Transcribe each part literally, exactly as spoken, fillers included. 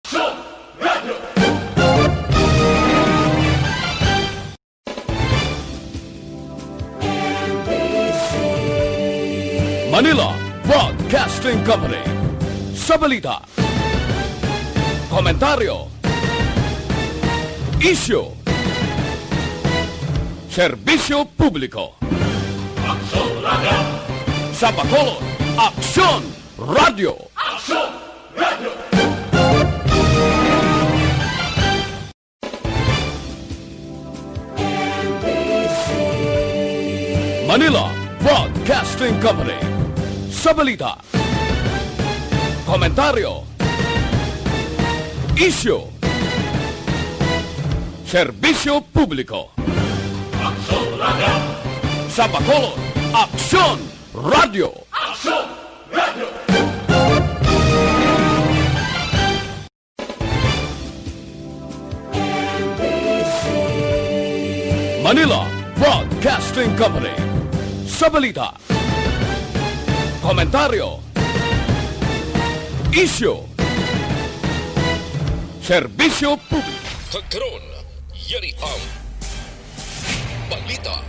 Aksyon Radio! Manila Broadcasting Company. Sa balita, komentaryo, isyu, serbisyo publiko. Aksyon Radio! Sa Bacolod, Aksyon Radio! Aksyon Radio! Manila Broadcasting Company. Sa balita, komentaryo, isyu, serbisyo publiko. Aksyon Radio! Sa Bacolod, Aksyon Radio! Aksyon Radio! Manila Broadcasting Company. Sa balita, komentaryo, isyu, serbisyo publiko. Kag karon, yari ang balita,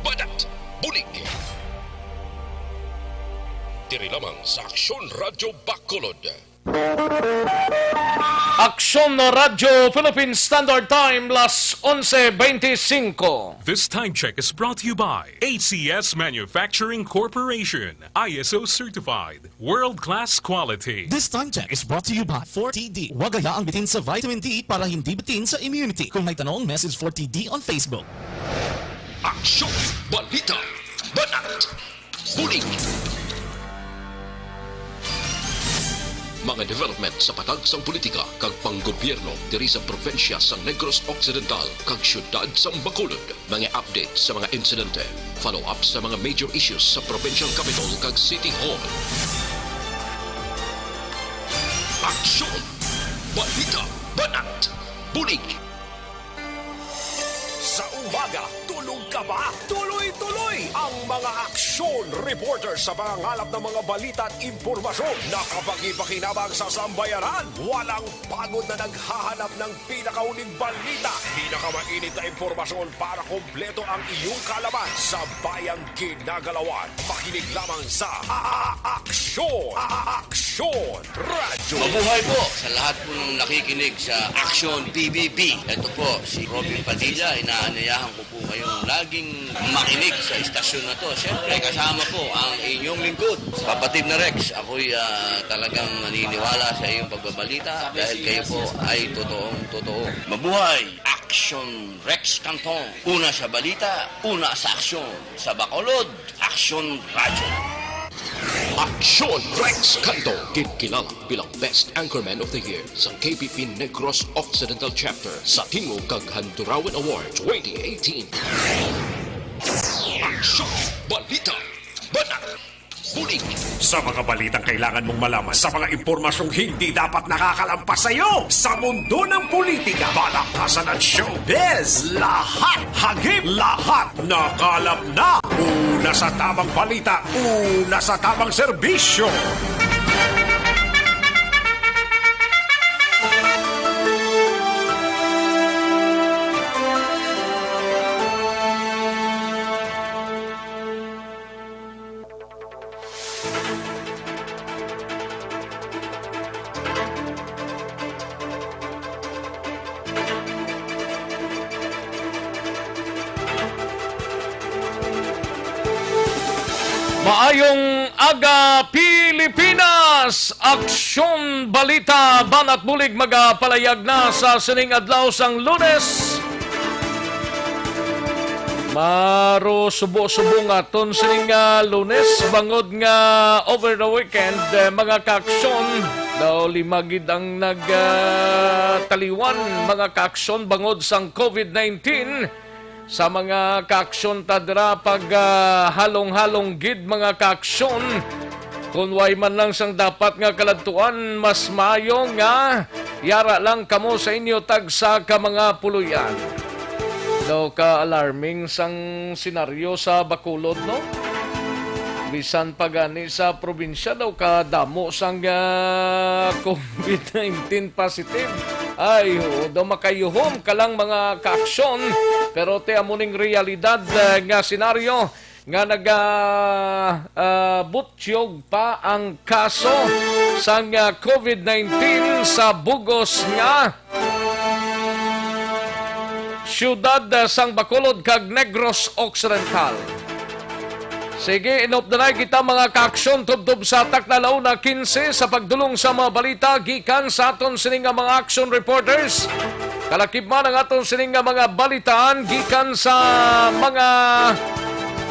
banat, bulig. Diri lamang sa Aksyon Radyo Bacolod. Aksyon Radyo Philippine Standard Time, las onse beintisinko. This time check is brought to you by A C S Manufacturing Corporation, I S O certified, world-class quality. This time check is brought to you by four T D. Huwag hayaang bitin sa vitamin D para hindi bitin sa immunity. Kung may tanong, message four T D on Facebook. Aksyon, balita, banat, bulig. Mga development sa patag sang politika kag panggobyerno diri sa probinsya sa Negros Occidental kag siyudad sang Bacolod. Mga update sa mga insidente, follow-up sa mga major issues sa provincial capital kag City Hall. Aksyon! Balita! Banat! Bulig! Sa umaga, tulog ka ba? Tuloy-tuloy ang mga aksyon reporter sa pangangalap ng mga balita at impormasyon na kapakipakinabang sa sambayanan. Walang pagod na naghahanap ng pinakauling balita, pinakamainit na impormasyon para kompleto ang iyong kaalaman sa bayang ginagalawan. Makinig lamang sa A-, A-, Aksyon, A-, A-, Aksyon Radyo. Mabuhay po sa lahat po ng nakikinig sa Aksyon P B B. Ito po si Robin Padilla, inaanyayahan ko po kayong laging makinig sa istasyon na to. Siyempre, kasama po ang inyong lingkod, kapatid na Rex. Ako'y, ah, talagang naniniwala sa iyong pagbabalita dahil kayo po ay totoong totoo. Mabuhay! Aksyon Rex Canton. Una sa balita, una sa aksyon. Sa Bacolod, Aksyon Radyo. Aksyon Rex Canton, ginkilala bilang Best Anchorman of the Year sa K P P Negros Occidental Chapter sa Tingog kag Handurawan Award twenty eighteen. Aksyon, balita, banat, bulig. Sa mga balitang kailangan mong malaman, sa mga impormasyong hindi dapat nakakalampas sa iyo, sa mundo ng politika, balakasan at showbiz, lahat hagip, lahat nakalap na. Una sa tamang balita, una sa tamang serbisyo. Maayong aga, Pilipinas! Aksyon, balita, banat bulig magapalayag na sa sining adlaw sang Lunes. Maro subo-subo nga ton sining, ah, Lunes, bangod nga over the weekend, eh, mga kaaksyon, daw lima gid ang nag, ah, taliwan, mga kaaksyon, bangod sang COVID nineteen. Sa mga kaaksyon ta dira, pag, ah, halong-halong gid, mga kaaksyon, kon way man lang sang dapat nga kaladtuan, mas maayo nga yara lang kamo sa inyo tagsa ka mga puloy-an. Daw ka-alarming sang senaryo sa Bacolod, no? Bisan pa gani sa probinsya daw kadamo sang, ah, COVID nineteen positive. Ay, oo, daw makayuhom ka lang mga kaaksyon. Pero ti amo ning realidad, ah, nga senaryo nga naga, ah, butyog pa ang kaso sang, ah, COVID nineteen sa bugos nga siyudad, ah, sang Bacolod kag Negros Occidental. Sige, inupdanay kita, mga kaaksyon, tubtob sa takna, la una quince, sa pagdulong sa mga balita gikan sa aton sini nga mga action reporters. Kalakip man ang aton sini nga mga balitaan gikan sa mga,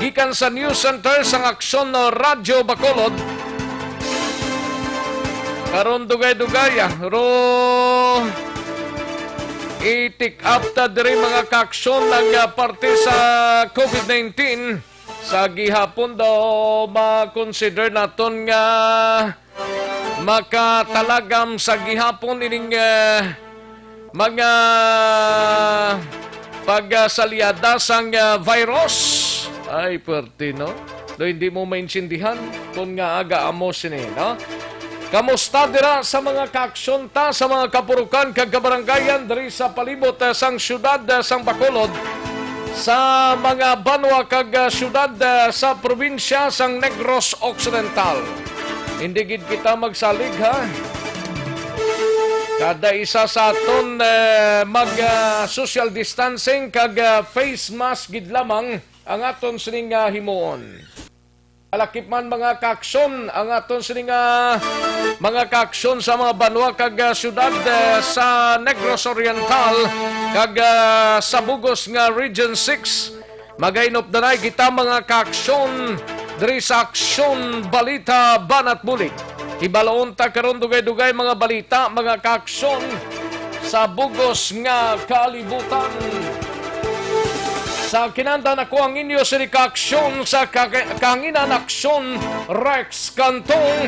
gikan sa news center sang Aksyon Radyo Bacolod. Karon dugay-dugay, ah, ro i-take up ta diri, mga kaaksyon, ang, ah, parte sa COVID nineteen. Sa gihapon daw, ma-consider naton nga makatalagam sa gihapon ining, ah, mga pagsalyada sang, ah, virus. Ay, pwerte, no? Do hindi mo maintindihan kung nga aga amo sini, no? Kamusta dira sa mga kaaksyon ta, sa mga kapurukan kag kabarangayan diri sa palibot, ah, sang siyudad, ah, sang Bacolod, sa mga banwa kag, ah, siyudad, ah, sa probinsya sang Negros Occidental? Hindi gid kita magsalig, ha? Kada isa sa aton, eh, mag, ah, social distancing kag, ah, face mask gid lamang ang aton sining, ah, himuon. Kalakip man, mga kaaksyon, ang aton sining, ah, mga kaaksyon sa mga banwa kag, ah, siyudad, eh, sa Negros Oriental kag, ah, sa bugos nga Region six. Magainupdanay kita, mga kaaksyon, diri sa Aksyon Balita Banat Bulig. Hibaloon ta karon dugay-dugay mga balita, mga kaaksyon, sa bugos nga kalibutan. Sa kinandan ako ang inyo sini kaaksyon sa ka-, kahanginan, Aksyon Rex Cantong.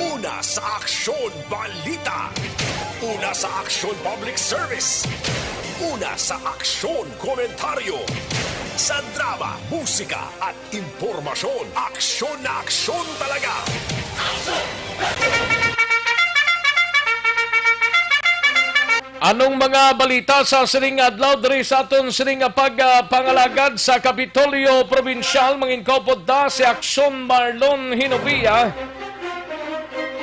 Una sa Aksyon Balita. Una sa Aksyon Public Service. Una sa Aksyon Komentaryo. Sa drama, musika, at impormasyon, aksyon na aksyon talaga. Anong mga balita sa sining adlaw diri sa aton sining nga pag, ah, pangalagad sa Kapitolyo Probinsyal? Manginkaupod ta si Aksyon Marlon Hinovia.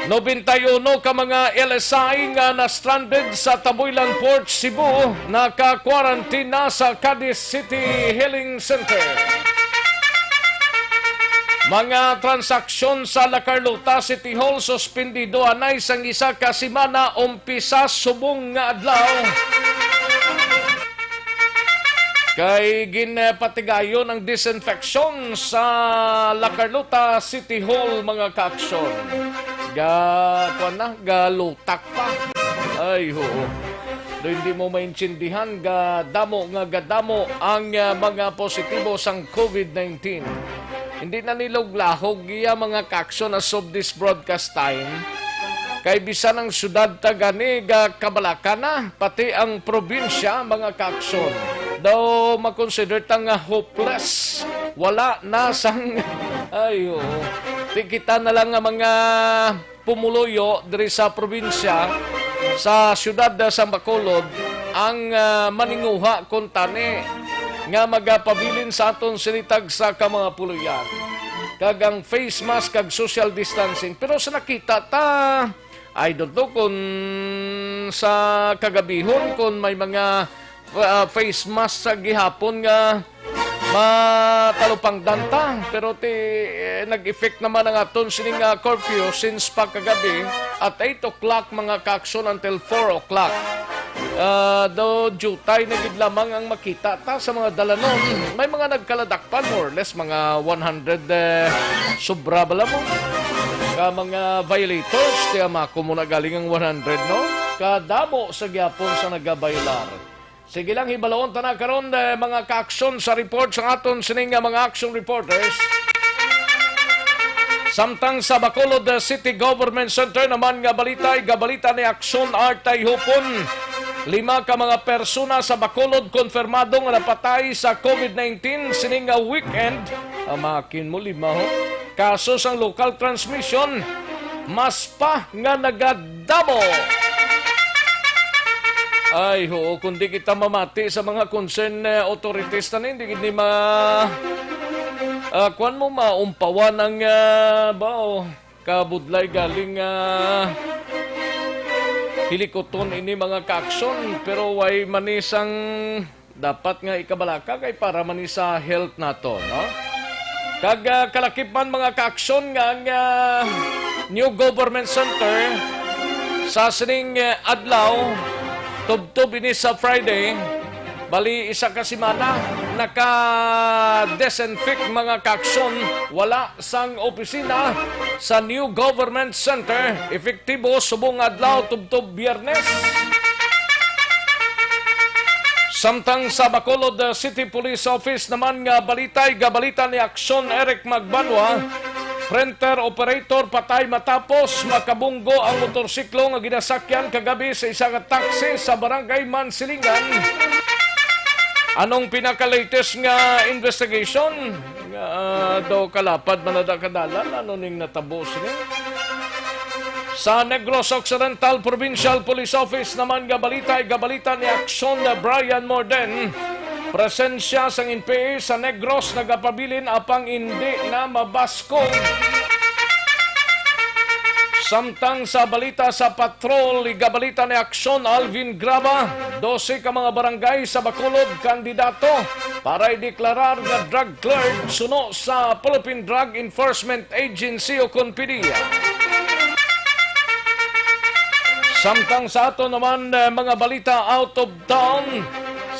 Nobenta y uno ka mga L S I nga na-stranded sa Taboylan Port, Cebu, naka-quarantine na sa Cadiz City Healing Center. Mga transaksyon sa La Carlota City Hall suspendido anay sang isa ka semana, umpisa subong nga adlaw. Kay ginpatigayon ang disinfection sa La Carlota City Hall, mga kaaksyon. Ga, kuwan na, galutak pa. Ay, oo. Do hindi mo maintindihan, gadamo nga gadamo ang, ah, mga positibo sang COVID nineteen. Hindi na niluglahog iya, mga kaaksyon, as of this broadcast time. Kay bisan ang syudad ta gani gakabalaka na, pati ang probinsya, mga kaaksyon. Daw makonsider ta nga hopeless. Wala na sang, ay, oo. Di kita na lang nga mga pumuluyo diri sa probinsya, sa siyudad sa Bacolod, ang, ah, maninguha kuntani nga magapabilin sa aton sini tagsa ka mga puloy-an, kag ang face mask kag social distancing. Pero sa nakita ta, I don't know kung sa kagabihon kung may mga, ah, face mask sa gihapon nga matalupangdan ta, pero ti, eh, nag-effect naman ang aton sining, ah, curfew since pagkagabi at eight o'clock, mga kaaksyon, until four o'clock. Ah, do jutay na gid lamang ang makita ta sa mga dalanon. May mga nagkaladakpan, more or less mga one hundred, eh, sobra bala mo, ka mga violators. Kaya mako mo na galing ang one hundred, no? Kadamo sa gyapon sa nagabaylar. Sige lang, hibaloon ta na karon, eh, mga kaaksyon sa report sa aton sining nga mga action reporters. Samtang sa Bacolod, eh, City Government Center naman nga balita, igabalita ni Aksyon Art Tayhupon. Lima ka mga persona sa Bacolod konfirmado nga napatay sa COVID nineteen sining nga weekend. Amakin mo, lima, ho. kaso sang local transmission, mas pa nga nagadamo. Ay, oo, kung di kita mamati sa mga concerned, eh, authorities na ni, hindi gid ni ma-, ah, kuwan mo, maumpawan ang, ah, bao, kabudlay galing, ah, hilikuton ini mga kaaksyon, pero way manisang dapat nga ikabalaka kay para man ni sa health nato, no? Kag, ah, kalakip man, mga kaaksyon, nga ang, ah, new government center sa sining, ah, adlaw, tubtob ini sa Friday, bali isa ka semana, naka-disinfect, mga kaaksyon, wala sang opisina sa new government center, epektibo subong adlaw tubtob Biyernes. Samtang sa Bacolod, uh, City Police Office naman nga balita, igabalita ni Aksyon Eric Magbanwa, printer operator patay matapos makabunggo ang motorsiklo nga ginasakyan kagabi sa isa ka taxi sa Barangay Mansilingan. Anong pinaka-latest nga investigation? Nga, ah, daw kalapad man na da ka dalan, ano ning natabo sini? Sa Negros Occidental Provincial Police Office naman nga balita, igabalita ni Aksyon Brian Morden. Presensya sang N P A sa Negros nagapabilin apang indi na mabaskog. Samtang sa balita sa patrol, igabalita ni Aksyon Alvin Graba, dose ka mga barangay sa Bacolod kandidato para ideklarar nga drug cleared suno sa Philippine Drug Enforcement Agency o kon P D E A. Samtang sa ato naman, eh, mga balita out of town,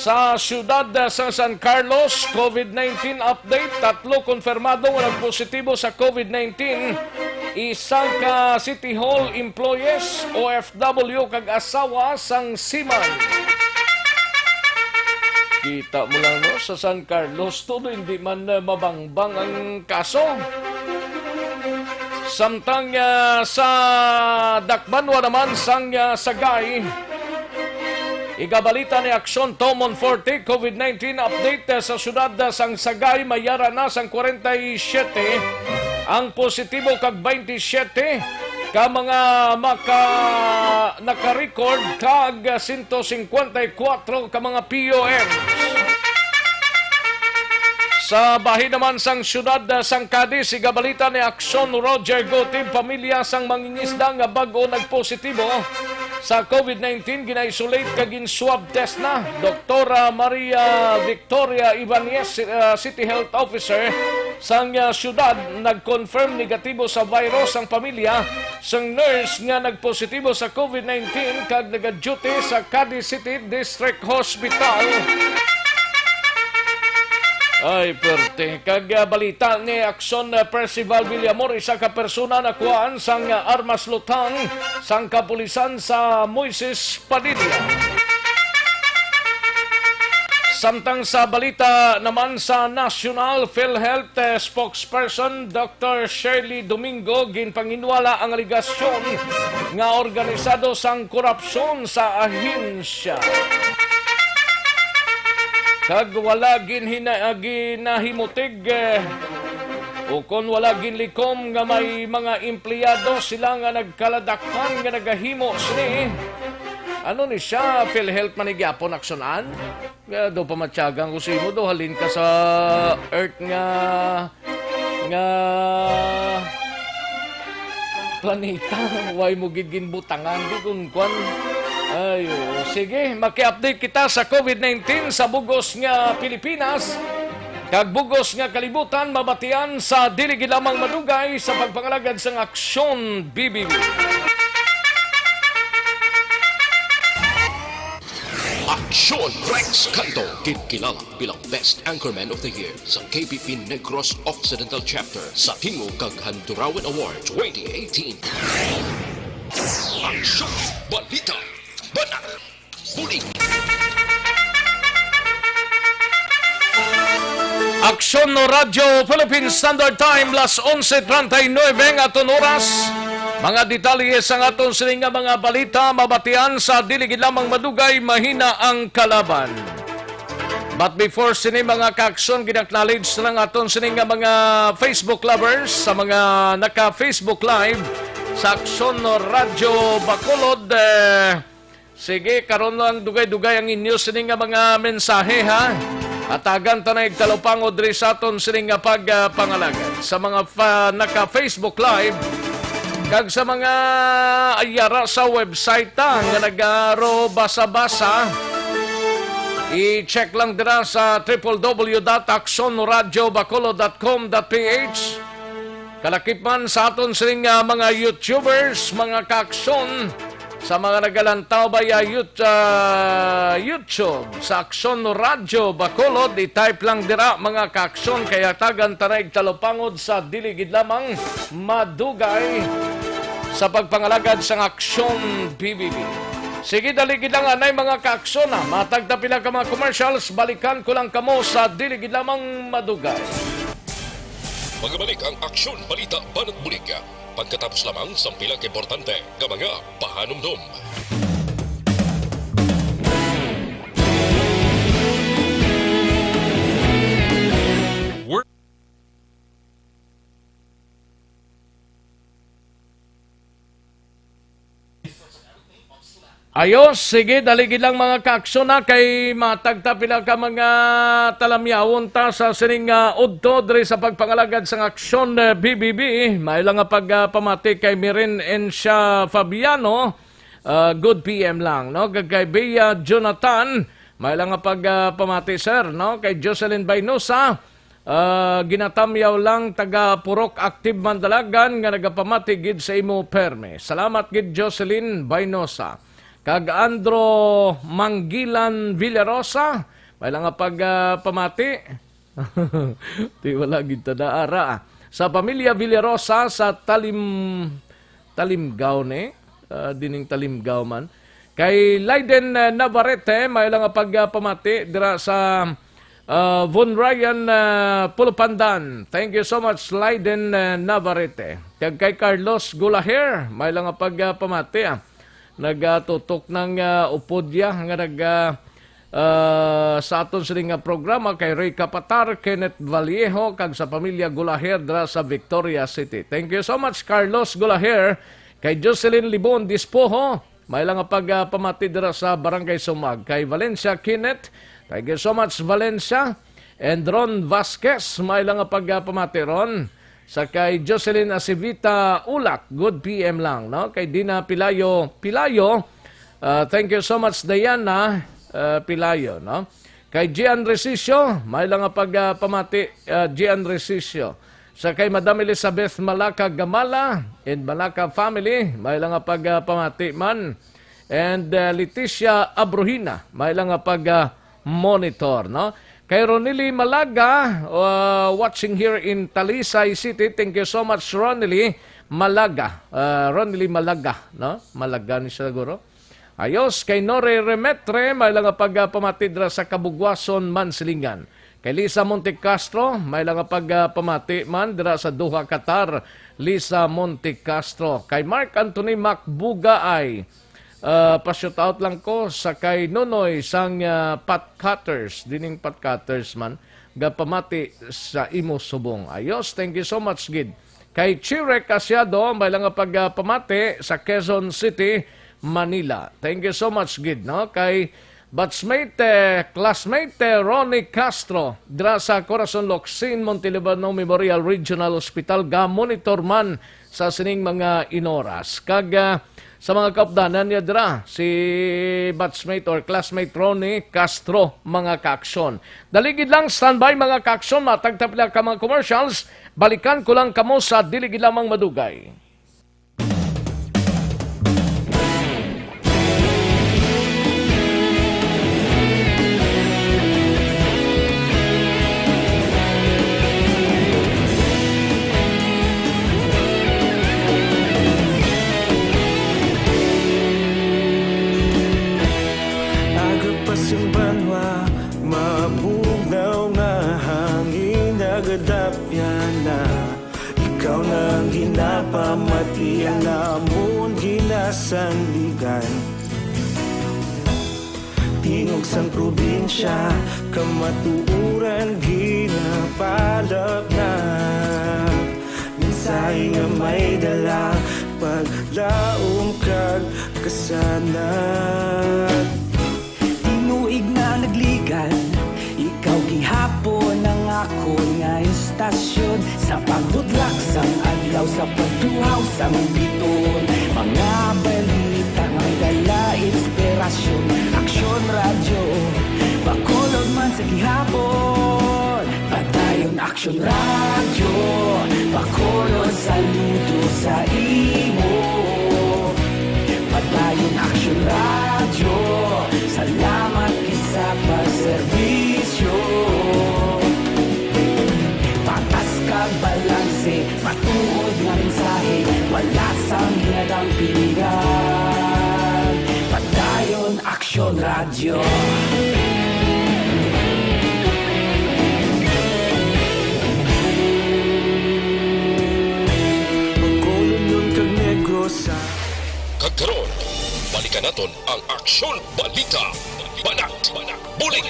sa siyudad, eh, sa San Carlos, COVID nineteen update, tatlo konfirmado nga nagpositibo sa COVID nineteen, isa ka City Hall employees, O F W, kag asawa sang seaman. Kita mo lang, no, sa San Carlos, todo hindi man, eh, mabangbang ang kaso. Samtang, ah, sa dakbanwa naman sang, ah, Sagay, igabalita ni Aksyon Tomon Forte, COVID nineteen update, ah, sa siyudad, ah, sang Sagay, mayara na sang kwarenta y siyete ang positibo kag baynte siyete ka mga maka-, naka-record kag sento singkwenta y kuwatro ka mga P O Ms. Sa bahin naman sang siyudad, ah, sang Cadiz, igabalita ni Aksyon Roger Gutib, pamilya sang mangingisda nga bag-o nagpositibo sa COVID nineteen, gina-isolate kag gin-swab test na. Doktora Maria Victoria Ibanez, ah, City Health Officer sang, ah, siyudad, nag-confirm negatibo sa virus ang pamilya sang nurse nga nagpositibo sa COVID nineteen kag naga-duty sa Cadiz City District Hospital. Ay, perte. Kag, ah, balita ni Aksyon, ah, Percival Villamor, isa ka persona nakuhaan sang, ah, armas lutang sang kapulisan sa Moises Padilla. Samtang sa balita naman sa nasyonal, PhilHealth, eh, spokesperson Doctor Shirley Domingo ginpanginwala ang alegasyon nga organisado sang korupsyon sa ahensya. Kag wala ginhina-, ginahimutig, eh, ukon wala ginlikom nga may mga empleyado sila nga nagkaladakhan nga nagahimo sini. Ano ni siya? PhilHealth man ni gyapon aksyonan? Nga daw pamatyagan ko sa imo, daw halin ka sa Earth nga, nga planeta. Way mo gid ginbutangan, di kun kwan. Ay, oo. Sige, maki-update kita sa COVID nineteen sa bugos nga Pilipinas kag bugos nga kalibutan, mabatian sa dili gid lamang madugay sa pagpangalagad sang Aksyon B B B. Aksyon Rex Canto, gid kilala bilang Best Anchorman of the Year sa K P P Negros Occidental Chapter sa Tingog kag Handurawan Award twenty eighteen. Aksyon, balita, bana, bulig. Aksyon no Radyo Philippine Standard Time, las onse treinta y nueve ang aton oras. Mga detalye sang aton sini nga mga balita, mabatian sa dili gid lamang madugay, mahina ang kalaban. But before sini, mga ka-aksyon, gin-acknowledge na lang aton sini nga mga Facebook lovers sa mga naka-Facebook Live sa Aksyon Radyo Bacolod. Eh, sige, karon lang dugay-dugay ang inyo sini nga mga mensahe, ha. Hatagan ta na igtalupangod diri sa aton sini nga pagpangalagad sa mga fa-, naka-Facebook Live. Kag sa mga ayara sa website ta nga nagaro basa-basa, i-check lang dira sa triple W dot aksyon radyo bacolod dot com dot P H. Kalakip man sa aton sining, ah, mga YouTubers, mga kaaksyon, sa mga nagalantaw via Yout-, ah, YouTube sa Aksyon Radyo Bacolod, i-type lang dira, mga kaaksyon, kay hatagan ta na igtalupangod sa dili gid lamang madugay sa pagpangalagad sang Aksyon B B B. Sige, dali gid lang anay, mga kaaksyon, ah. Matag ta pila ka mga commercials, balikan ko lang kamo sa dili gid lamang madugay. Magabalik ang Aksyon Balita Banat Bulig pagkatapos lamang sang pila ka importante nga mga pahanumdom. Ayos, sige, dali gid lang, mga kaaksyon, ha, kay matag ta pila ka mga talamyawon ta sa sining, ah, udto diri sa pagpangalagad sang Aksyon, eh, B B B. May lang nga pag, ah, pamati kay Mirin Encia Fabiano, ah, good P M lang, no? Kag kay Bea Jonathan, may lang nga pag, ah, pamati, sir, no? Kay Jocelyn Baynosa, ah, ginatamyaw lang, taga Purok, active man dalagan nga nagapamati gid sa imo perme. Salamat gid, Jocelyn Baynosa. Kag Andro Manggilan Villarosa, may lang nga pag, ah, pamati. Ti wala gid ta naara. Sa pamilya Villarosa sa Talim-, Talimgaw ni, ah, dining Talimgaw man. Kay Leiden, ah, Navarrete, may lang nga pag, ah, pamati dira sa, ah, Von Ryan, ah, Pulupandan. Thank you so much, Leiden, ah, Navarrete. Kag kay Carlos Gulaher, may lang nga pag, ah, pamati, ah. Nagatutok ng, ah, upod ya nga nag, ah, ah, sa aton sini nga programa kay Ray Capatar, Kenneth Vallejo, kag sa pamilya Gulaher dira sa Victoria City. Thank you so much, Carlos Gulaher, kay Jocelyn Libon Dispoho, may lang nga pag, ah, pamati dira sa Barangay Sumag, kay Valencia Kenneth. Thank you so much, Valencia. And Ron Vasquez, may lang nga pag, ah, pamati, Ron. Sa kay Jocelyn Acevita Ulak, good P M lang, no? Kay Dina Pilayo, Pilayo, ah, thank you so much, Diana, ah, Pilayo, no? Kay Gian Resicio, may lang nga pag, ah, pamati, ah, Gian Resicio. Sa kay Madam Elizabeth Malaka Gamala and Malaka family, may lang nga pag, ah, pamati man. And, ah, Leticia Abrujina, may lang nga pag, ah, monitor, no? Kay Ronili Malaga, uh, watching here in Talisay City. Thank you so much, Ronili Malaga. Uh, Ronili Malaga, no? Malaga ni siya, siguro. Ayos, kay Nore Remetre, may lang nga pag, uh, pamati dira sa Kabugwason, Mansilingan. Kay Lisa Monte Castro, may lang nga pag, uh, pamati man dira sa Doha, Qatar. Lisa Monte Castro. Kay Mark Anthony Macbugaay, ah, pa-shout out lang ko sa kay Nonoy sang, ah, Pot Cutters, dining Pot Cutters man, gapamati sa imo subong. Ayos, thank you so much gid. Kay Chirek Asiado, may lang nga pag, ah, pamati sa Quezon City, Manila. Thank you so much gid, no? Kay batchmate, eh, classmate, eh, Ronnie Castro, dira sa Corazon Locsin, Montelibano Memorial Regional Hospital, ga-monitor man sa sining mga inoras. Kag, ah, sa mga kaupdanan niya dira, si batchmate or classmate Ronnie Castro, mga kaaksyon. Dali gid lang, standby, mga kaaksyon, matag ta pila ka mga commercials, balikan ko lang kamo sa dili gid lamang madugay. Aga pa sing banwa, mabugnaw nga hangin, nagadapyan na. Ikaw na ang ginapamati, ang amon ginasandigan. Tingog sang probinsya, kamatuoran ginapalapnap. Mensahe nga may dala, paglaom kag kasanag. Tinuig na nagligan, ikaw gihapon ang akon nga istasyon. Sa pagbudlak sang adlaw, sa pagtuhaw sang biton, mga balita may dala inspirasyon. Aksyon Radyo, Bacolod man sa gihapon. Padayon Aksyon Radyo, Bacolod, saludo sa imo. Padayon Aksyon Radyo, salamat gid sa pagserbisyo. Patas kag balanse, matuod nga mensahe, wala sang hinadang pilihan. Padayon Aksyon Radyo. Bacolod kag Negros sa Kag karon, balikan naton ang Aksyon Balita. Banat, bulig.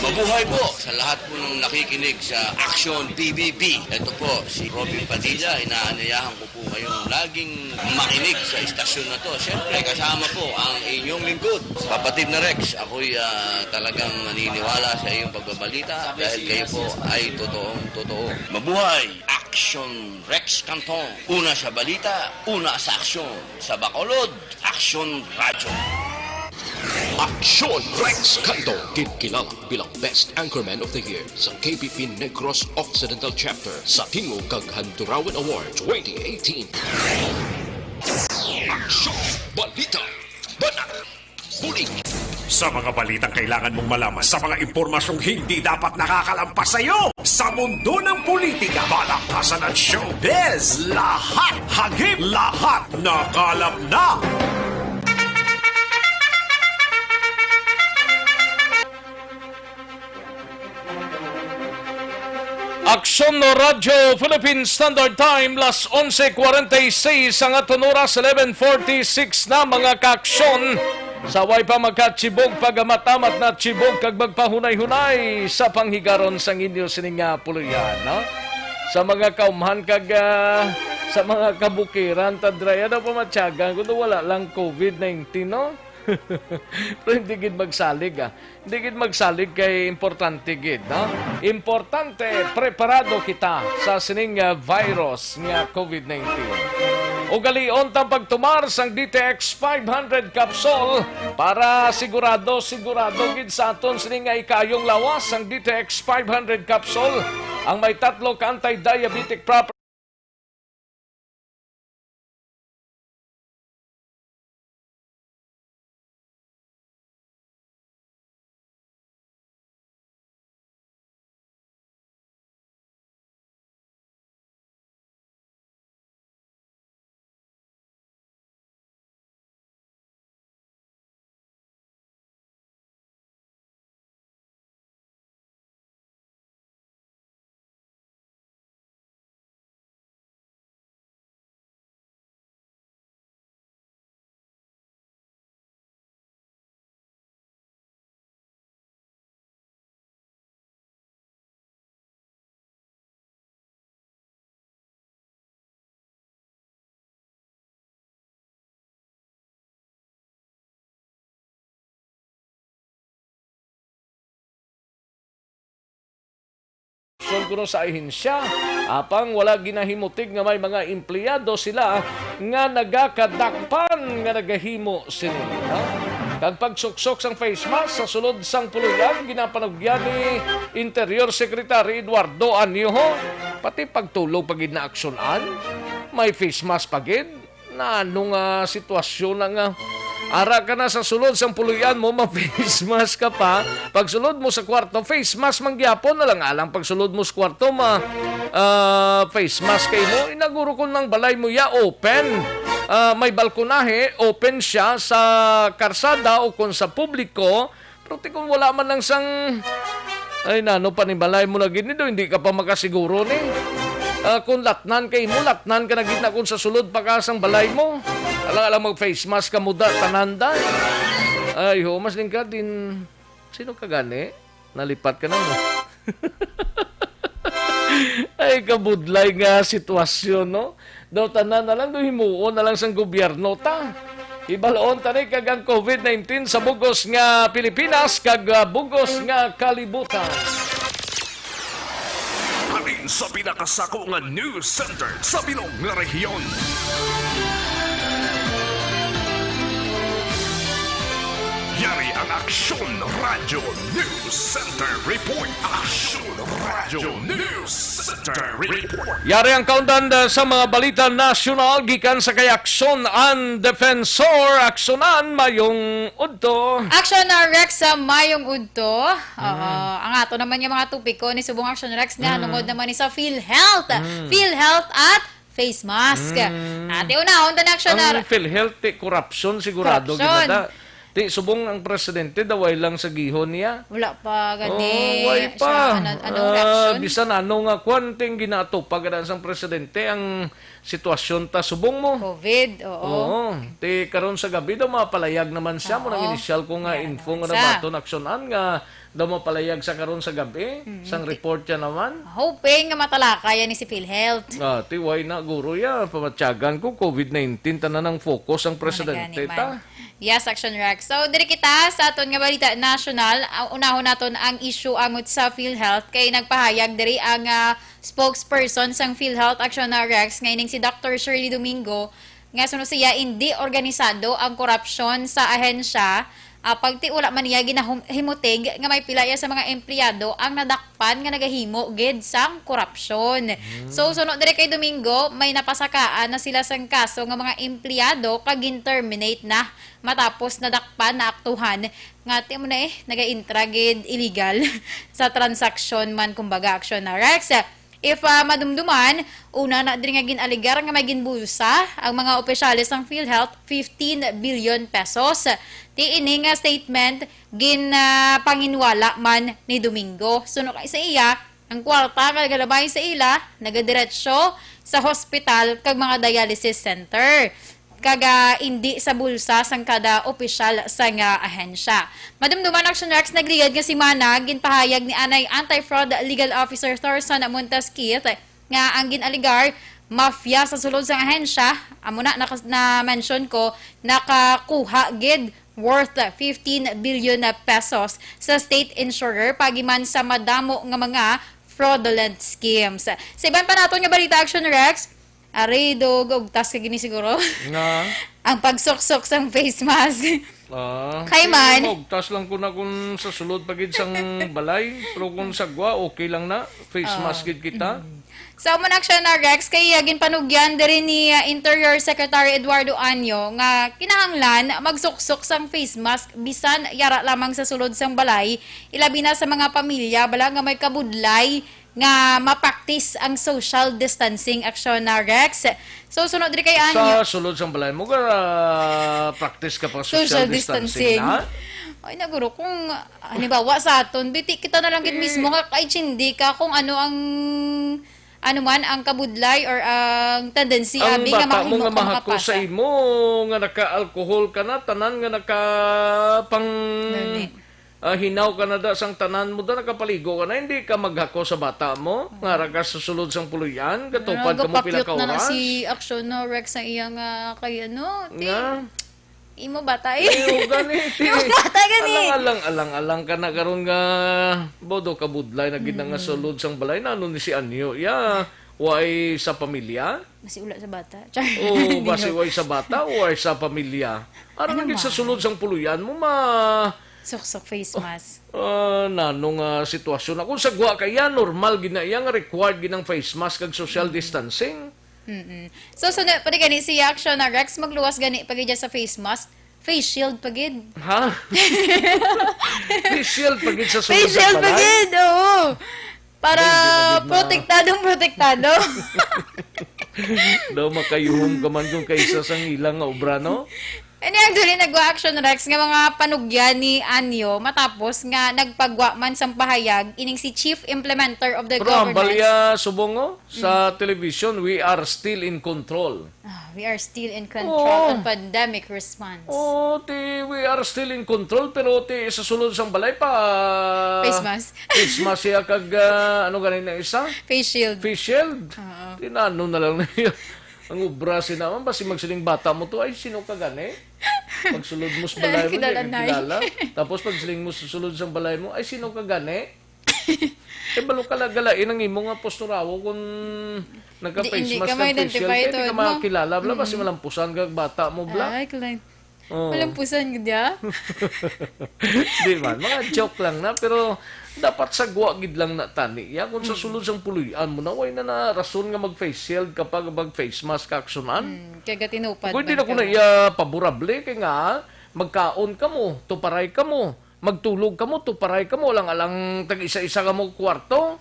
Mabuhay po sa lahat po ng nakikinig sa Aksyon P B B. Ito po si Robin Padilla. Inaanyayahan ko po kayong laging makinig sa istasyon na to. Siyempre, kasama po ang inyong lingkod, Kapatid na Rex. Ako'y, ah, talagang naniniwala sa iyong pagbabalita dahil kayo po ay totoong totoo. Mabuhay! Aksyon Rex Canton. Una sa balita, una sa aksyon. Sa Bacolod, Aksyon Radyo. Aksyon Rex Canton, ginkilala bilang Best Anchorman of the Year sa K P P Negros Occidental Chapter sa Tingog kag Handurawan Award twenty eighteen. Aksyon Balita. Banat. Bulig. Sa mga balitang kailangan mong malaman, sa mga impormasyong hindi dapat nakakalampas sa iyo, sa mundo ng politika, balaktasan at showbiz, lahat hagip, lahat nakalap na. Aksyon Radyo Philippine Standard Time, las onse cuarenta y seis ang aton oras, eleven forty-six na, mga kaaksyon. Sa way pa makachibog, pagamat-amat na chibog kag magpahunay-hunay sa panghigaron sang inyo sini nga puloy-an, no? Sa mga kaumhan kag, ah, sa mga kabukiran, tadray, ano pa matyagan kung wala lang covid nineteen, no? Pero hindi gid magsalig, ah. Hindi gid magsalig kay importante gid, no? Importante, preparado kita sa sining, ah, virus nga covid nineteen. Ugalion tang pagtumar sang D T X five hundred capsule para sigurado, sigurado gid sa aton sini nga ikayong lawas sang D T X five hundred capsule, ang may tatlo ka anti-diabetic properties. Kuno sa ahensya, apang wala ginahimutig nga may mga empleyado sila nga nagakadakpan nga nagahimo sini, no? Kag pagsuksok sang face mask sa sulod sang puloy-an, ginapanugyan ni Interior Secretary Eduardo Anioho, pati pagtulog pa gid naaksyonan. May face mask pa gid. Na ano nga sitwasyon na nga? Ara ka na sa sulod sang puloy-an mo, ma-face mask ka pa. Pagsulod mo sa kwarto, face mask man gyapon. Alang-alang pagsulod mo sa kwarto, ma, ah, face mask kay mo. Inaguro kung ang balay mo ya open, ah, may balkonahe, open siya sa karsada o kung sa publiko. Pero ti kung wala man lang sang, ay, nano, panimalay mo na gid ni do, hindi ka pa makasiguro ni. Ah, kung latnan kay mo, latnan ka na gid na kung sa sulod pa ka sang balay mo. Alang-alang mag-face mask ka mo da, tanan da. Ay, ho, mas lingkad din. Sino ka gani? Nalipat ka na mo. Ay, kabudlay nga sitwasyon, no? Daw tanan na lang, daw himuon na lang sang gobyerno ta. Ibalon ta ni kag ang covid nineteen sa bugos nga Pilipinas kag, ah, bugos nga kalibutan. Halin sa pinakasako nga news center sa bilog nga rehiyon. Yari ang Aksyon Radyo News Center Report. Aksyon Radyo News Center Report. Yari ang kaundan, uh, sa mga balita nasyonal gikan sa kay Aksyon an Defensor. Aksyonan, mayong udto. Aksyon na Rex sa mayong udto. Oo, ang ato naman nga mga topiko ni subong Aksyon Rex nga Mm. nungod naman ni sa PhilHealth. Mm. PhilHealth at face mask. Mm. Ate, unahon ta na Aksyon Ang na PhilHealth, ti, korupsyon sigurado Korupsyon. ginada. Ti, subong ang presidente, daway lang sa gihon niya. Wala pa gani Oh, way siya, pa. ano, anong Ah, reaksyon? Bisan ano nga kwan, ting ginatupag gana sang presidente ang sitwasyon ta subong mo. Covid, oo. Oo. Ti, karon sa gabi daw mapalayag naman siya, mo nang Oo. inisyal ko nga Yan info naman nga sa nabaton aksyonan nga daw mapalayag sa karon sa gabi, Mm, sang ti- report niya naman. Hoping nga matalakay yan ni si PhilHealth. Ah, ti, why na, guro, ya, pamatyagan ko, covid nineteen, tanan ang focus ang Ano presidente gani ta. man. Yes, Action Rex. So, diri kita sa aton nga balita nasyonal. Ah, unahon naton ang issue angot sa PhilHealth. Kay nagpahayag diri ang, ah, spokesperson sang PhilHealth, Action Rex, nga ining si Doctor Shirley Domingo, nga suno siya, indi organisado ang korupsyon sa ahensya, ah, pagti wala man niya ginahimutig nga may pila iya sa mga empleyado ang nadakpan nga nagahimo gid sang korupsyon. Hmm. So, suno diri kay Domingo, may napasakaan na sila sang kaso nga mga empleyado kag gin-terminate na matapos nadakpan na aktuhan nga ti mo na eh, nagaintra gid illegal sa transaksyon man, kumbaga, Action na Rex. If, ah, madumduman, una na diri nga gin-alegar nga may ginbulsa ang mga opisyales sang PhilHealth, fifteen billion pesos. Ti ini nga statement gin, ah, panginwala man ni Domingo. Suno kay sa iya, ang kwarta nga nagalabay sa ila nagadiretso sa hospital kag mga dialysis center, kag, ah, indi sa bulsa sang kada opisyal sang, ah, ahensya. Madumduman, Action Rex, nagligad nga semana, ginpahayag ni anay Anti-Fraud Legal Officer Thorson Montes Keith nga ang gin-alegar mafia sa sulod sang ahensya, amo na, nakas-, na-mention ko, nakakuha gid worth fifteen billion pesos sa state insurer, pagi man sa madamo nga mga fraudulent schemes. Sa iban pa naton nga balita, Action Rex, ari do gaugtas ka gini siguro. Nga? Ang pagsuksok sang face mask. Ah, Kay man. Maugtas lang ko na kung sa sulod pa gid sang balay, pero kung sa gwa, okay lang na. Face Ah. mask gid kita. Mm. Sa amo na, Action na Rex, kay, ah, ginpanugyan diri ni, ah, Interior Secretary Eduardo Año nga kinahanglan magsuksok sang face mask bisan yara lamang sa sulod sang balay, ilabi na sa mga pamilya bala nga may kabudlay nga ma-practice ang social distancing, Action na Rex. So, sunod diri kay Año. Sa sulod sang balay mo, ga-, practice ka pa social Social distancing distancing. na? Ay, naguro, kung, halimbawa sa aton, biti kita na lang gid Eh. mismo nga kay chindi ka kung ano ang, ano man ang kabudlay or ang tendency, Ang abi, nga bata mo mahimo nga ka mahako sa makapasa. imo, nga naka-alcohol ka na, tanan nga naka pang, Gani. ah, hinaw ka na da sang tanan mo da, nakapaligo ka na, hindi ka maghako sa bata mo, nga ra ka sa sulod sang puloy-an, gatupad ka mo pila ka Nagapakit na na oras. si Action na Rex sa iya nga kay ano, ti. Nga? Imo bata eh. Ay, o gani, ti. Imo bata gani. Alang, alang, alang, alang ka na karon nga bodo ka budlay na gid na nga Mm. sulod sang balay. Nano ni si Anyo? Ya, way sa pamilya? Basi wala sa bata. Char. Oh, Hindi, basi no. way sa bata o way sa pamilya. Aron Ano lagi sa man? sulod sang puloy-an mo ma Suksok face Oh, mask. ah, nano nga sitwasyon? Kung sa gwa kaya, normal gid na iya nga required gid ang face mask kag social Mm. distancing. Mm-mm. So, sunod pa di gani si Action na Rex, magluwas gani pa gid sa face mask. Face shield pa gid. Ha? Face shield pa gid sa sulod Face sa shield pa balay? gid, oo. Para Ay, hindi na gid ma- protektadong protektado. Daw makayuhom ka man kung kaysa sang ilang nga obra, no? Ini actually nagwa Action Rex nga mga panugyan ni Anyo matapos nga nagpagwa man sang pahayag ining si Chief Implementer of the Pero ang government's balya subong, oh, sa television, "We are still in control." Ah, we are still in control Oo. on pandemic response. Oh, ti, "We are still in control," pero ti sa sulod sang balay pa Face mask. Face mask siya kag, ah, ano gani na isa? Face shield. Face shield. Oo. Tinano na lang niya. Ang obra si naman, basi magsiling bata mo to, "Ay, sino ka gani?" Pagsulod mo sa balay mo, hindi ka kilala. Tapos pagsiling mo sa sulod sa balay mo, "Ay, sino ka gani?" Eh, balo ka lagalain ang imo nga posturawo kung nagka-face mask kag face shield. Hindi, hindi ka ma-identify, kay di ka tuod mo. Makakilala, bala, basi malampusan ka bata mo, bala. Ay, kalay. Oo. Malampusan ka diya? Di man, mga joke lang na, pero dapat sagwa gid lang na tani. Ya, kung sa sulod sang puloy-an mo na, way na na rason nga mag-face shield kapag mag-face mask ka, aksunan. Mm, kay gatinupad man ka. Kung hindi na ko na iya paborable, kay nga, magkaon ka mo, tuparay ka mo, magtulog ka mo, tuparay ka mo, alang-alang tag-isa-isa ka mo kwarto.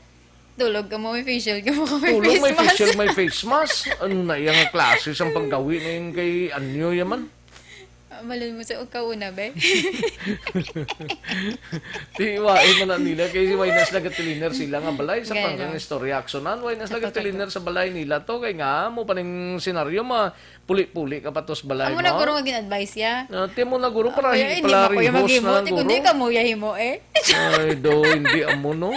Tulog ka mo, may face shield ka mo, may face mask. Tulog, may face shield, may face mask. Ano na iya nga klase sang panggawi na yun kay Anyo yaman? Ah, malun mo sa kauna, be. Ti, wa, eh, man na nila, kay way na sila gatiliner sila nga balay sa Gaya pangkang na. Istorya, aksunan, way na sila Kato, kato. Gatiliner sa balay nila to, kay nga, mo pa ning senaryo, ma, puli-puli ka pa to sa balay mo. Amo na guro nga gin-advise ya. Ah, ti mo na guro, para Ako, hi-, hindi para man ko yung rihos maghimo, na ti, kundi guro. Kamo ya himo, eh. Ay, do, hindi amo, no?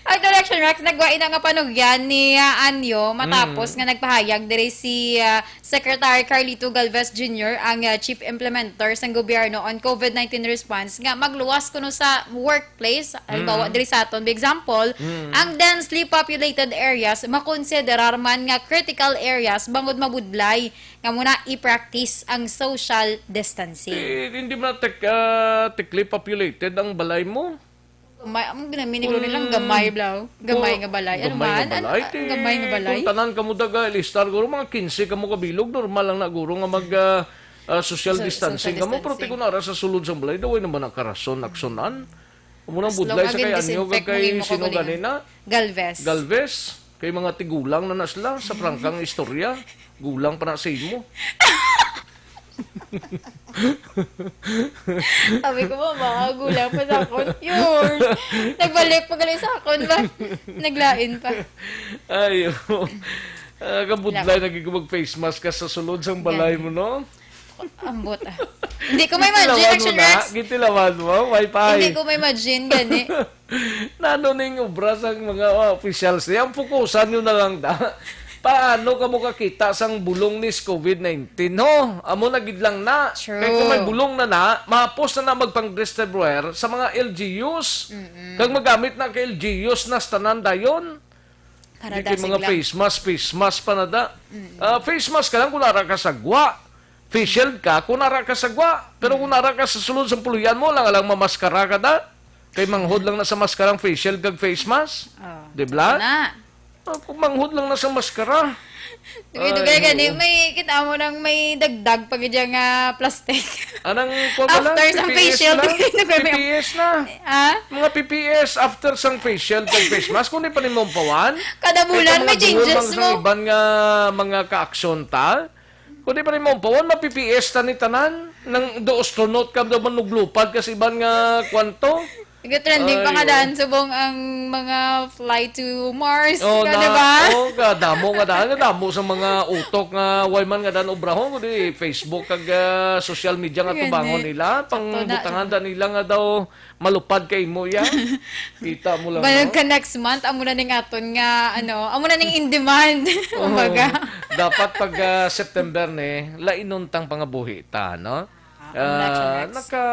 Ang Direction Rex, nagwa ina nga panugyan ni, ah, Anyo matapos Mm. nga nagpahayag diri si, ah, Secretary Carlito Galvez Junior, ang, ah, Chief Implementer sang gobyerno on COVID nineteen response, nga magluwas kuno sa workplace, halimbawa, Mm. diri sa aton. By example, Mm. ang densely populated areas makonsiderar man nga critical areas bangod mabudlay nga muna i-practice ang social distancing. Eh, hindi man tek-, ah, thickly populated ang balay mo. Gamay, ang ginamini ko nilang Kung gamay, bro. Gamay kung nga balay. Ano gamay nga man? Ano, balay, ah, ti, gamay nga balay? Kung tanan kamo daga, ilistar, guro, mga quince kamo kabilog, normal lang na, guro, nga mag, ah, ah, social Social, distancing social kamo. Pero ti distancing. Kung nara sa sulod sang balay, daw, way naman ang karason, aksunan. Amo nang As long budlay as sa kay Anyo, gin-disinfect kag mo, kay imo sino kabulingan. Gani na? Galvez. Galvez. Kay mga tigulang na na sila sa prangkang istorya. Gulang pa na sa imo. Sabi ko, "Mama, gulang pa sa akon." Yours. Nagbalik pa gali sa akon ba? Naglain pa. Ayo. Ah, kabudlay Lako. Naging mag-face mask ka sa sulod sang balay Gani. Mo, no? Ambot, ah. Hindi ko ma-imagine, Gitilawan mo Action na? Rex. Gitilawan mo? Wifi. Hindi ko ma-imagine, gani. Nano ning obra sang mga, ah, officials niya? Ang fokusan nyo na lang da. Paano ka mo kakita sang bulong ni s COVID nineteen, ho? Amo na gid lang na. True. Kay kung may bulong na na, mahapos na na magpang-distribuer sa mga L G Us. Mm-mm. Kag magamit na kay L G Us na sa tanan dayon. Para Di kay dasig mga lang. Face mask, face mask pa na da. Mm. Ah, face mask ka lang kung nara ka sa gwa. Face shield ka kung nara ka sa gwa. Pero kung Mm. nara ka sa sulod sa puloy-an mo, lang, lang mamaskara ka da. Kay manghod lang na sa maskarang face shield kag face mask. Oh, Di ba? Tama na. Ah, kung manghod lang na sa maskara. Dugay-dugay Ay, gani, oo. May kita mo nang may dagdag pa gid nga plastic. Anang kuwan ba lang? After sa P P S face shield, na? Dugay may P P S na. Ah? Mga P P S after sang face shield kag face mask, kung di pa nimo pawan, Kada bulan, may changes mo. Iban nga mga kaaksyon ta, kung di pa nimo pawan, ma-P P S ta ni tanan. Nang do astronaut ka, do manuglupad ka sa iban nga kwanto. Nag-trending pa nga Ay, oo. daan subong ang mga flight to Mars, Oh, ka, na, di ba? Oh, kadamo nga daan, kadamo sa mga utok nga way man nga daan obrahon, kundi Facebook kag, ah, social media nga Gani. tubangon nila. Pang Sakto na, butangan sakto. da nila nga daw malupad kay mo ya. Kita mo lang, Balik no? ka next month, amo na ning aton nga, ano, amo na ning in demand, Oo. kumbaga. Dapat pag, ah, September ni, lainon tang pangabuhi ta, no? Ah, Ah, naka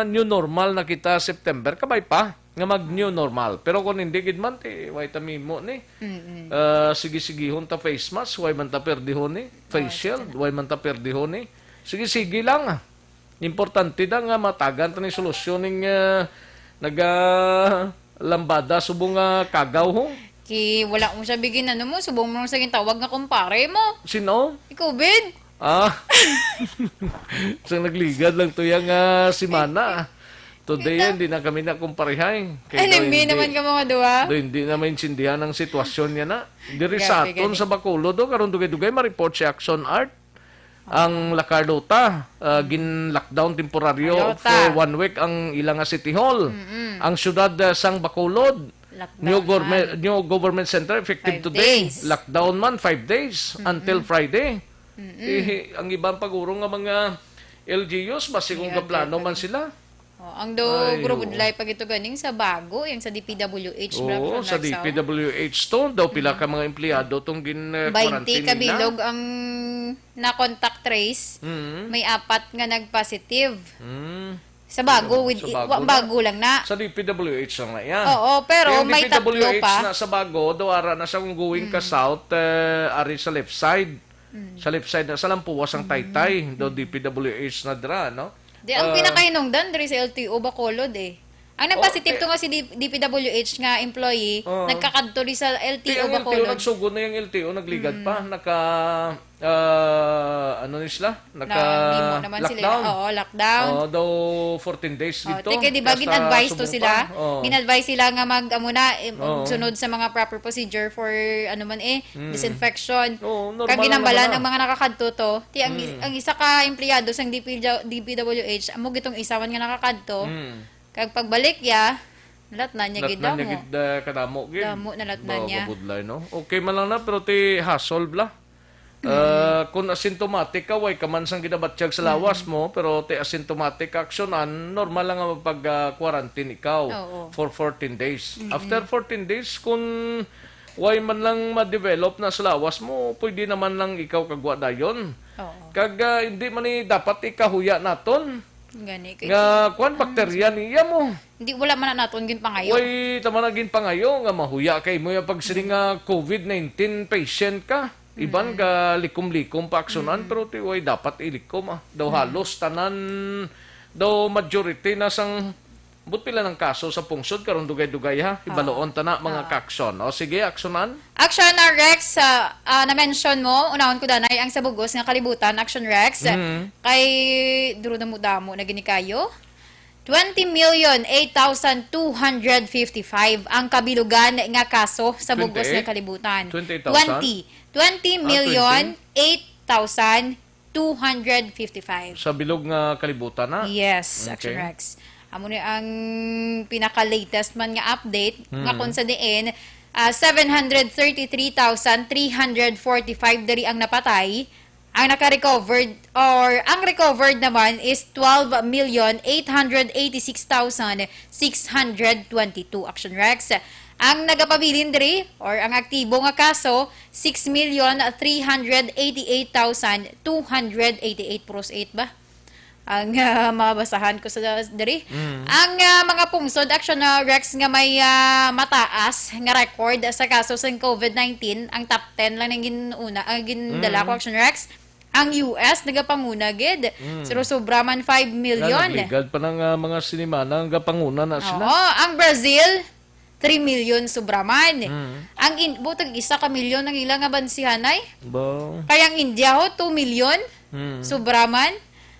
new normal na kita September, kabay pa nga mag new normal. Pero kung hindi gid man, ti, way ta mimo ni. Mm-mm. Ah, sige-sigihon ta face mask, way man ta perdihon ni. Face Oh, shield, sige na. way man ta perdihon ni. Sige-sige lang. Importante da nga matagan ta ni solusyon ning, ah, naga lambada subong nga kagaw, ho. Ki, wala mo siya bigin, ano mo, subong mo sa gintawag nga kumpare mo. Sino? I-COVID. Ah. Sa nagligad lang to yang, ah, semana. Today, Kita. hindi na kami na kumparehay. Kay Enemy do hindi, naman ka mga duwa. do hindi na maintindihan ang sitwasyon niya na. Diri Grabe sa aton gani. sa Bacolod, do, karon dugay-dugay ma-report si Action Art. Ang La Carlota, ah, gin-lockdown temporaryo Carlota. for one week ang ila nga City Hall. Mm-mm. Ang siyudad, ah, sang Bacolod, Lockdown new, government, man. new government center effective Five today. days. Lockdown man, five days, Mm-mm. until Friday. Mm-mm. Eh, ang iban paguro nga mga L G Us, basi kung May gaplano other man pa. sila. Oh, ang do Ay, oo. Gurubudlay pa gito ganing sa bago, yung sa D P W H, bra, Oo, from sa Nagsao. D P W H to, daw pila Mm. ka mga empleyado tong gin, eh, Bainte quarantine nila. kabilog ang na-contact trace. Mm. May apat nga nag-positive. Mm. Sa bago, Sa with, bago wa-, na. bago lang na. Sa D P W H lang na yan. Oo, pero Kaya ang may tatlo D P W H pa. na sa bago, daw ara na siya kung going ka Mm. south, eh, ari sa left side. Mm. Sa left side na, sa Lampuas ang Mm. Taytay, daw Mm. D P W H na dira, no? Di, ang Ah. pinakahinungdan diri sa L T O Bacolod, eh. Ang Oh, nagpositive eh. to nga si D-, D P W H nga employee, Oh. nagkakadto di sa L T O Ti ang L T O Bacolod. nagsugod na yung L T O, nagligad Mm. pa, naka, ah, ano ni sila? Naka Na, hindi mo naman sila. lockdown. Oo, lockdown. Oh, daw fourteen days Oh, dito. ti kay di ba Basta gin-advise to subukan. sila? Oh. Gin-advise sila nga mag, amo na, eh, Oo. sunod sa mga proper procedure for, ano man eh, Mm. disinfection. Oo, normal Kag lang ginambalan naman na. ang mga nakakadto to. Ti ang, Mm. ang isa ka empleyado sang D P W, D P W H, amo gitong isa man nga nakakadto. Mm. Kag pagbalik ya, nalatnan niya gid Latnan niya damo. gid, ah, kadamo gid. Damo, nalatnan Ba, niya. Kabudlay, no? Okay man lang na, pero ti hassle bla. Mm. Ah, kung asymptomatic ka, way ka man sang ginabatyag sa lawas Mm. mo, pero ti asymptomatic ka, aksyonan, normal lang nga magpag, ah, quarantine ikaw Oo. for fourteen days. Mm-mm. After fourteen days, kung way man lang ma-develop na sa lawas mo, pwede naman lang ikaw kagwa dayon. Oo. Kag, ah, hindi man ni dapat ikahuya naton. Gani, kay Nga, kwan, Mm. bakterya niya mo. Di, wala man na naton ginpangayo. Way, tama na ginpangayo nga mahuya kay mo yung pagsiling nga covid nineteen patient ka. Iban Mm. ka likom-likom pa aksunan, Mm. pero ti way dapat ilikom, ah. Daw Mm. halos tanan, daw majority na sang, but pila ng kaso sa pungsod karon dugay-dugay, ha? Ah. Hibaloon ta na, mga Ah. kakson. O, sige, aksunan. Action, ah, Rex, ah, ah, na-mention mo, unahon ko danay ang sa bugos nga kalibutan, Action Rex. Mm. Kay duro damo-damo na gini kayo. Twenty million eight thousand two hundred fifty-five ang kabilugan nga kaso sa bugos nga Twenty-eight? kalibutan. Twenty-eight thousand? Twenty. Twenty million Ah, twenty? eight thousand two hundred fifty-five. Sa bilog nga kalibutan na? Yes, Okay. Action Rex. Amo ni ang pinaka-latest man nga update nga Hmm. kung sa diin, ah, seven hundred thirty-three thousand three hundred forty-five diri ang napatay. Ang naka-recovered or ang recovered naman is twelve million eight hundred eighty-six thousand six hundred twenty-two, Action Rex. Ang nagapabilin diri or ang aktibo nga kaso, six million three hundred eighty-eight thousand two hundred eighty-eight, puros eight ba? Ang, ah, mabasahan ko sa diri. Mm. Ang, ah, mga pungsod, Action, ah, Rex, nga may, ah, mataas nga record sa kaso sa covid nineteen, ang top ten lang ang ginuna, ang gindala Mm. ko, Action Rex. Ang U S nagapanguna gid. Mm. Pero sobra man five million. Nga nagligad pa ng, ah, mga sinimana, nagapanguna na sila. Oo, ang Brazil, three million sobra man. Mm. Ang in-, butag isa ka milyon ang ila nga bansihanay. Ba? Kaya ang India ho, two million Mm. sobra man.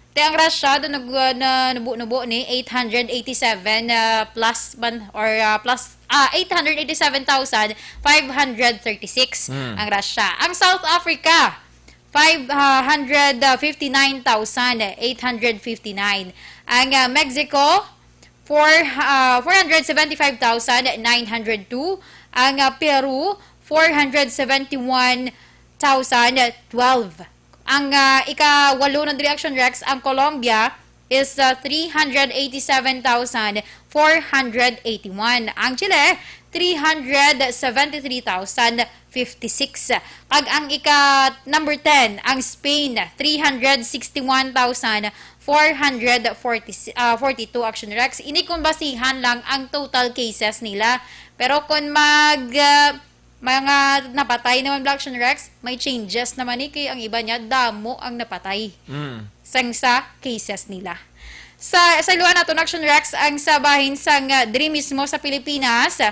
Te ang Russia, do nag, uh, na, nubo-nubo ni eight hundred eighty-seven, uh, plus man, or, uh, plus, ah, eight hundred eighty-seven thousand five hundred thirty-six Mm. ang Russia. Ang South Africa, five hundred fifty-nine thousand eight hundred fifty-nine. Ang, uh, Mexico, four, ah, four hundred seventy-five thousand nine hundred two. Ang, ah, Peru, four hundred seventy-one thousand twelve. Ang, ah, ikawalo na diri, Action Rex, ang Colombia is, ah, three hundred eighty-seven thousand four hundred eighty-one. Ang Chile, three hundred seventy-three thousand fifty-six. Kag ang ika number ten, ang Spain, three hundred sixty-one thousand four hundred forty, ah, forty-two, Action Rex. Ini kung basihan lang ang total cases nila. Pero kung mag, ah, mga napatay naman, Black Action Rex, may changes naman ni kay ang iba niya, damo ang napatay Mm. sang sa cases nila. Sa, sa iluan nato, Action Rex, ang sa bahin sang, ah, diri mismo sa Pilipinas,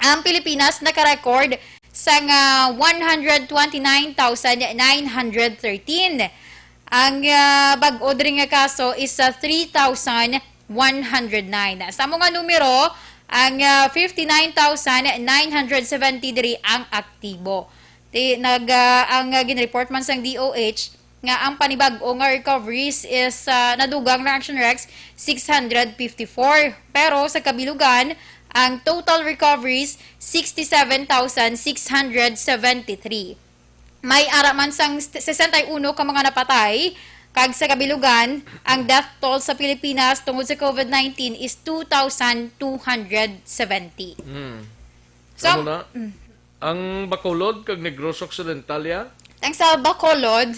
ang Pilipinas naka-record sang, ah, one hundred twenty-nine thousand nine hundred thirteen. Ang, ah, bag-o diri nga kaso is, ah, three thousand one hundred nine. Sa amo nga numero, ang, ah, fifty-nine thousand nine hundred seventy diri ang aktibo. Ti, nag, ah, ang, ah, ginreport man sang D O H, nga ang panibag-o nga recoveries is, ah, nadugang na, Action Rex, six hundred fifty-four. Pero sa kabilugan, ang total recoveries, sixty-seven thousand six hundred seventy-three. May ara man sang st-, sesenta y uno ka mga napatay, kag sa kabilugan, ang death toll sa Pilipinas tungod sa covid nineteen is two thousand two hundred seventy. Hmm. So, Amo na. Mm. Ang Bacolod kag Negros Occidental, ya? Ang sa Bacolod,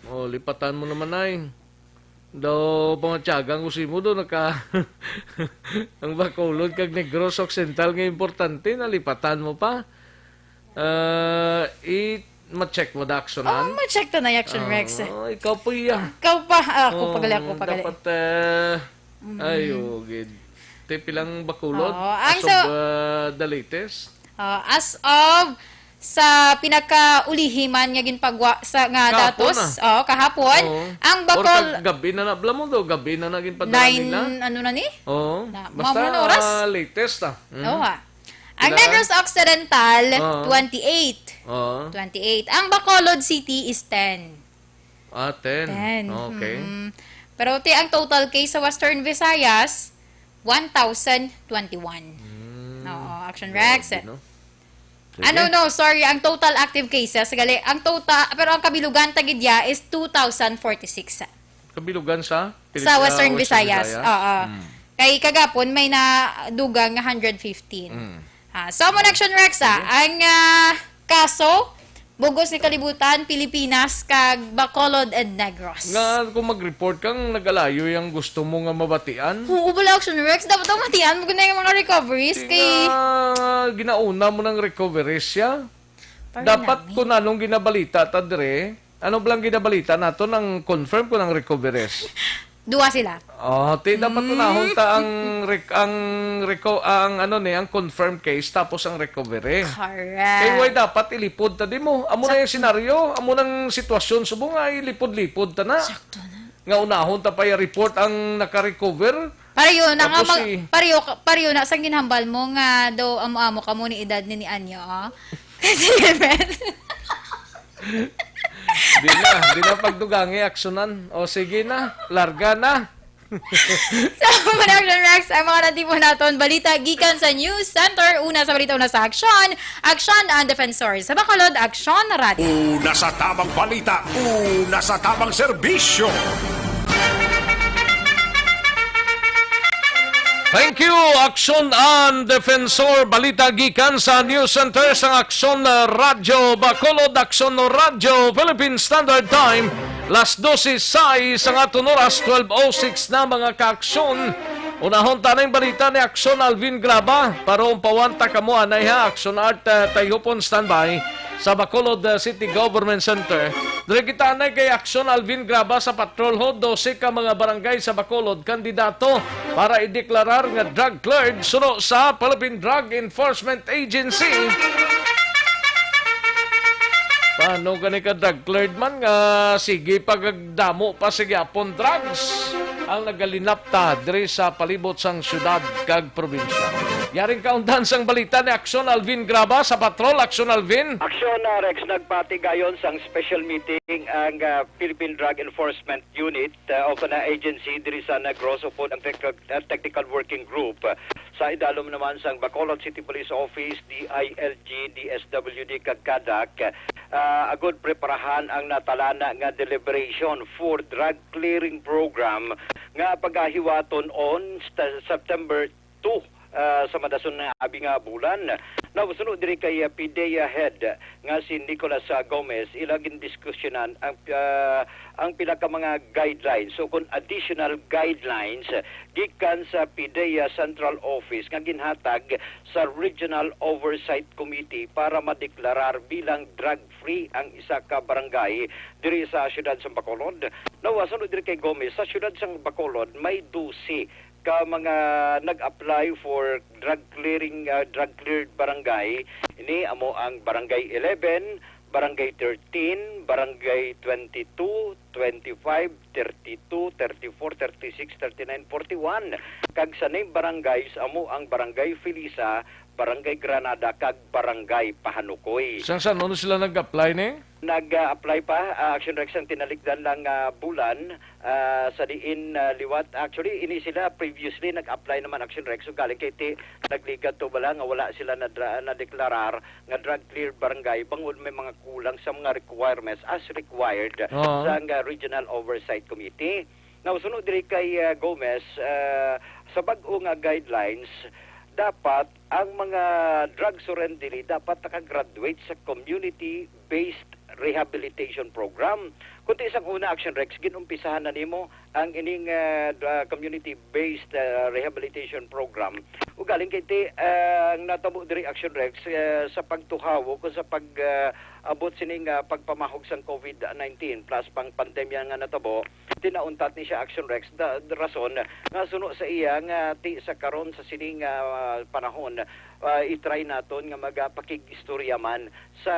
Oh, lipatan mo naman, ay. Daw, pamatyagan ko simo do, naka-, ang Bacolod kag Negros Occidental nga importante, nalipatan mo pa. Ah, i-, ma-check mo da, Action, Oh, an? ma-check to na, Action Rex. Oh, ikaw po, iya. Ikaw pa. Ah, ako Oh, pagali, ako pagali. dapat, eh, Mm. ay, oh, gid. Te, pilang Bacolod, Oo, ang as of, sa ah, the latest? Ah, as of sa pinakaulihi man nga ginpagwa sa nga Kahapon datos, na. Oo, kahapon, Oo. ang Or Bacol kag gabi na na, bala mo do, gabi na na ginpadala nine, nila. ano na ni? Oo. Na, Basta mga oras? latest, ah. Mm. Oo, ha. Ang Pila? Negros Occidental, Oo. twenty-eight. Oo. Twenty-eight. Ang Bacolod City is ten. Ah, ten. Ten. Okay. Mm. Pero ti ang total case sa Western Visayas, one thousand twenty-one. Mm. Oo, Action Rex. Grabe, no? Sige. Ah, no, no, sorry. Ang total active cases, gali, ang total, pero ang kabilugan ta gid ya is two thousand forty-six. Kabilugan sa Sa Pilip-, ah, Western Western Visayas. Visayas? Oo. Mm. Kay kagapon, may nadugang nga hundred fifteen. Mm. Ah, so, amo na, Action Rex, ah. Sige. Ang, ah, kaso, bugos ni kalibutan, Pilipinas, kag Bacolod and Negros. Nga, kung mag-report kang nagalayo yung gusto mo nga mabatian? Oo, bala, Action Rex. Dapat ang matian mo na yung mga recoveries Di kay nga, ginauna mo ng recoveries siya. Para Dapat namin. kung anong ginabalita ta dire, ano blang ginabalita nato nang confirm ko ng recoveries? Duwa sila. Oh, ti dapat Mm. unahon ta ang rec-, ang reco-, ang ano ni, ang confirmed case tapos ang recovery. Correct. Kay why dapat ilipod ta di mo? Amo na yung Sakto. senaryo, amo nang sitwasyon subong nga ilipod-lipod ta na. Sakto na. Nga unahon ta pa i-report ang naka-recover. Pareho na nga Tapos mag-, si pareho ka, pareho na sang ginhambal mo nga daw amo-amo ka mo ni edad ni, ni Anyo, oh. Di na, di na pagdugangi, aksyonan. O sige na, larga na. So, mga Action Rex, ang mga natipo naton, balita gikan sa News Center. Una sa balita, una sa aksyon, Aksyon ang Defensor. Sa Bacolod, Aksyon Radio. Una sa tamang balita, una sa tamang serbisyo. Thank you, Aksyon ang Defensor. Balita gikan sa News Center sang Aksyon Radyo Bacolod, Aksyon Radyo Philippine Standard Time. Las dose sais ang aton oras, twelve oh six na, mga kaaksyon. Unahon ta na yung balita ni Aksyon Alvin Graba. Para umpawan ta kamo anay ha, Aksyon Art, uh, Tayhupon, standby sa Bacolod, uh, City Government Center. Diri kita anay kay Aksyon Alvin Graba sa patrol ho, dose ka mga barangay sa Bacolod kandidato para ideklarar nga drug cleared suno sa Philippine Drug Enforcement Agency. Paano gani ka drug cleared man nga sige pagdamo pa sa gyapon drugs ang nagalinapta diri sa palibot sang syudad kag probinsya? Yaring kaundan sang balita ni Aksyon Alvin Graba sa Patrol. Aksyon Alvin. Aksyon, ah, Rex, nagpatigayon sang special meeting ang, ah, Philippine Drug Enforcement Unit, ah, o kana agency diri sa Negros upod ang tec-, ah, technical working group. Sa idalom naman sang Bacolod City Police Office, D I L G, D S W D, kag CADAC, ah, agud preparahan ang natalana nga deliberation for drug clearing program nga pagahiwaton on sta-, September two, ah, sa madason nga abi nga bulan. Now, suno diri kay, ah, PDEA head nga si Nicolas, ah, Gomez, ila gindiskusyonan ang, ah, ang pila ka mga guidelines, so kun additional guidelines, ah, gikan sa PDEA Central Office nga ginhatag sa Regional Oversight Committee para madeklarar bilang drug-free ang isa ka barangay diri sa siyudad sa Bacolod. Now, ah, suno diri kay Gomez, sa siyudad sa Bacolod may dose ka mga nag-apply for drug clearing, ah, drug cleared barangay. Ini amo ang Barangay eleven, Barangay thirteen, Barangay twenty-two, twenty-five, thirty-two, thirty-four, thirty-six, thirty-nine, forty-one. Kag sa named barangays amo ang Barangay Felisa, Barangay Granada, kag Barangay Pahanukoy. Sang san-o na sila nag-apply ni? Nag-apply pa, ah, Action Rex, ang tinalikdan lang nga bulan, ah, sa diin, ah, liwat. Actually, ini sila previously nag-apply naman, Action Rex. So, galing kay ti, nagligad to bala nga wala sila nadra, nadeklarar nga drug cleared barangay bangod may mga kulang sa mga requirements as required Oo. sa, ah, Regional Oversight Committee. Now, sunod diri kay, ah, Gomez, ah, sa bag-o nga guidelines, dapat ang mga drug surrenderee dapat naka-graduate sa community-based rehabilitation program. Kung ti sang una, Action Rex, ginumpisahan na nimo ang ining, ah, dra-, community-based, ah, rehabilitation program. Ugaling kay ti, ah, ang natabo diri, Action Rex, ah, sa pagtuhaw o sa pag, ah, abot sining, ah, pagpamahog sang COVID nineteen plus pang pandemya nga natabo, tinauntat ni siya, Action Rex, da, rason nga suno sa iya nga ti sa karon sa sining, ah, panahon, ah, i-try naton nga magapakig-istorya man sa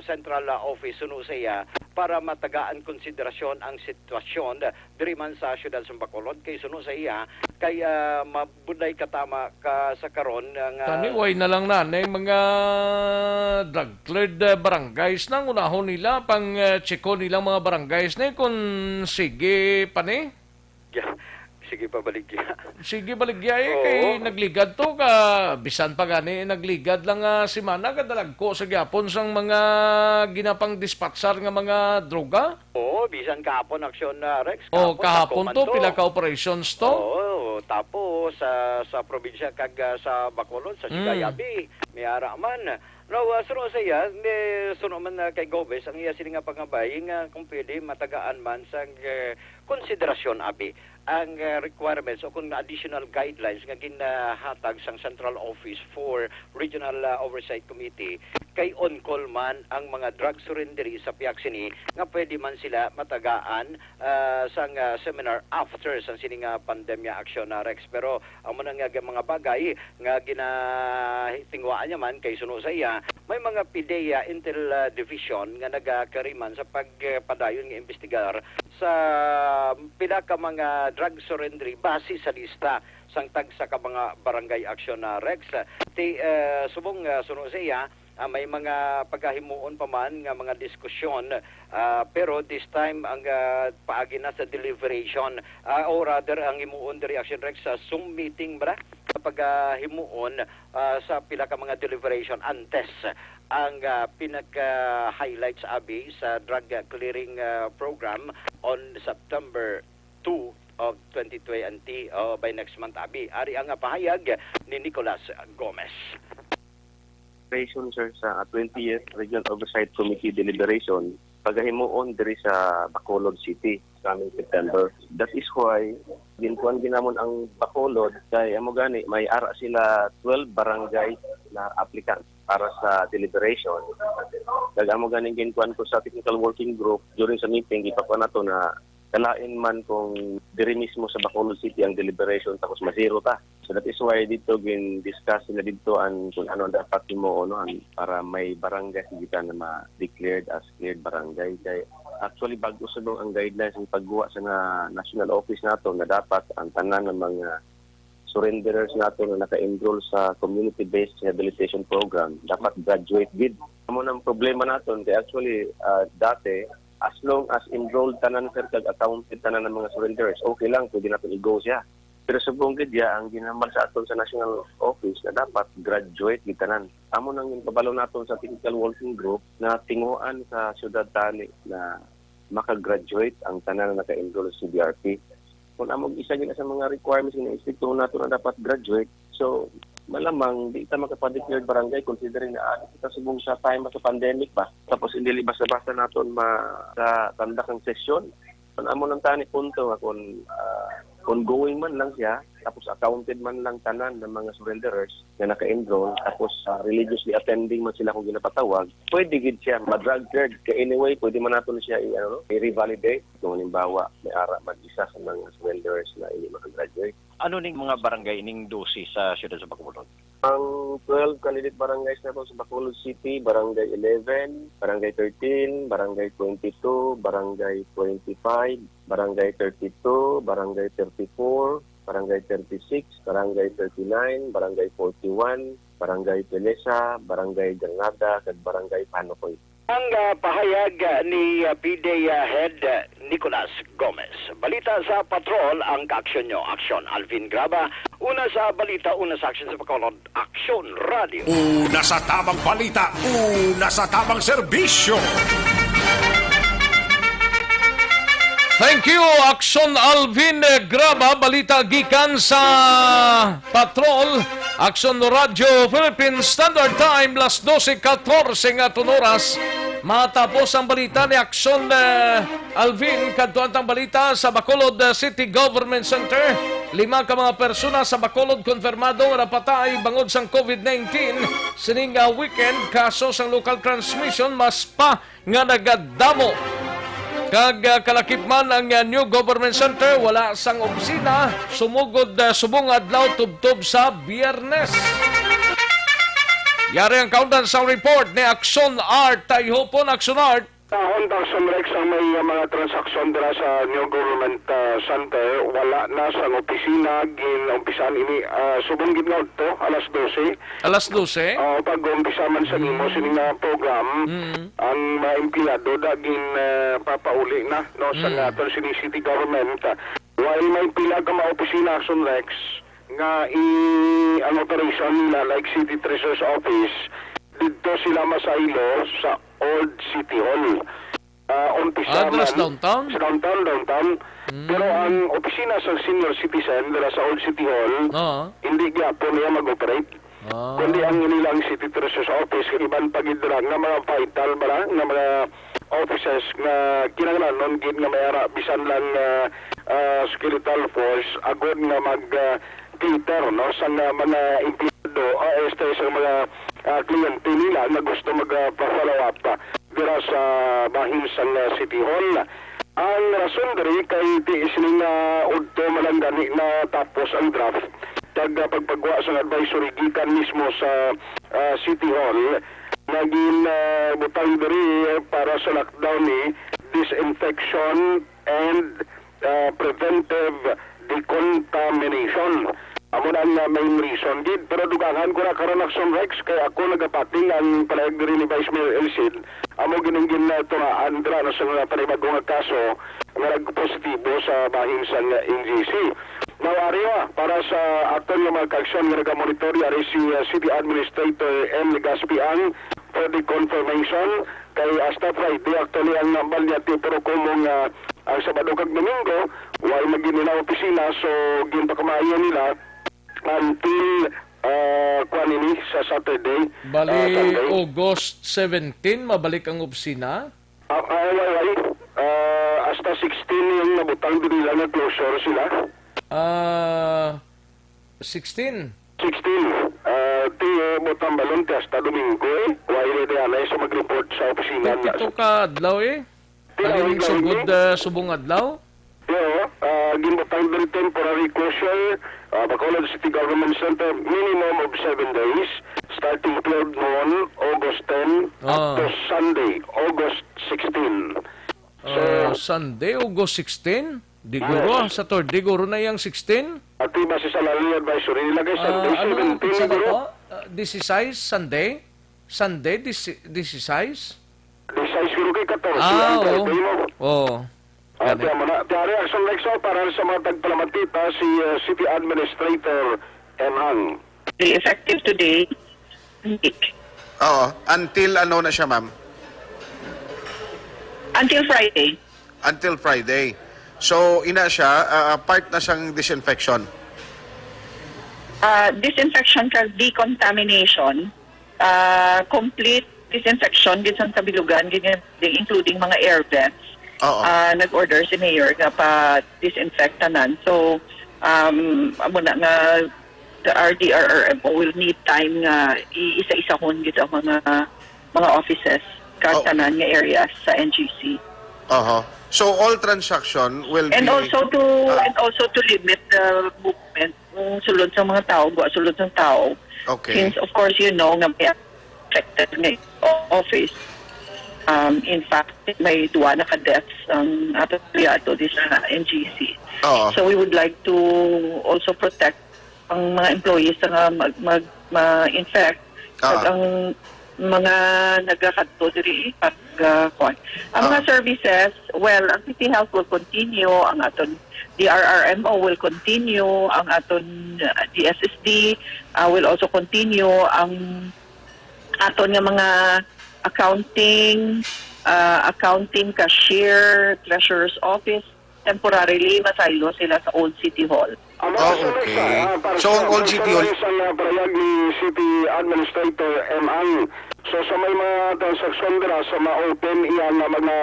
central, ah, office suno sa iya para matagaan konsiderasyon ang sitwasyon diri man sa siyudad sa Bacolod, kay suno sa iya kay, ah, mabudlay katama ka sa karon nga Tani, way na lang na, na yung mga drug cleared, ah, barangays nang unahon nila, pang, ah, checko nilang mga barangays ni kung sige pa ni. Ya, sige pa baligya. Sige baligya eh, Oo. Kay nagligad to ka, bisan pa gani, nagligad lang nga semana, kadalagko sa gyapon sang mga ginapang dispatchar nga mga droga. Oo, bisan kahapon, Action, ah, Rex. O, Kahapon, kahapon dako man to, pila ka operations to? Oo, tapos sa sa probinsya kag, ah, sa Bacolod, sa Sugay Mm. Abi, may ara man. No, uh, suno sa iya, may suno man, ah, kay Gomez ang iya sini nga pangabay nga kung pwede matagaan man sang, eh, konsiderasyon abi ang, ah, requirements o kung additional guidelines nga ginahatag sang Central Office for Regional, ah, Oversight Committee kay on call man ang mga drug surrenderees sa pihak sini nga pwede man sila matagaan, ah, sang, ah, seminar after sang sini nga pandemya, Action, ah, Rex. Pero amo na nga mga bagay nga ginatingwaan niya man kay suno sa iya, may mga PDEA Intel, ah, Division nga nagakari man sa pagpadayon nga imbestigar sa pila ka mga drug surrendery base sa lista sang tagsa ka mga barangay, Action, ah, Rex. Ti, ah, subong, ah, suno sa iya, ah, may mga pagahimuon pa man nga mga diskusyon, ah, pero this time ang, ah, paagi na sa deliberation, ah, or rather ang himuon diri, Action, Rex, sa Zoom meeting ba sa pagahimuon, ah, sa pila ka mga deliberation antes ang, ah, pinaka-highlights abi sa drug, ah, clearing, ah, program on September two of twenty twenty, o by next month abi. Ari ang, ah, pahayag ni Nicolas Gomez. Deliberation, sir, sa twentieth Regional Oversight Committee deliberation pagahimuon diri sa Bacolod City coming September. That is why ginkuan ginamon ang Bacolod kay amo gani may ara sila twelve barangay na applicant para sa deliberation. Kag amo gani ginkuan ko sa technical working group during sa meeting, gipakuan nato na kalain man kung diri mismo sa Bacolod City ang deliberation tapos masiro ta. So that is why dito gin-discuss nila dito ang kung ano ang dapat himuon, no, ang, para may barangay kita na ma-declared as cleared barangay. Kay actually, bago subong ang guidelines ang pagguha sa nga national office nato na dapat ang tanan ng mga surrenderers nato na naka-enroll sa community-based rehabilitation program dapat graduate gid. Amo nang problema naton kay actually, ah, dati, as long as enrolled tanan, sir, kag accounted tanan ng mga surrenderers, okay lang, pwede natin i-go siya. Pero subong gid ya ang ginambal sa aton sa national office na dapat graduate gid tanan. Amo nang ginpabalo naton sa technical working group na tinguhaan sa syudad tani na maka-graduate ang tanan na naka-enroll sa C B R P. Kung amo isa gina sa mga requirements nga istrikto nato na dapat graduate, so malamang di ta makapa-declared barangay considering na ah, kita subong sa time sa pandemic ba. Tapos hindi basta-basta naton ma sa tandak ang sesyon. Ang amo lang tani punto nga kung ah, ongoing man lang siya, tapos accounted man lang tanan ng mga surrenderers na naka-enroll, tapos ah, religiously attending man sila kung ginapatawag, pwede gid siya ma-drug cleared. Kaya anyway, pwede man nato na siya i-, ano, i-revalidate. Kung halimbawa, may ara man isa sa mga surrenderers na hindi makagraduate. Ano ning mga barangay ning dose sa siyudad sa Bacolod? Ang twelve candidate barangays nato sa Bacolod City, Barangay eleven, Barangay thirteen, Barangay twenty-two, Barangay twenty-five, Barangay thirty-two, Barangay thirty-four, Barangay thirty-six, Barangay thirty-nine, Barangay forty-one, Barangay Telesa, Barangay Granada, kag Barangay Panocoy. Ang, ah, pahayag, ah, ni, ah, P D A Head, ah, Nicolas Gomez. Balita sa Patrol ang kaaksyon nyo. Aksyon, Alvin Graba. Una sa balita, una sa aksyon sa Bacolod, Aksyon Radio. Una sa tamang balita, una sa tamang serbisyo. Thank you, Aksyon Alvin Graba. Balita gikan sa Patrol, Aksyon Radio Philippines Standard Time, las dose katorse nga aton oras. Matapos ang balita ni Aksyon, eh, Alvin, kadto ang balita sa Bacolod, eh, City Government Center. Lima ka mga persona sa Bacolod konfirmado nga napatay bangod sang COVID nineteen. Sining, ah, weekend, kaso sang local transmission mas pa nga nagadamo. Kag, ah, kalakip man ang, ah, New Government Center, wala sang opisina sumugod, ah, subong adlaw tubtob sa Biyernes. Yari ang kaundan sang report ni Aksyon Art Tayhopon. Aksyon Art. Dahon, Aksyon Rex, ang may, ah, mga transaksyon dira sa New Government, ah, Center, wala na sang opisina, gin-umpisan ini, ah, subong gid nga udto, alas dose. Alas dose? Oo, pag-umpisa man sa nimo Mm. sini nga program, Mm. ang mga empleyado da gin, ah, papauli na, no, sa Mm. nga aton sini city government. While may pila ka mga opisina, Aksyon Rex, nga i-, ang operation nila, like City Treasurer's Office, didto sila masaylo sa Old City Hall. Ah, umpisa Ah, dira sa man downtown? sa downtown, downtown. Mm. Pero ang opisina sa senior citizen dira sa Old City Hall, Oo. hindi gyapon niya mag-operate. Ah. Kundi ang inilang City Treasurer's Office, kag iban pa gid dira nga mga vital ba na, nga mga offices nga kinahanglanon gid nga may ara bisan lang, ah, ah, skeletal force agod nga mag, ah, cater, no, sa nga mga empleyado, ah, este, sa mga, ah, kliyente nila nga gusto mag, ah, pa-follow up, ah, dira sa bahin sang, ah, City Hall. Ang rason diri kay ti sini nga udto man lang gani natapos ang draft kag, ah, pagpagwa sang advisory gikan mismo sa, ah, City Hall nga gin, ah, butang diri para sa lockdown ni disinfection and, ah, preventive decontamination. Amo na ang, ah, main reason gid. Pero dugangan ko na karon, Aksyon Rex, kay ako nagapating ang palayag diri ni Vice Mayor Elcid. Amo gid ang gin, ah, tunaan dira na sa mga panibago nga kaso nga nagpositibo sa bahin sang N G C. Now, ari, ah, para sa aton nga mga kaaksyon nga nagamonitor, ari si, ah, City Administrator M. Legaspi ang for the confirmation. Kay hasta Friday, actually, ang Maliati, pero kumong, ah, ang Sabado kag Domingo, way magginila opisina, so ginpakamaayo nila until, ah, kuan ini sa Saturday, Bali, ah, Sunday. August seventeen, mabalik ang opisina? Ah, ah, way, way. Ah, hasta sixteen yung nabutang din nila, nag-closure sila. Ah, sixteen? Sixteen. Ah, ti, eh, butang balon ti hasta Domingo, eh. Way, di anay sa mag-report sa opisina. Pito ka adlaw, eh. Tila Alin adlaw sugod, ini. Ah, subong adlaw? Yo, ah, ginbutang diri temporary closure, ah, Bacolod City Government Center, minimum of seven days, starting twelve noon, August ten, up Ah. to Sunday, August sixteen. So, Ah, Sunday, August sixteen? Di guro, Yes. Saturday guro na yang sixteen? Ati ba si Salary Advisory nila kay Sunday Ah, ano, seventeen, kinsa na guro? To? Ah, disisais, Sunday? Sunday, disi-, disisais? Disisais guro kay katorse Ah, ang oo. Friday mo. Oo. Ah, Gani. Tiyan mo na. Tiyan, Reaction Next Show para sa mga tagpalamatita, si, ah, City Administrator M. Hang. Effective today, week. Oo. Until ano na siya, ma'am? Until Friday. Until Friday. So, ina siya, ah, ah, part na siyang disinfection? Ah, disinfection kag decontamination. Ah, complete disinfection gid sang kabilugan, gid nga, including mga air vents. Oo. Ah, nag-order si Mayor nga pa-disinfect tanan. So, um, amo na nga the R D R R M O will need time nga i-isa-isahon gid ang mga, mga offices kag Oh. tanan nga areas sa N G C. Oho. So, all transaction will And be, also to, ah. and also to limit the movement, mm, sulod sa mga tao, gwa sulod sa tao. Okay. Since, of course, you know, nga may affected nga o-, office. Um, in fact, may duwa na ka-deaths ang ato, ato di sa N G C. Oo. So we would like to also protect ang mga employees nga mag, mag, ma-infect. Ah. Kag ang mga nagakadto diri pag, ah, kuwan. Ang mga Ah. services, well, ang City Health will continue, ang aton D R R M O will continue, ang aton, ah, D S S D, ah, will also continue, ang aton nga mga accounting, ah, accounting, cashier, treasurer's office, temporarily masaylo sila sa Old City Hall. Amo Oh, sa okay. Sa, ah, para So, sa ang Old City Hall personal sa, ah, pahayag ni City Administrator M. Ang. So, sa may mga transaksyon dira sa ma-open iya nga mga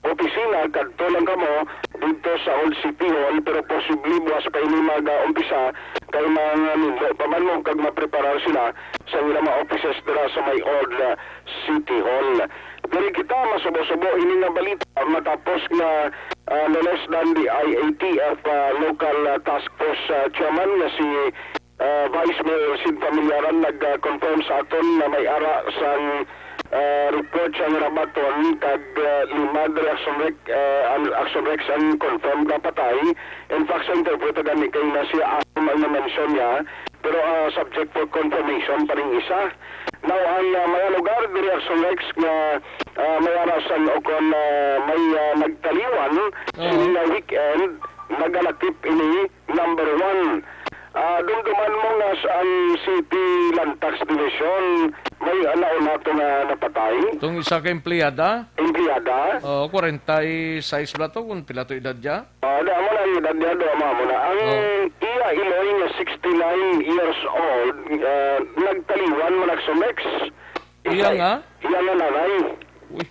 opisina, kadto lang kamo dito sa Old City Hall, pero posible buwas pa ini mag-umpisa kay mga nindo pa man mo kag mapreparar sila sa ilang mga offices dira sa may Old, ah, City Hall. Diri kita masubo-subo ini nga balita matapos nga, ah, no less than the I A T F, ah, local, ah, task force, ah, chairman nga si, ah, Vice Mayor Sid Familiaran nag-confirm sa aton na may ara sang, ah, report sa nga nabaton kag, ah, lima diri Action Rec, ah, ang Action Rex ang confirmed na patay. In fact, sa interview ta gani kay na siya ang na-mention niya, pero, ah, subject for confirmation pa rin isa. Now, ang, ah, mga lugar diri Action Rex nga, ah, may arasan o kon, ah, may, ah, nagtaliwan Oo. sini nga weekend, nagalakip ini number one. Ah, dumduman mo nga sa ang City Land Tax Division may, ah, nauna to nga napatay. Itong isa ka empleyada? Empleyada? Oo, kwarenta y seis ba to? Kung pila to edad niya? Ah, da, amo na ang edad niya, do, amo, amo na. Ang Oh. iya iloy nga sixty-nine years old, ah, nagtaliwan man ang sumex. Iya nga? Iya nga nanay. Uy.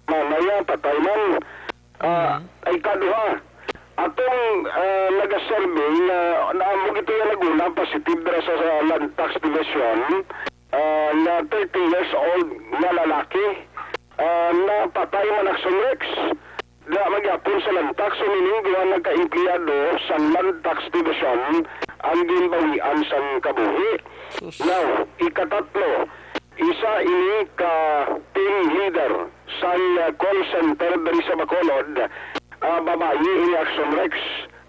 Nanay, ah, patay man. Ah, Mhm. Ay kaduha. Atong, ah, nagasurvey nga naamo gito nga Laguna, positive dira sa, sa Land Tax Division, ah, nga thirty years old nga lalaki, ah, napatay man ang sumex. Diha man gyapon sa Land Tax, so meaning duha na ka empleyado sa Land Tax Division ang ginbawian sang kabuhi. Sus. Now, ikatatlo, isa ini ka team leader sang, ah, call center diri sa Bacolod, ah, babayi ini Action Rex,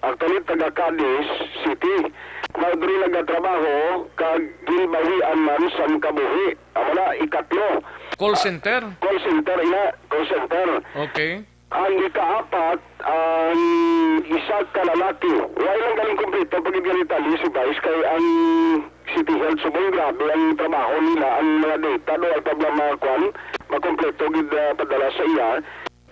actually taga Cadiz City. Now, diri nagatrabaho kag ginbawian man sang kabuhi. Amo na, ikatlo. Call center? Call center, ina, call center. Okay. Ang ikaapat, ang isa ka lalaki. Wala lang galing kompleto pag gid detalye si Vice kay ang City Health subong grabe ang trabaho nila, ang mga data do ay pa ba mga kwan, makompleto gid, ah, padala sa iya.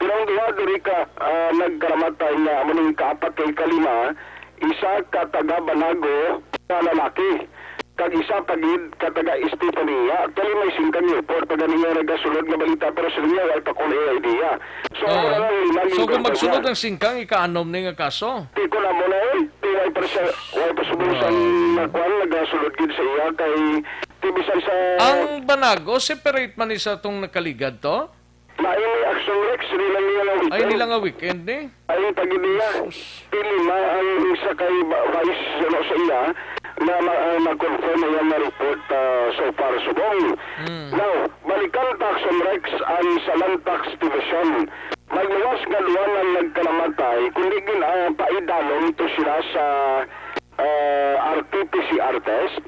Pero ang duha diri ka, ah, nagkaramatay nga amo ning ikaapat kay kalima, isa ka taga Banago nga lalaki. Kag isa pa gid ka taga Estefania. Actually, may singkang airport pa gani nga nagasulod nga balita, pero sila niya, wala pa ko na idea. So, Oo. Wala lang, wala lang So, yung kung magsulod kanya. Ang singkang, ikaanom ni nga kaso? Di ko na mo na, eh. Di, wala pa siya, wala pa subong sa Wow. Nakuan, nagasulod gid sa iya kay tibisan sa Ang Banago, separate man ni sa tong nakaligad to? Lain ni Action Rex, sila nila nga Ay, weekend. Nila nga weekend, eh? Ay, pag niya, Sus. Pili na ang isa kay ba-, vice, ano, sa iya, na ma-, ah, ma-confirm na yan na report, ah, so far, subong. Mm. Now, balikan ta, Action Rex, ang sa Land Tax Division. Magluwas nga duha nang nagkalamatay, kundi gin, ah, paidanon to sila sa, ah, R T P C R test.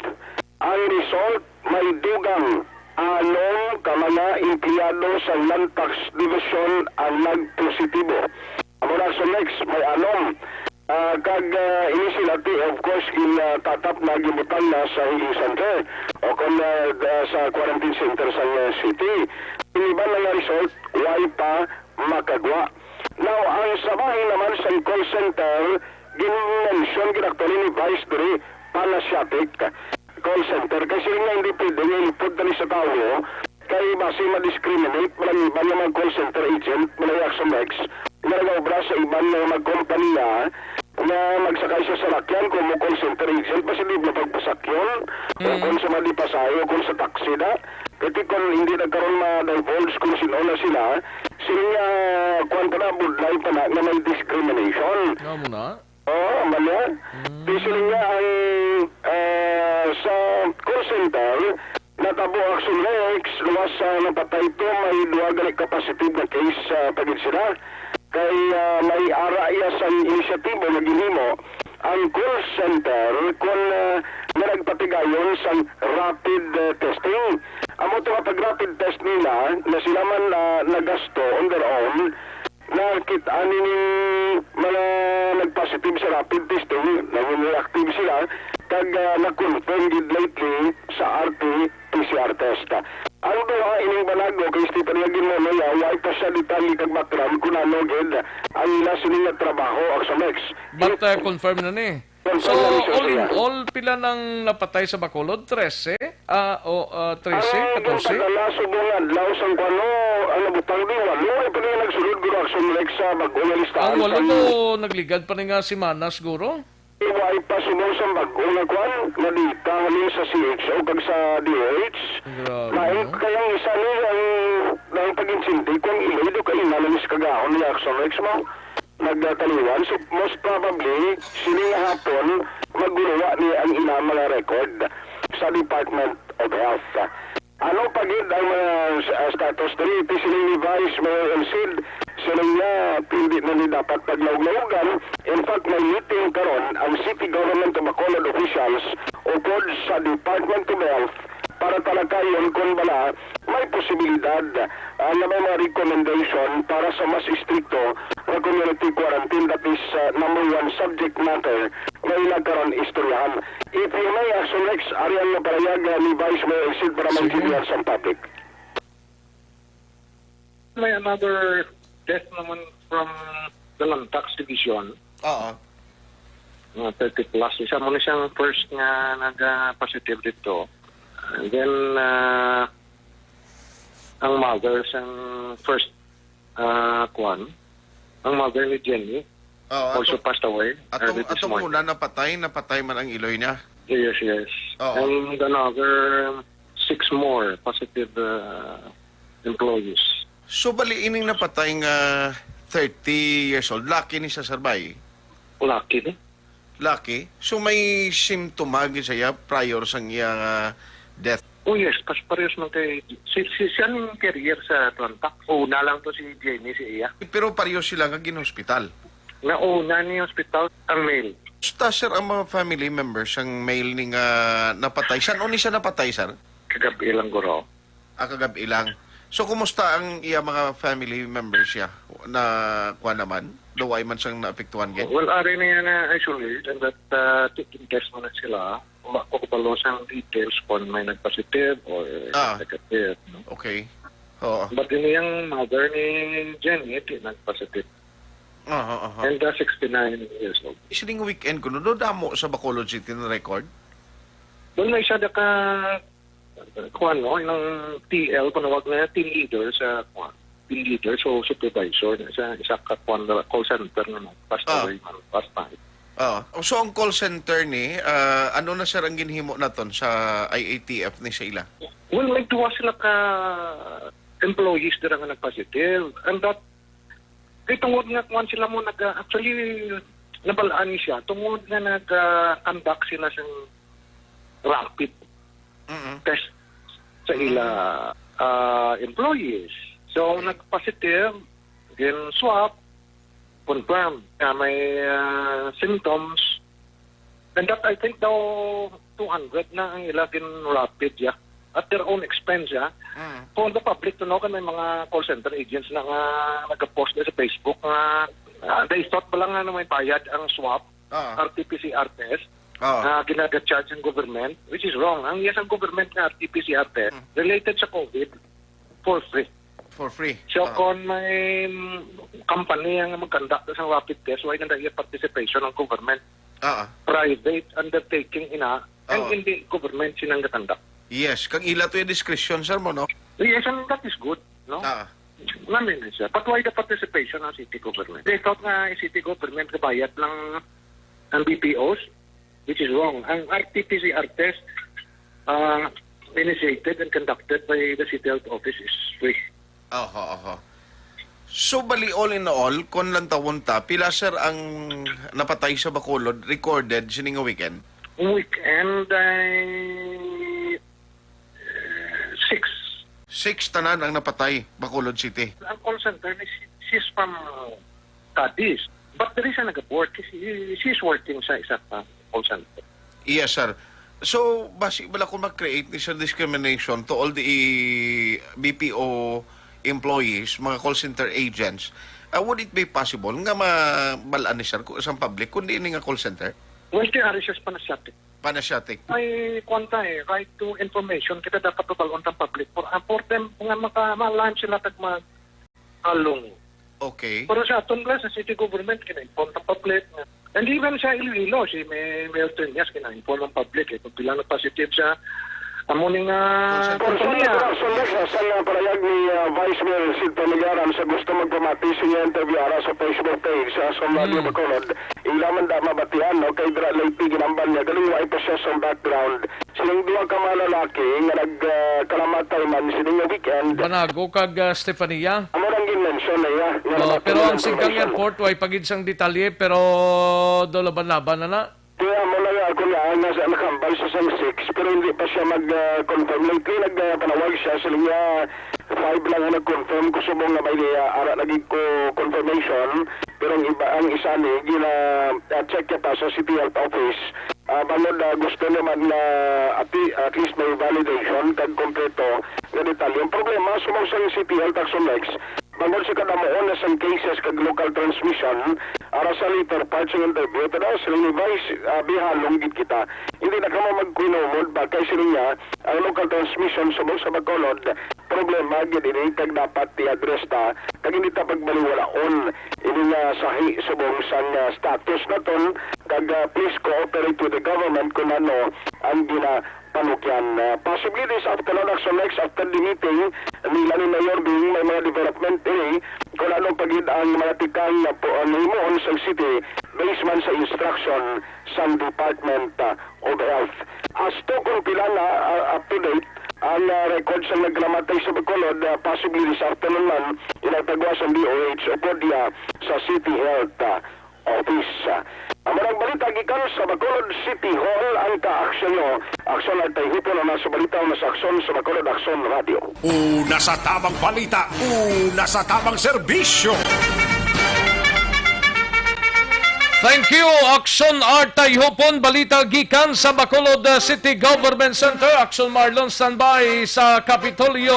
Ang result, may dugang anom ka mga empleyado sa Land Tax Division ang nagpositibo. Amo na sa next, may anom. Ah, kag, ah, ini sila ti, of course, gin, ah, tatap na gibutang na sa healing center o kon, ah, da-, sa quarantine center sa, ah, city. Ang iban nga result, way pa makagwa. Now, ang sa bahin naman sa call center, gin-mention gid actually ni Vice diri, Panasiatic call center. Kay sila nga hindi pwede nga ilipod dali sa tawo, kay basi ma-discriminate man ang iban nga mga call center agent, mga Action Rex, nga nagaobra sa iban nga mga kompanya, nga magsakay sa salakyan kung mo call center agent, basi di mo pagpasakyon, o Mm. kung sa mga di pasahe, o kung sa taxi na. Kay kung hindi na karon ma-divulge kung sino na sila, sila nga, kuwan pa na, budlay pa na, nga may discrimination. Nga mo na? Oo, mali. Mm. Di sila nga ang, ah, sa call center, Abo, Action Rex, luwas sa napatay to, may duha gali ka positive na case, ah, pa gid sila. Kay, ah, may ara iya sang inisyatibo nga ginhimo ang call center kon, ah, nga nagpatigayon sang rapid, ah, testing. Amo to nga pag-rapid test nila na sila man, ah, nagasto on their own, nakit-an ning mga nag-positive sa rapid testing, naging reactive sila, kag, ah, na-confirm gid lately sa R T P C R test. Ang duha ining banago kay Stephanie Aguinaldo, wa pa siya detalye kag background kung ano gid ang ila sini nga trabaho, Action Rex. But, uh, confirm na ni. Confirm So, na ni, sir, all in sir. all, pila nang napatay sa Bacolod? Trese? Ah, o, ah, trese? Ang Katorse? Ginpadala subong adlaw sang kuno, ang nabutang di walo, ay pa rin nagsulod, guro, Action Rex, sa bag-o nga listahan Ang walo sang mo, nagligad pa ni nga semana siguro? Wa pa subong sang bag-o nga kwan, nga data halin sa C H O kag sa D O H. Grabe, Lain no? kay ang isa ni ang, ang pag-intindi kung iloy do kaina lang sa kagahon ni Action Rex mo. Nagtaliwan. So, most probably, sini nga hapon, maguluwa ni ang ila mga record sa Department of Health. Ano pa gid ang mga, ah, status diri? Iti siling ni Vice Mayor El Cid, siling niya, hindi na ni dapat paglaog-laogan. In fact, may meeting karon ang City Government of Bacolod officials upod sa Department of Health para talakayon kung bala may posibilidad, ah, nga may mga recommendation para sa mas istrikto nga community quarantine. That is, ah, number one subject matter nga ila karon istoryahan. If you may, Action Rex, ari ang naparayag, ah, ni Vice Mayor El Cid para Sige. maintindihan sa public. May another death naman from the Lantax Division. Oo. Mga thirty plus. Isa mo na siyang first nga nag-positive dito. And then, ah, ang mother sang first, ah, kwan, ang mother ni Jenny Oo, also atong, passed away atong, early this atong morning. Una napatay, napatay man ang iloy niya. Yes, yes. Oo. And another six more positive, ah, employees. So, bali ining napatay nga thirty years old, laki ni sa Sarbay? Laki ni. Laki? So, may simptoma gid siya prior sang iya nga death? Oh, yes. Pas parehas man kay si, si, siya ning carrier sa Lantax. Una lang to si Jenny, si iya. Pero pareho sila nga gin-hospital? Nauna ni hospital ang male. Basta, sir, ang mga family members sang male ni nga napatay. San-o ni siya napatay, sir? Kagabi lang, guro. Ah, kagab-i lang. So, kumusta ang iya mga family members siya? Na, kuwan naman? Daw ay man siyang naapektuhan, gid? Well, ari na yan na isolate and that, uh, taking test mo na sila. Wa ko kabalo sang details kung may nagpositive or Ah. negative, no? Okay. Oo. But ini yung mother ni Jenny, di nagpositive. Aha, aha. And, uh, sixty-nine years old. Sining weekend kuno, no, damo sa Bacolod City na record? Well, may isa na ka, kuwan, no, yung T L, panawag na team leader sa, kuwan, team leader, so supervisor na sa isa ka, kuwan, na call center na nag-pass Ah. away man last night. Ah. So, ang call center ni, ah, ano na, sir, ang ginhimo naton sa I A T F ni sa ila? Well, may duwa sila ka employees dira nga nag-positive. And that, kay tungod nga, kuwan, sila mo nag-, actually, nabalaan ni siya, tungod nga nag-, ah, conduct sila sa rapid Mm-mm. test sa Mm. ila, ah, employees. So, Okay. nag-positive, then swab, confirm nga may, ah, symptoms. And that, I think daw, two hundred na ang ila gin-rapid, yeah, at their own expense, yeah. Mm. For the public to know, kay may mga call center agents na nga nag-post na sa Facebook nga, ah, they thought pala nga na may bayad ang swab, Ah. R T P C R test, Ah. na ginaga-charge ang government, which is wrong. Ang yes ang government nga R T P C R test, Mm. related sa COVID, for free. For free. So, Ah. kung may, mm, company ang mag-conduct sa rapid test, why nanda iya participation ang government? Ah. Private undertaking ina, and Oo. hindi government sinang ga-conduct. Yes, kag ila to yung discretion, sir, mo, no? Yes, and that is good, no? Ah. Namin, sir. But why the participation ng city government? They thought nga city government kabayad lang ang B P Os, which is wrong. Ang R T P C R test, ah, initiated and conducted by the City Health Office is free. Oho, oho. So, bali, all in all, kung lang tawon ta, pila, sir, ang napatay sa Bacolod recorded sining nga weekend? Weekend ay Six tanan ang napatay, Bacolod City. Ang call center ni si, she's from Cadiz. But there is a nag-work. She, she's working sa isa pa call center. Yes, sir. So, basi bala kung mag-create ni, sir, discrimination to all the B P O employees, mga call center agents, uh, would it be possible nga mabalaan ni, sir, ku-, sa public kundi ini nga call center? Well, ti ari siya sa Panasiatic. Panasiatic. May kwan ta eh, right to information. Kita dapat pabalon sa public. For, ah, for them, nga maka-, ma-alarm sila tag mag-, along. Okay. Pero sa aton lang, sa city government, kina-inform sa public. And even sa Iloilo, si May-, Mayor Triñas, kina-inform ang public eh, kung pila na positive sa amo ning, ah, Call center. Por sa kompanya. Sa, sa, sa parayag ni, ah, Vice Mayor Sid Pamilaran sa gusto magpamati sa iya interview ara sa Facebook page sa Aksyon Radio Hmm. Bacolod, ila man da mabatian, no? Kay dira lately ginambal niya, galing wa pa siya sa background. Sining duha ka mga lalaki nga nag, ah, kalamatay man sining nga weekend. Banago kag, ah, Stefania? Amo nang gin-mention na iya, nga Oh, namatay pero ang ang Sigkang information. Airport, way pa gid sang detalye, pero do laban-laban na na. Kaya amo na nga ako nga, nga sa nakambal sa sang six, pero hindi pa siya mag, ah, confirm. Lately, nag, ah, panawag siya, siling niya, five lang ang nag-confirm ko subong nga may niya, ara lagi ko confirmation, pero ang iba, ang isa ni, gina, ah, check niya pa sa City Health Office. Ah, bangod, ah, gusto niya man nga at, at least may validation kag kompleto nga detalye. Ang problema, subong sa City Health Action Rex, bangod sa kadamuon na sang cases kag local transmission, ara sa later part sa interview, tada sa Levi's, ah, bihalong gid kita. Hindi na kamo magkuhinumod ba kay sila niya, ang local transmission subong sa Bacolod, problema gid ini kag dapat i-address ta, kag hindi ta pagbaliwalaon ini nga sahi subong sang, ah, status naton, kag, ah, please cooperate with the government kung ano ang ginapanukyan. Ah, possibly this afternoon, Action Next, after the meeting nila ni Mayor Bing, may mga development ini, kung ano pa gid ang mga tikang nga po ang himuon sa city, based man sa instruction sang Department, ah, of Health. As to kung pila na, ah, up to date ang, ah, record sa naglamatay sa Bacolod, ah, possibly this afternoon man, inatagwa sa D O H o kodya sa City Health, ah, Office. Ang mga balita gikan sa Bacolod City Hall, ang kaaksyon nyo. Aksyon Artay Hipon ang nasa balita, nasa aksyon sa Bacolod Aksyon Radio. Una sa tamang balita, una sa tamang serbisyo. Thank you, Aksyon Artay Hipon. Balita gikan sa Bacolod, uh, City Government Center. Aksyon Marlon, standby sa Kapitolyo.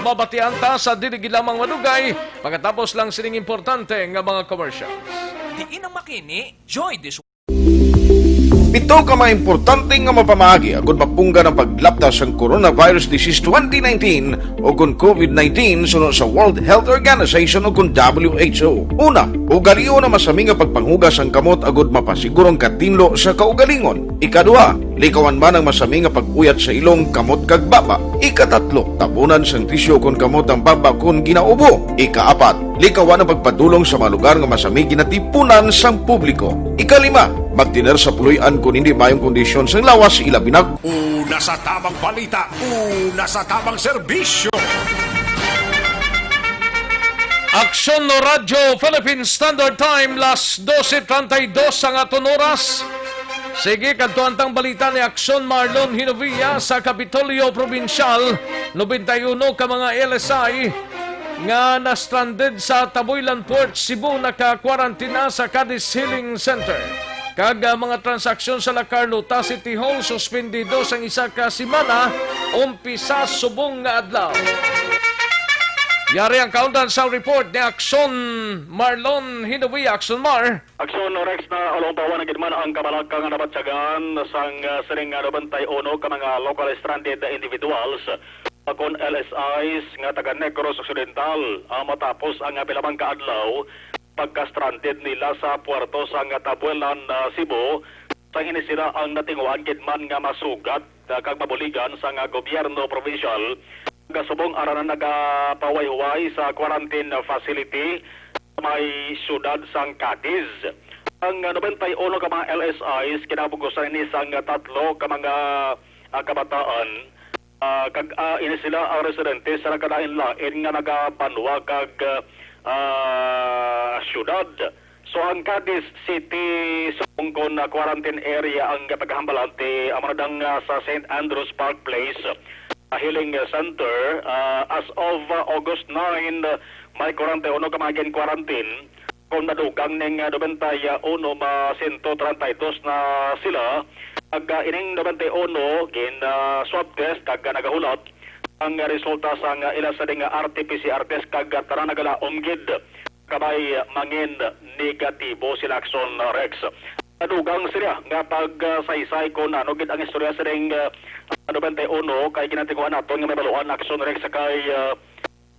Mabatian ta sa dili gid lamang madugay. Pagkatapos lang sining importante nga mga commercials. Diin ang makini, Joy Dish. Pito ka mga importante nga mapamaagi agud mapunggan ang paglapta sang coronavirus disease twenty nineteen o kon COVID nineteen suno sa World Health Organization o kon W H O. Una, ugalion ang masami nga pagpanghugas sang kamot agud mapasiguro ang katinlo sa kaugalingon. Ikaduha, likawan man ang masami nga pag-uyat sa ilong, kamot, kag baba. Ikatatlo, tabunan sang tisyu kon kamot ang baba kon ginaubo. Ikaapat, likawan ang pagpadulong sa mga lugar nga masami ginatipunan sang publiko. Ikalima, magtener sa puloy-an kon hindi maayong kondisyon sang lawas, ilabi na. Una sa tamang balita, una sa tamang serbisyo. Aksyon no Radyo Philippine Standard Time, las doce treinta y dos ang aton oras. Sige, kadtuan tang balita ni Aksyon Marlon Hinovia. Sa Kapitolyo Probinsyal, noventa y uno ka mga L S I nga na-stranded sa Taboylan Port, Cebu, naka-quarantine na sa Cadiz Healing Center. Kag, ah, mga transaksyon sa La Carlota City Hall suspendido sang isa ka semana, umpisa subong nga adlaw. Yari ang kaundan sang report ni Aksyon Marlon Hinovia. Aksyon Mar. Aksyon Rex, na ulong pawan gid man ang kabalaka nga nabatyagan sang, ah, sining, ah, noventa y uno ka mga local stranded individuals, ah, kon L S Is nga taga Negros Occidental, ah, matapos ang, ah, pila man ka adlaw pagka-stranded nila sa puerto sang Tabuelan, ah, Cebu, sang ini sila ang natinguhaan gid man nga masugat, ah, kag mabuligan sang, ah, gobyerno probinsyal, kasubong ara na nagapahuway-huway sa quarantine facility sa may siyudad sang Cadiz. Ang, ah, noventa y uno ka mga L S Is kinabugusan ini sang, ah, tatlo ka mga, ah, kabataan. Ah, kag, ah, ini sila ang residente sa nagkalain-lain nga nagabanwa kag, ah, siyudad. So, ang Cadiz City, subong kon, ah, quarantine area ang pagkahambalan ti, amo na dang, ah, sa Saint Andrew's Park Place. Healing Center. Ah, as of, ah, August nine, ah, may kwarenta y uno ka mga gin-quarantine. Kung nadugang ning, ah, nobenta y uno, ma-, sento treinta y dos na sila. Kag, ah, ining nobenta y uno, gin, ah, swab test kag, ah, nagahulat ang resulta sang, ah, ila sa ding, ah, R T P C R test kag, ah, tanan nagalaom gid kabay mangin negatibo sila, Akson, ah, Rex. Nadugang sila nga pagsaysay kung ano gid ang istorya sa ding, ah, nobenta y uno kay ginatinguhan naton nga may baluan, Akson, Rex, kay, ah,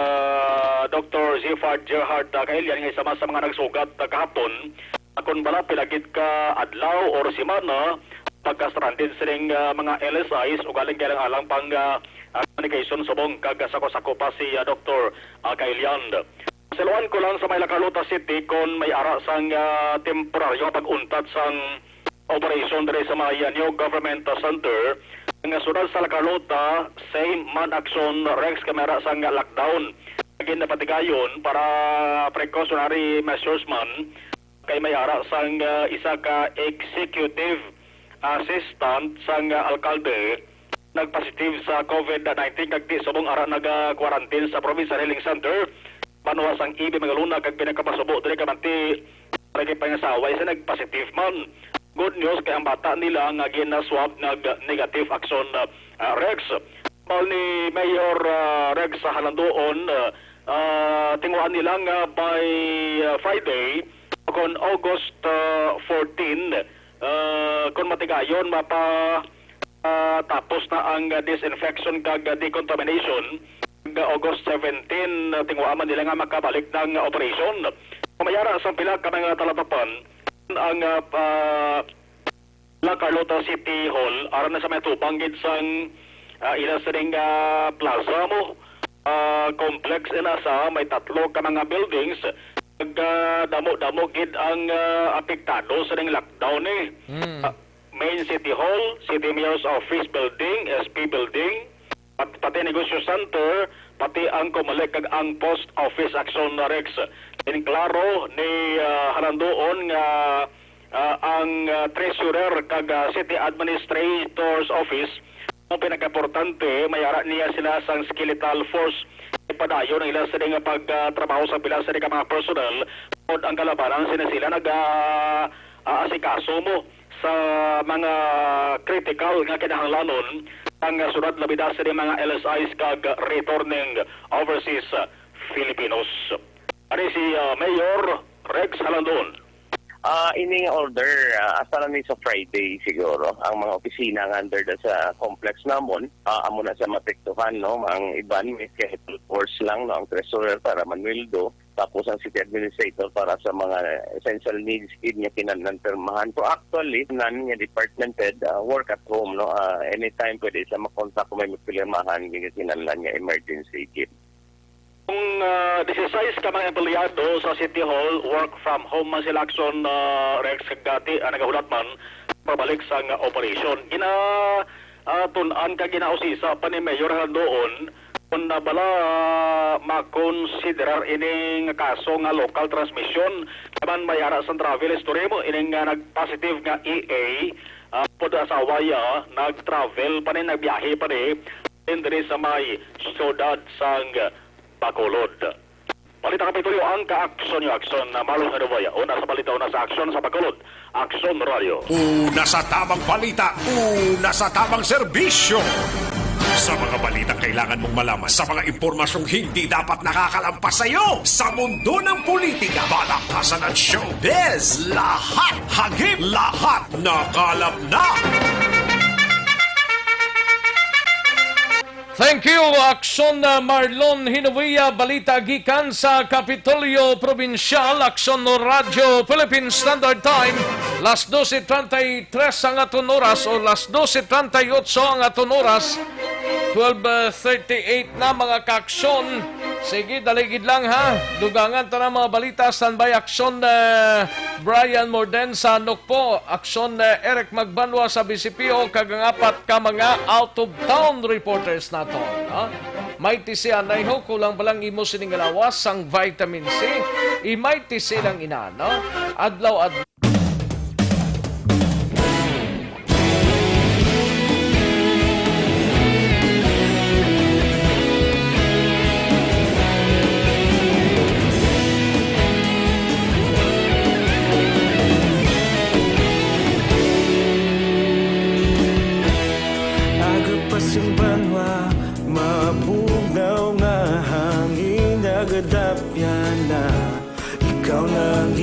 ah, Doktor Ziffard Gerhard, ah, Kailian nga isa man sa mga nagsugat, ah, kahapon. Ah, kung bala pila gid ka adlaw or semana pagka-stranded sining, ah, mga L S Is, ugaling kailang alang pang, ah, ah, communication subong kag sako-sako pa si, ah, Doktor, ah, Kailian. Saluan ko lang sa may La Carlota City kon may ara sang, ah, temporaryo nga pag-untat sang operasyon diri sa may, ah, new government, ah, center nga sudad sa La Carlota, same man, Akson, Rex, kay may ara sang lockdown. Gin napatigayon para precautionary measures man kay may ara sang, ah, isa ka executive assistant sang, ah, alkalde nagpositive sa COVID nineteen kag di subong ara naga-quarantine sa Provincial Healing Center. Banwa sang ibi mga luna kag pinakapasubo diri ka manti, lagi pangasaway sa nagpositive man. Good news kay ang bata nila nga gina-swab nag-negative, Akson, ah, Rex. Bal ni Mayor, ah, Rex sa Halandoon, ah, ah, tinguhaan nila nga by, ah, Friday, kon August, ah, fourteen, ah, kon matigayon mapa, ah, tapos na ang, ah, disinfection kag, ah, decontamination. Kag, ah, August seventeen, ah, tinguhaan man nila nga makabalik ng operasyon. Kumayara sa pila ka mga talatapan, ang, ah, pa-, La Carlota City Hall, aron na sa may tubang gid sang, ah, ila sining, ah, plaza mo, ah, complex ina sa may tatlo ka mga buildings, nagdamo-damo gid ang, ah, apektado sining lockdown, eh. Mm. Ah, Main City Hall, City Mayor's Office Building, S P Building, pat-, pati Negosyo Center, pati ang Comelec kag ang Post Office, Akson, Rex. Inklaro ni, ah, Halandoon nga, ah, ang, ah, Treasurer kag, ah, City Administrator's Office ang pinakaimportante. May ara niya sila sang skeletal force. Ipadayon ang ila sini nga pagtrabaho sa pila sini ka mga personnel, tungod ang kalabanan sini sila naga, ah, asikaso mo sa mga critical nga kinahanglanon ang sudad, labi na sa mga L S Is kag returning overseas Filipinos. Ari si, ah, Mayor Rex Halandon. Ah, ini nga order, ah, hasta na ni sa Friday siguro. Ang mga opisina nga under da sa complex namon, ah, amo na sa mapektuhan, no? Ang iban, may schedule course lang, no? Ang treasurer para manweldo. Tapos ang city administrator para sa mga essential needs gid nga kinahanglan pirmahan. So actually, nan nga department head, ah, work at home, no? Ah, anytime pwede siya makontak kung may mapirmahan nga kinahanglan nga emergency gid. Kung, ah, dieciséis ka mga empleyado sa City Hall, work from home man sila, Akson, ah, Rex, kag gati, ah, nagahulat man pabalik sang operasyon. Gina, ah, tun-an ka ginausisa pa ni Mayor Halandoon kung na bala, ah, makonsiderar ini nga kaso nga local transmission. Naman may ara sang travel history mo, ining nga nag-positive nga E A, ah, pod asawa ya, nag-travel pa ni, nagbiyahe pa ni, din diri sa may siyudad sang Bacolod. Balita Kapitolyo, ang kaaksyon niyo, Akson, na Marlon Arevalo. Una sa balita, una sa aksyon sa Bacolod. Aksyon Radio. Una sa tamang balita, una sa tamang serbisyo. Sa mga balitang kailangan mong malaman, sa mga impormasyong hindi dapat nakakalampas sa iyo, sa mundo ng politika, balakasan at showbiz, lahat hagip, lahat nakalap na. Thank you, Akson, uh, Marlon Hinovia. Balita gikan sa Kapitolyo Probinsyal, Akson Radyo Philippine Standard Time. Las doce treinta y tres ang aton oras, o las doce treinta y ocho ang aton oras. Twelve thirty-eight na, mga kaaksyon. Sige, dali gid lang, ha. Dugangan ta na mga balita. Standby, Akson, uh, Brian Morden sa Nokpo. Akson, uh, Eric Magbanwa sa B C P O, kag ang apat ka mga out-of-town reporters naton, ha? May tisianay ho, kulang pa lang imo sining lawas sang vitamin C. I-may tisi lang ina, no? Adlaw-adlaw.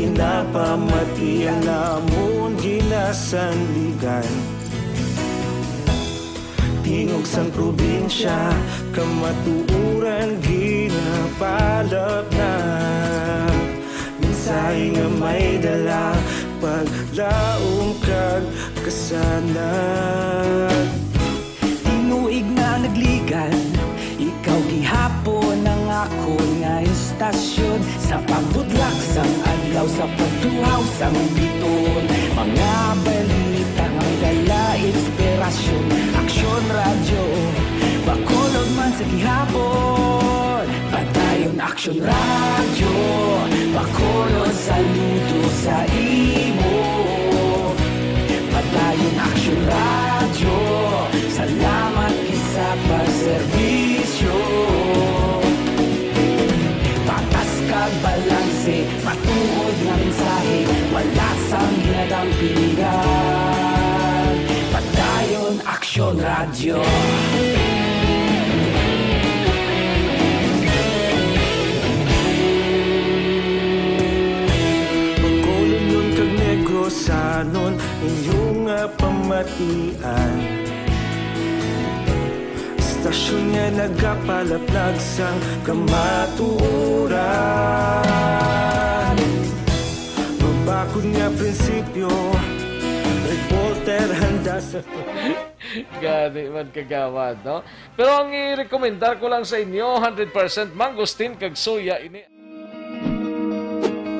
Napamati ang amon ginasandigan. Tingog sang probinsya, kamatuoran ginapalapnag. Mensahe nga may dala, paglaom kag kasanag. Tinuig na nagligan, ikaw gihapon ang akon nga istasyon. Sa pagbudlak sang adlaw, sa pagtuhaw sang biton, mga balita nga may dala inspirasyon. Aksyon Radyo, Bacolod man sa gihapon. Padayon Aksyon Radyo, Bacolod, saludo sa imo. Padayon Aksyon Radyo, salamat gid sa pagserbisyo. Patas kag balanse, matuod nga mensahe, wala sang ginadampingan. Padayon Aksyon Radyo. Bacolodnon kag Negrosanon, inyo nga pamatian. Istasyon nga nagapalaplag sang kamatuoran. Mabakod nga prinsipyo, reporter handa sa Gani man, kagawad, no? Pero ang i-rekomendar ko lang sa inyo, hundred percent mangosteen kag soya ini.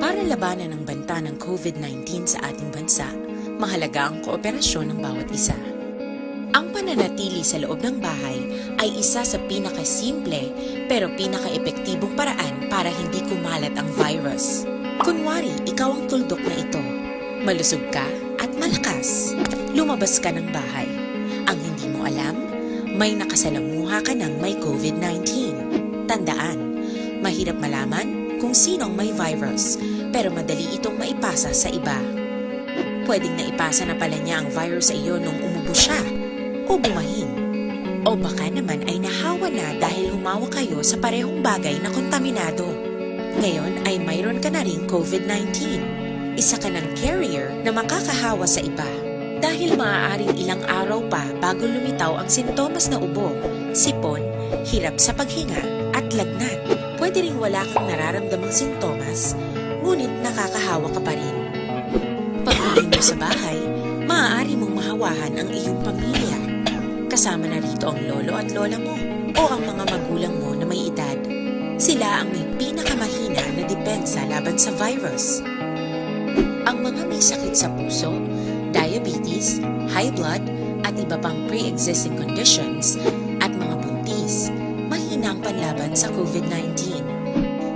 Para labanan ang banta ng covid nineteen sa ating bansa, mahalaga ang kooperasyon ng bawat isa. Ang pananatili sa loob ng bahay ay isa sa pinakasimple pero pinakaepektibong paraan para hindi kumalat ang virus. Kunwari, ikaw ang tuldok na ito. Malusog ka at malakas. Lumabas ka ng bahay. Ang hindi mo alam, may nakasalamuha ka ng may covid nineteen. Tandaan, mahirap malaman kung sino ang may virus, pero madali itong maipasa sa iba. Pwedeng naipasa na pala niya ang virus sa iyo nung umubo siya o bumahin. O baka naman ay nahawa na dahil humawak kayo sa parehong bagay na kontaminado. Ngayon ay mayroon ka na ring covid nineteen. Isa ka ng carrier na makakahawa sa iba. Dahil maaaring ilang araw pa bago lumitaw ang sintomas na ubo, sipon, hirap sa paghinga, at lagnat. Pwede ring wala kang nararamdamang sintomas, ngunit nakakahawa ka pa rin. Pag-uwi mo sa bahay, maaari mong mahawahan ang iyong pamilya. Kasama na rito ang lolo at lola mo o ang mga magulang mo na may edad. Sila ang may pinakamahina na depensa laban sa virus. Ang mga may sakit sa puso, diabetes, high blood, at iba pang pre-existing conditions, at mga buntis, mahina ang panlaban sa covid nineteen.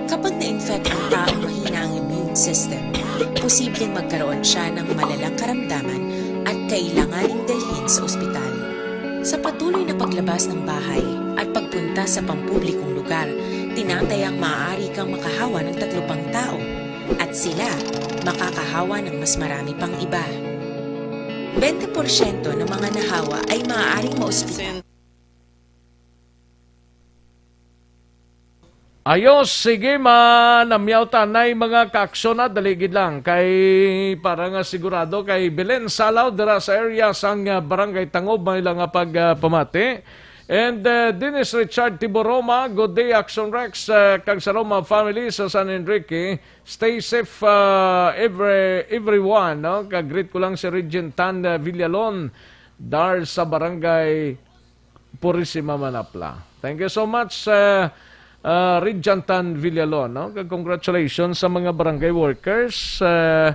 Kapag na-infect ang taong mahina ang immune system, posibleng magkaroon siya ng malalang karamdaman at kailanganing dalhin sa ospital. Sa patuloy na paglabas ng bahay at pagpunta sa pampublikong lugar, tinatayang maaari kang makahawa ng tatlo pang tao, at sila makakahawa ng mas marami pang iba. Twenty porsyento ng mga nahawa ay maaaring maospital. Ayos, sige, manamyaw ta nay mga kaaksyon na, dali gid lang kay para nga sigurado kay Belen Salaw dira sa area sang, ah, Barangay Tangob, may lang nga pag, ah, pamati. And, ah, Dennis Richard Tiboroma, good day, Action Rex, ah, kag sa Roma family sa San Enrique. Stay safe, ah, every, everyone, no? Kag greet ko lang si Regent Tan, ah, Villalon, Dar sa Barangay Purisima, Manapla. Thank you so much, uh, uh, Regent Tan Villalon, no? Kag congratulations sa mga barangay workers, uh,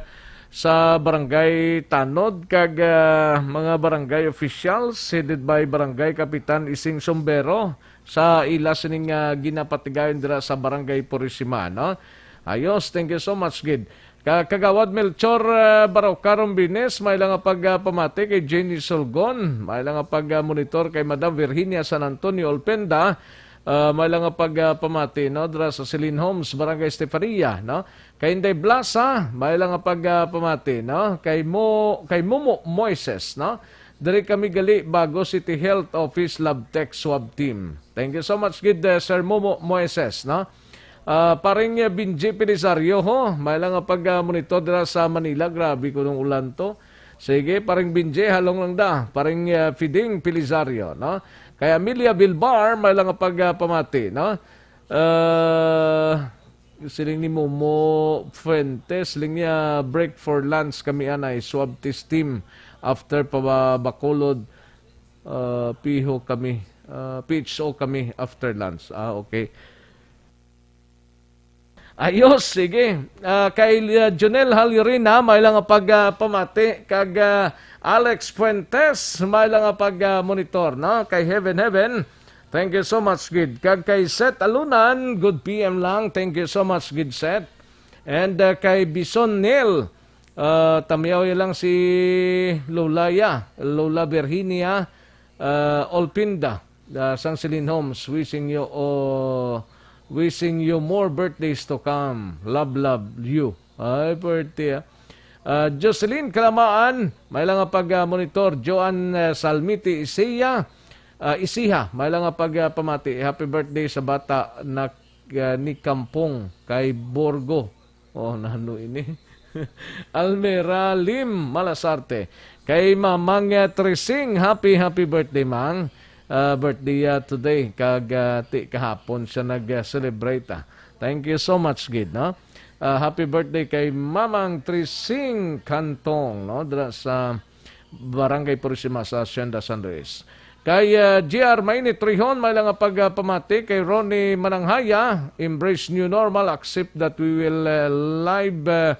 sa barangay tanod, kag, uh, mga barangay officials headed by Barangay Kapitan Ising Sombero sa ila sining, uh, ginapatigayon dira sa Barangay Purisima, no? Ayos, thank you so much, gid. Ka-, Kagawad Melchor, ah, Barauca Rombines, may lang nga pag, ah, pamati kay Jenny Solgon, may lang nga pag, ah, monitor kay Madam Virginia San Antonio Olpenda, ah, may lang nga pag, ah, pamati, no, dira sa Celine Homes, Barangay Estefania, no? Kay Inday Blasa, may lang nga pag, ah, pamati, no? Kay Mo-, kay Momo Moises, no? Diri kami gali, Bago City Health Office Lab Tech Swab Team. Thank you so much gid, eh, Sir Momo Moises, no? Ah, paring, ah, Benji Pelizario, ho. May lang nga pag, ah, monitor dira sa Manila. Grabe kunong ulan to. Sige, paring Benji, halong lang da. Paring, ah, Fiding Pelizario, no? Kay Amelia Bilbar, may lang nga pag, ah, pamati, no? Ah, siling ni Momo Fuentes, siling niya, "Break for lunch kami, anay, swab test team after pa Bacolod, ah, piho kami, ah, P H O kami after lunch." Ah, okay. Ayos, sige. Ah, kay, ah, Jonel Halirina, may lang nga pag, ah, pamati. Kag, ah, Alex Fuentes, may lang nga pag, ah, monitor, no? Kay Heaven Heaven, thank you so much, gid. Kag kay Seth Alunan, good P M lang. Thank you so much, gid, Seth. And, ah, kay Bison Neil, ah, tamiyaw lang si Lolaya, Lola Virginia, ah, Olpinda, ah, sang Celine Homes, wishing you, oh, wishing you more birthdays to come. Love, love you. Ay, birthday, ah. Ah, Jocelyn Kalamaan, may lang nga pag, ah, monitor. Joan, ah, Salmiti Isiya, ah, Isiha, may lang nga pag, ah, pamati. Happy birthday sa bata na, ah, ni Kampong kay Borgo. Oh, nano ini? Almera Lim Malasarte. Kay Mamang, ah, Trising, happy, happy birthday, Mang. Ah, birthday, ah, today. Kag, ah, ti kahapon siya nag-celebrate, ah. Thank you so much, gid, no? Ah, happy birthday kay Mamang Trising Cantong, no? Dira sa Barangay Purisima sa Hacienda San Luis. Kay, ah, G R Mainit Trihon, may lang nga pag, ah, pamati kay Ronnie Mananghaya, "Embrace new normal, accept that we will, ah, live, ah,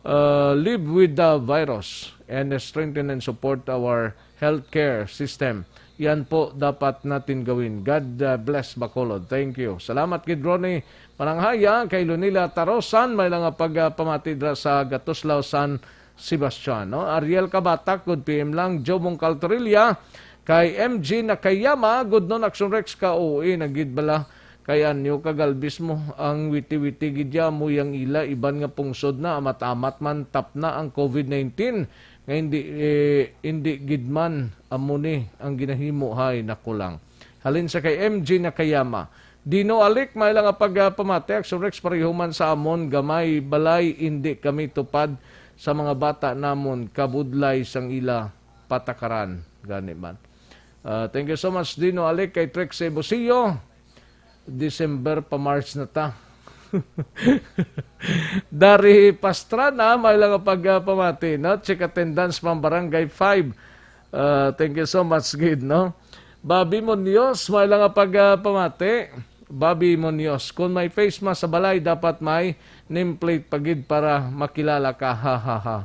ah, live with the virus and strengthen and support our healthcare system. Yan po dapat natin gawin. God, ah, bless Bacolod." Thank you. Salamat gid, Ronnie Mananghaya. Kay Lunila Tarosan, may lang nga pag, ah, pamati dira sa Gatuslao, San Sebastian, no? Ariel Kabatak, good P M lang. Joe Mongkal Torilla, kay M G Nakayama, good noon, Action Rex, ka-O A na gid bala. Kay anyo ka Galvis mo, ang witi-witi gid ya mo yang ila, iban nga pungsod na, amat-amat man tap na ang covid nineteen, nga hindi, eh, hindi gid man amo ni ang ginahimo, hay nakulang. Halin sa kay M G Nakayama, Dino Alik, may lang nga pag, ah, pamati, Action Rex, pareho man sa amon, gamay balay, indi kami tupad sa mga bata namon, kabudlay sang ila patakaran, gani man. Ah, thank you so much, Dino Alik, kay Trixie Busio. December pa March na ta. Dari Pastrana, may lang nga pag, ah, pamati, no? Check attendance from Barangay five. Ah, thank you so much, gid, no? Bobby Munoz, may lang nga pag, ah, pamati. Bobby Munoz, kung may face mask sa balay, dapat may nameplate pa gid para makilala ka. Ha, ha, ha.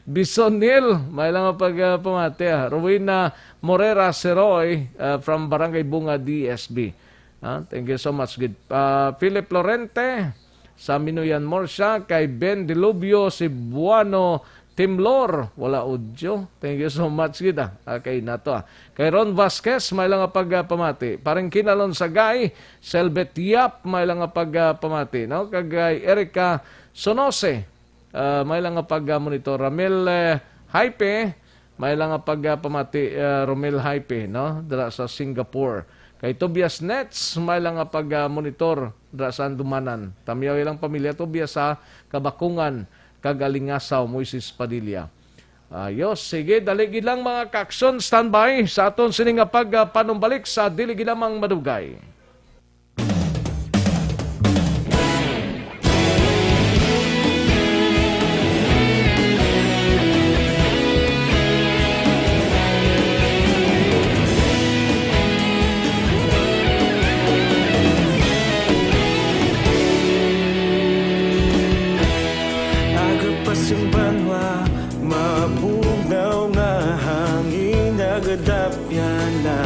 Bisonil, may lang nga pag, ah, pamati, ah. Rowena Morera Seroy, ah, from Barangay Bunga, D S B. Ah, thank you so much, gid. Ah, Philip Lorente, sa Minuyan Morsia, kay Ben Dilubio Cebuano Timlor, wala audio. Thank you so much, gid, ah. Okay, na to, ah. Kay Ron Vasquez, may lang nga pag, ah, pamati. Parang Kinalon Sagay, Selbet Yap, may lang nga pag, ah, pamati, no? Kag kay Erica Sonose, ah, may lang nga pag, ah, monitor. Ramil, eh, Hype, may lang nga pag, ah, pamati, ah, Romel Hype, no? Dira sa Singapore. Kay Tobias Nets, may lang nga pag, ah, monitor dira sa Andumanan. Tamiyaw ilang pamilya, Tobias, sa Kabakungan, kag Alingasaw, Moises Padilla. Ayos, sige, dali gid lang, mga ka-aksyon, standby sa aton sini nga pag, ah, panumbalik sa Dili Gid Lamang Madugay. Aga pa sing banwa, mabugnaw nga hangin nagadapyan na.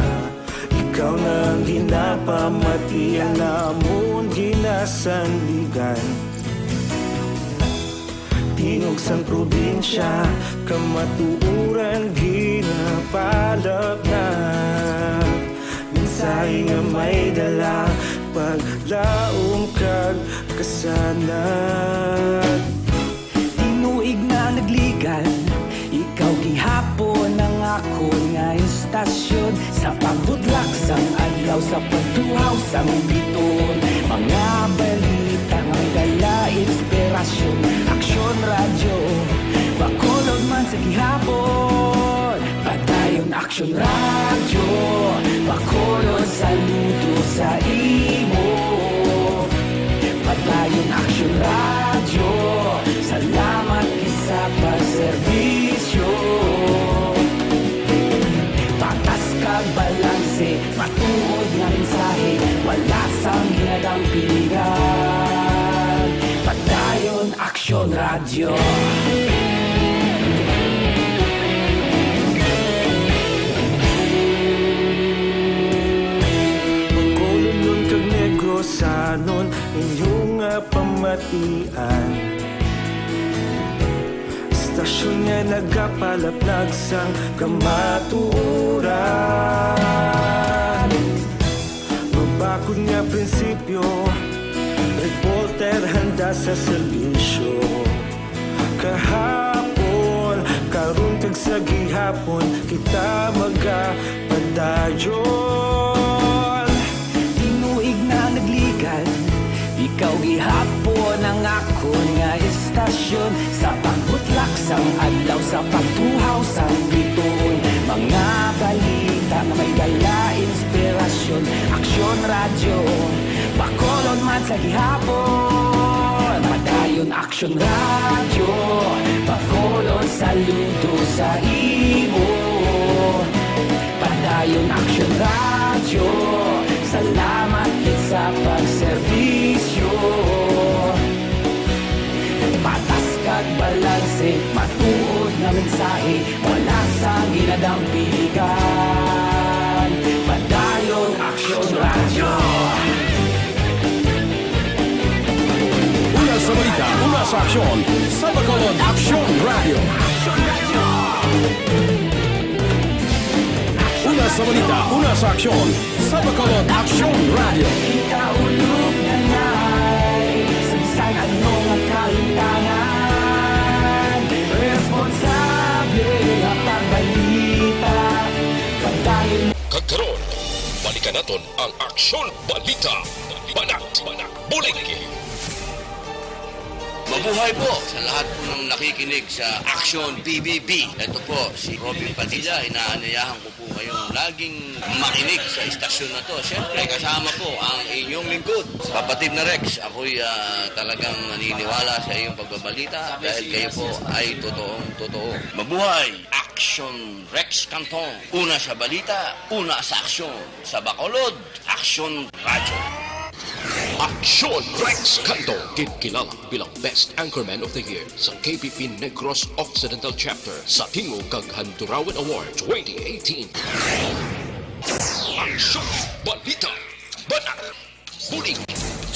Ikaw na ang ginapamati, ang amon ginasandigan. Tingog sang probinsya, kamatuoran ginapalap na. Mensahe nga may dala, paglaom kag kasanag. Tinuig na nagligan, ikaw gihapon ang akon nga istasyon. Sa pagbudlak sang adlaw, sa pagtuhaw sang biton, Nga balita nga may dala inspirasyon. Aksyon Radyo, Bacolod man sa gihapon. Padayon Aksyon Radyo, Bacolod saludo sa imo. Padayon Aksyon Radyo, salamat gid sa pagserbisyo. Patas kag balanse, matuod nga mensahe, wala sang ginadampigan. Padayon Aksyon Radyo. Bacolodnon kag Negrosanon, inyo nga pamatian. Estasyon nga nagapalaplag sang kamatuoran. Mabakod nga prinsipyo, reporter handa sa serbisyo. Kahapon, karon kag sa gihapon, kita magapadayon. Tinuig na nagligad, ikaw gihapon ang akon nga estasyon. Sa pagbutlak sang adlaw, sa pagtuhaw sang bituon, mga balita nga may dala inspirasyon. Aksyon Radyo, Bacolod man sa gihapon. Padayon Aksyon Radyo, Bacolod saludo sa imo. Padayon Aksyon Radyo, salamat gid sa pagserbisyo. Patas kag balanse, matuod nga mensahe, wala sang ginadampigan. Padayon Aksyon Radyo. Una sa balita, una sa aksyon, sa Bacolod Aksyon Radyo. Una sa balita, una sa aksyon, sa Bacolod Aksyon Radyo. Ikaulog na ngay, sa bisan ano nga kahitangan, responsable nga pagbalita. Padayon. Kag karon, balikan naton ang Aksyon Balita. Banat, banat, bulig. Mabuhay po sa lahat po ng nakikinig sa Aksyon P B B. Ito po si Robin Padilla. Inaanyayahan ko po kayong laging makinig sa istasyon na to. Siyempre, kasama po ang inyong lingkod, Papa Tim na Rex. Ako'y, ah, talagang naniniwala sa iyong pagbabalita dahil kayo po ay totoong totoo. Mabuhay! Aksyon Rex Cantong. Una sa balita, una sa aksyon. Sa Bacolod, Aksyon Radyo. Aksyon Rex Cantong, ginkilala bilang Best Anchorman of the Year sa K P P Negros Occidental Chapter sa Tingog kag Handurawan Award twenty eighteen. Aksyon Balita. Banat. Bulig.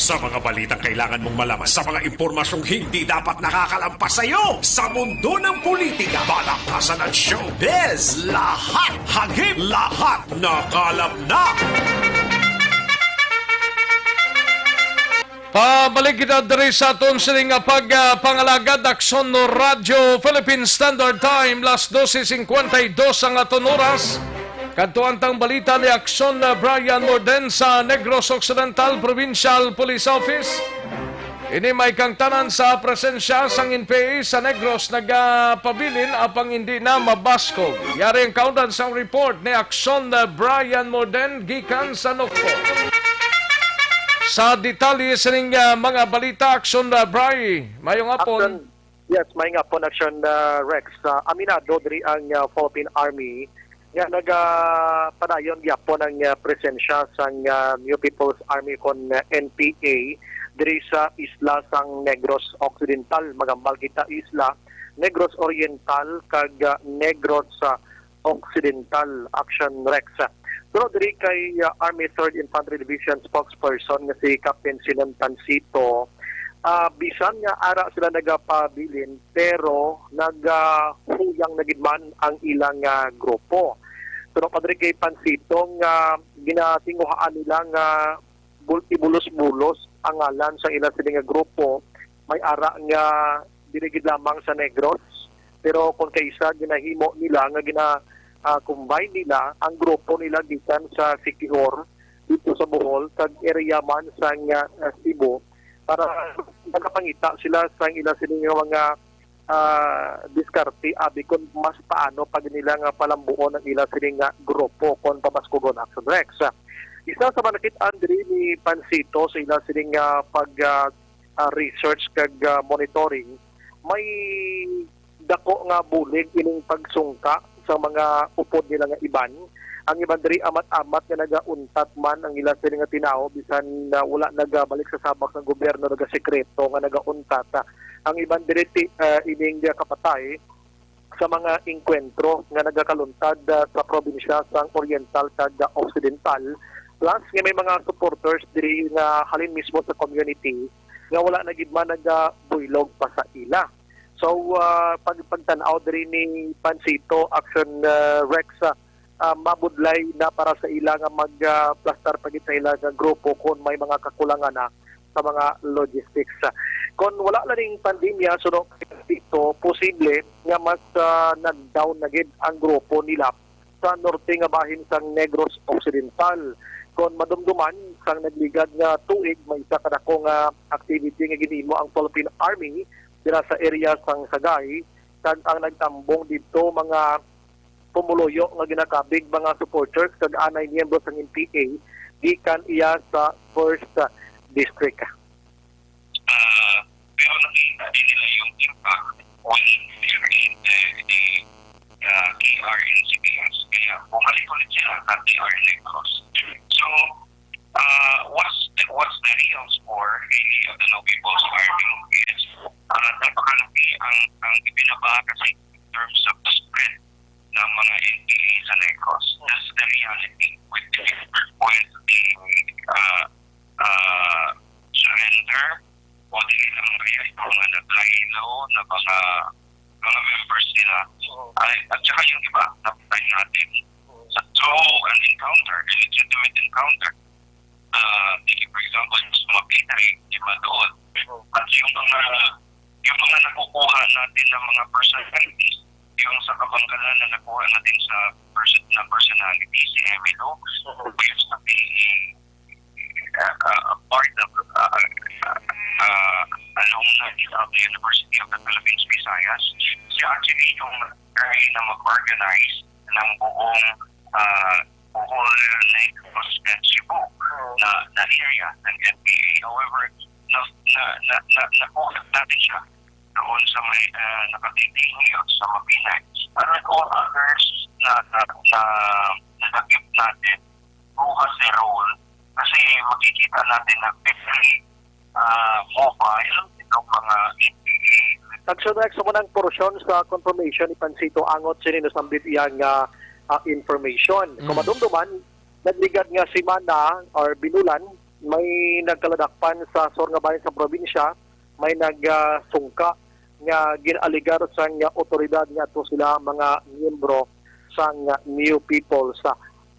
Sa mga balitang kailangan mong malaman, sa mga impormasyong hindi dapat nakakalampas sa iyo, sa mundo ng politika, palakpasan ng showbiz, lahat hagip, lahat nakalap na. Pabalik kita diri sa aton sining nga pag, ah, pangalagad, Aksyon Radyo Philippine Standard Time, las doce cincuenta y dos ang aton oras. Kadto ang tang balita ni Aksyon, ah, Brian Morden sa Negros Occidental Provincial Police Office. Ini may kangtanan sa presensya sang N P A sa Negros nagapabilin apang hindi na mabaskog. Yari ang kaundan sang report ni Aksyon, ah, Brian Morden gikan sa Nocpo. Sa detalye sining, ah, mga balita, Aksyon, ah, Bri, mayong hapon. Aksyon, yes, mayong hapon, Aksyon, ah, Rex. Ah, aminado diri ang, ah, Philippine Army nga nagapadayon gyapon ang, ah, presensya sang, ah, New People's Army kon, ah, N P A diri sa isla sang Negros Occidental. Magambal kita isla, Negros Oriental kag, ah, Negros, ah, Occidental, Aksyon Rex. Pero diri kay, ah, Army Third Infantry Division spokesperson nga si Captain Sinon Tancito, ah, bisan nga ara sila nagapabilin, pero nagahuyang na gid man ang ilang, ah, grupo. Pero pa diri kay Tancito nga ginatinguhaan nila nga bul-, ibulos-bulos ang ngalan sa ila sini nga grupo, may ara nga dili gid lamang sa Negros, pero kung kaisa ginahimo nila nga gina, ah, combine nila ang grupo nila gikan sa Siquijor, dito sa Bohol, sa area man sa nga, ah, Cebu, para makapangita sila sa ila sini nga mga, ah, diskarte, abi kon mas paano pa nila nga palambuon ang ila sini nga grupo kon pamaskugon, Action Rex. Isa sa manakit-an diri ni Pansito sa ila sini nga pag, ah, ah, research kag, ah, monitoring, may dako nga bulig ining pagsungka sa mga upod nila nga iban. Ang iban diri amat-amat nga nagauntat man ang ila sini nga tinawo, bisan na wala nagabalik sa sabak sa gobyerno, nagasekreto nga nagauntat. Ang iban diri ti-, ah, ining kapatay sa mga engkwentro nga nagakaluntad, ah, sa probinsya sang Oriental kag, ah, Occidental, plus nga may mga supporters diri nga halin mismo sa community nga wala na gid man nagabuylog pa sa ila. So, ah, pag, pagtan-aw diri ni Pansito, Action, ah, Rex, ah, ah, mabudlay na para sa ila nga magplastar pa gid sa ila nga grupo kon may mga kakulangan na sa mga logistics. Kon wala lang ning pandemya, suno dito, posible nga mas, ah, nag-down na gid ang grupo nila sa norte nga bahin sang Negros Occidental. Kon madumduman, sang nagligad nga tuig, may isa ka dako nga activity nga ginhimo ang Philippine Army dira sa area sang Sagay, kag ang nagtambong didto mga pumuluyo nga ginakabig, mga supporters, kag anay miyembro sang N P A gikan iya sa First District. Ah, pero nakita din nila yung impact when they were in the, the, uh, K R in C P S. Kaya bumalik ulit sila sa K R Negros. So, uh, what's the, what's the real score really of the Low People's Army is, uh, napakalaki ang, ang ibinaba kasi in terms of the spread ng mga N P A sa Negros. That's the reality with the, with the, uh, uh, surrender o dili lang react mga nag-lie low na mga, mga members nila. Oo. Ay, at saka yung iba, napatay natin. Oo. So, an encounter, a legitimate encounter, ah, di, for example, yung sa Mapinay, di ba doon? Oo. At yung mga, yung mga nakukuha natin ng mga personalities, yung sa Kabangalan na nakuha natin sa person-, na personality, si Emilio, Oo. yung sa P A, uh, uh, part of, uh, uh, uh, alumni of the University of the Philippines, Visayas. Siya actually yung try na mag-organize ng buong, uh, Bohol, Negros, and Cebu na, na area ng N P A. However, na, na, na, na, nakuha natin siya doon sa may, uh, nakatitingin sa Mapinay. Pero kung others na, na, na, na natin, who has a role, kasi makikita natin na very, ah, mobile itong mga N P A. Action Rex, sa unang porsyon sa confirmation ni Pansito, angot sini nasambit iya nga, ah, information. Kung Mm. madumduman, nagligad nga semana or binulan, may nagkaladakpan sa sur nga bahin sa probinsya, may nag, ah, sungka nga gin-alegar sang otoridad nga ato sila mga miyembro sang New People's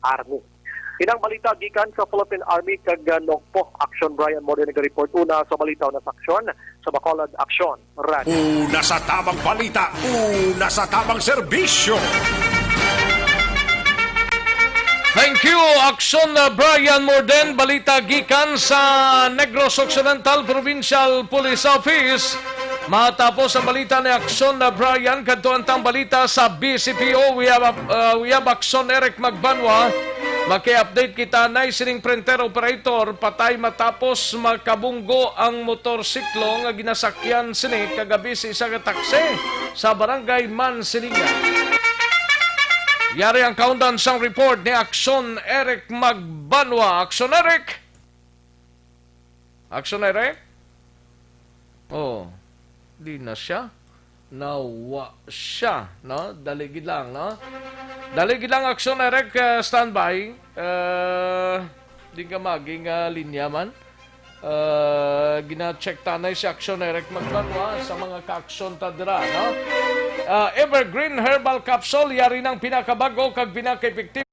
Army. Inang balita gikan sa Philippine Army kag, ah, NOCPO. Action Brian Morde naga-report una sa balita, una sa aksyon sa Bacolod Action Radio. Una sa tamang balita, una sa tamang serbisyo. Thank you, Action, uh, Brian Morden. Balita gikan sa Negros Occidental Provincial Police Office. Matapos ang balita ni Action, uh, Brian, kadto ang tang balita sa B C P O. We have, uh, we have Action Eric Magbanwa. Maki-update kita na sining printer operator, patay matapos makabunggo ang motorsiklo nga ginasakyan sini kagabi sa isa ka taksi sa Barangay Mansilingan. Yari ang kaundan sang report ni Action Eric Magbanwa. Action Eric! Action Eric? Oh, di na siya. Nawa siya, no? Dali gid lang, no? Dali gid lang, Action Eric, uh, standby. Uh, di ka maging, uh, linya man. Uh, gina-check tanay si Action Eric Magbanwa sa mga ka-action ta dira, no? Uh, Evergreen Herbal Capsule, yari nang pinakabago kag pinaka-epektibo.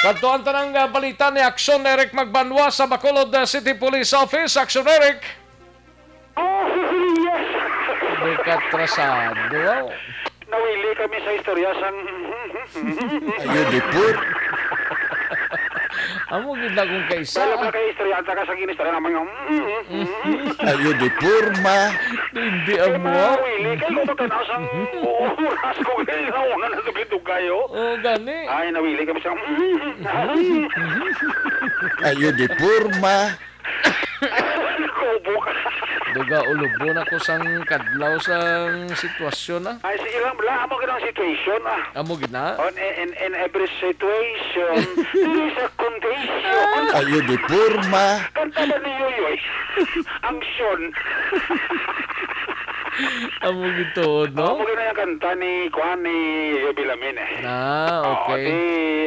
Kadto ang tanang, ah, balita ni Action Eric Magbanwa sa Bacolod, ah, City Police Office. Action Eric! Oh, yes! May katrasado, wow. Nawili kami sa istorya sang Ayo, dipor. Amo gid na kung kaisa. Wala ka kay istorya, ta ka sa ginistorya naman nga, Ayo, dipor, ma. Hindi amo. Nawili kay ko magkanaw sang oras ko kay nauna na dugay-dugay, oh. Oh, gani. Ay, nawili kami sa Ayo, dipor, ma. Kubo ka. Duga ulubo na ko sang kadlaw sang sitwasyon, ah. Ay, sige lang, bla. Amo gid ang situation, ah. Amo gid na? On, in, in every situation, there is a condition. Ayo di porma. Kanta ba ni Yoyoy? Ang Sean. Amo gid tuod, no? Amo gid na yung kanta ni, kuan, ni Yoyoy Bilamin, eh. Ah, okay. Di,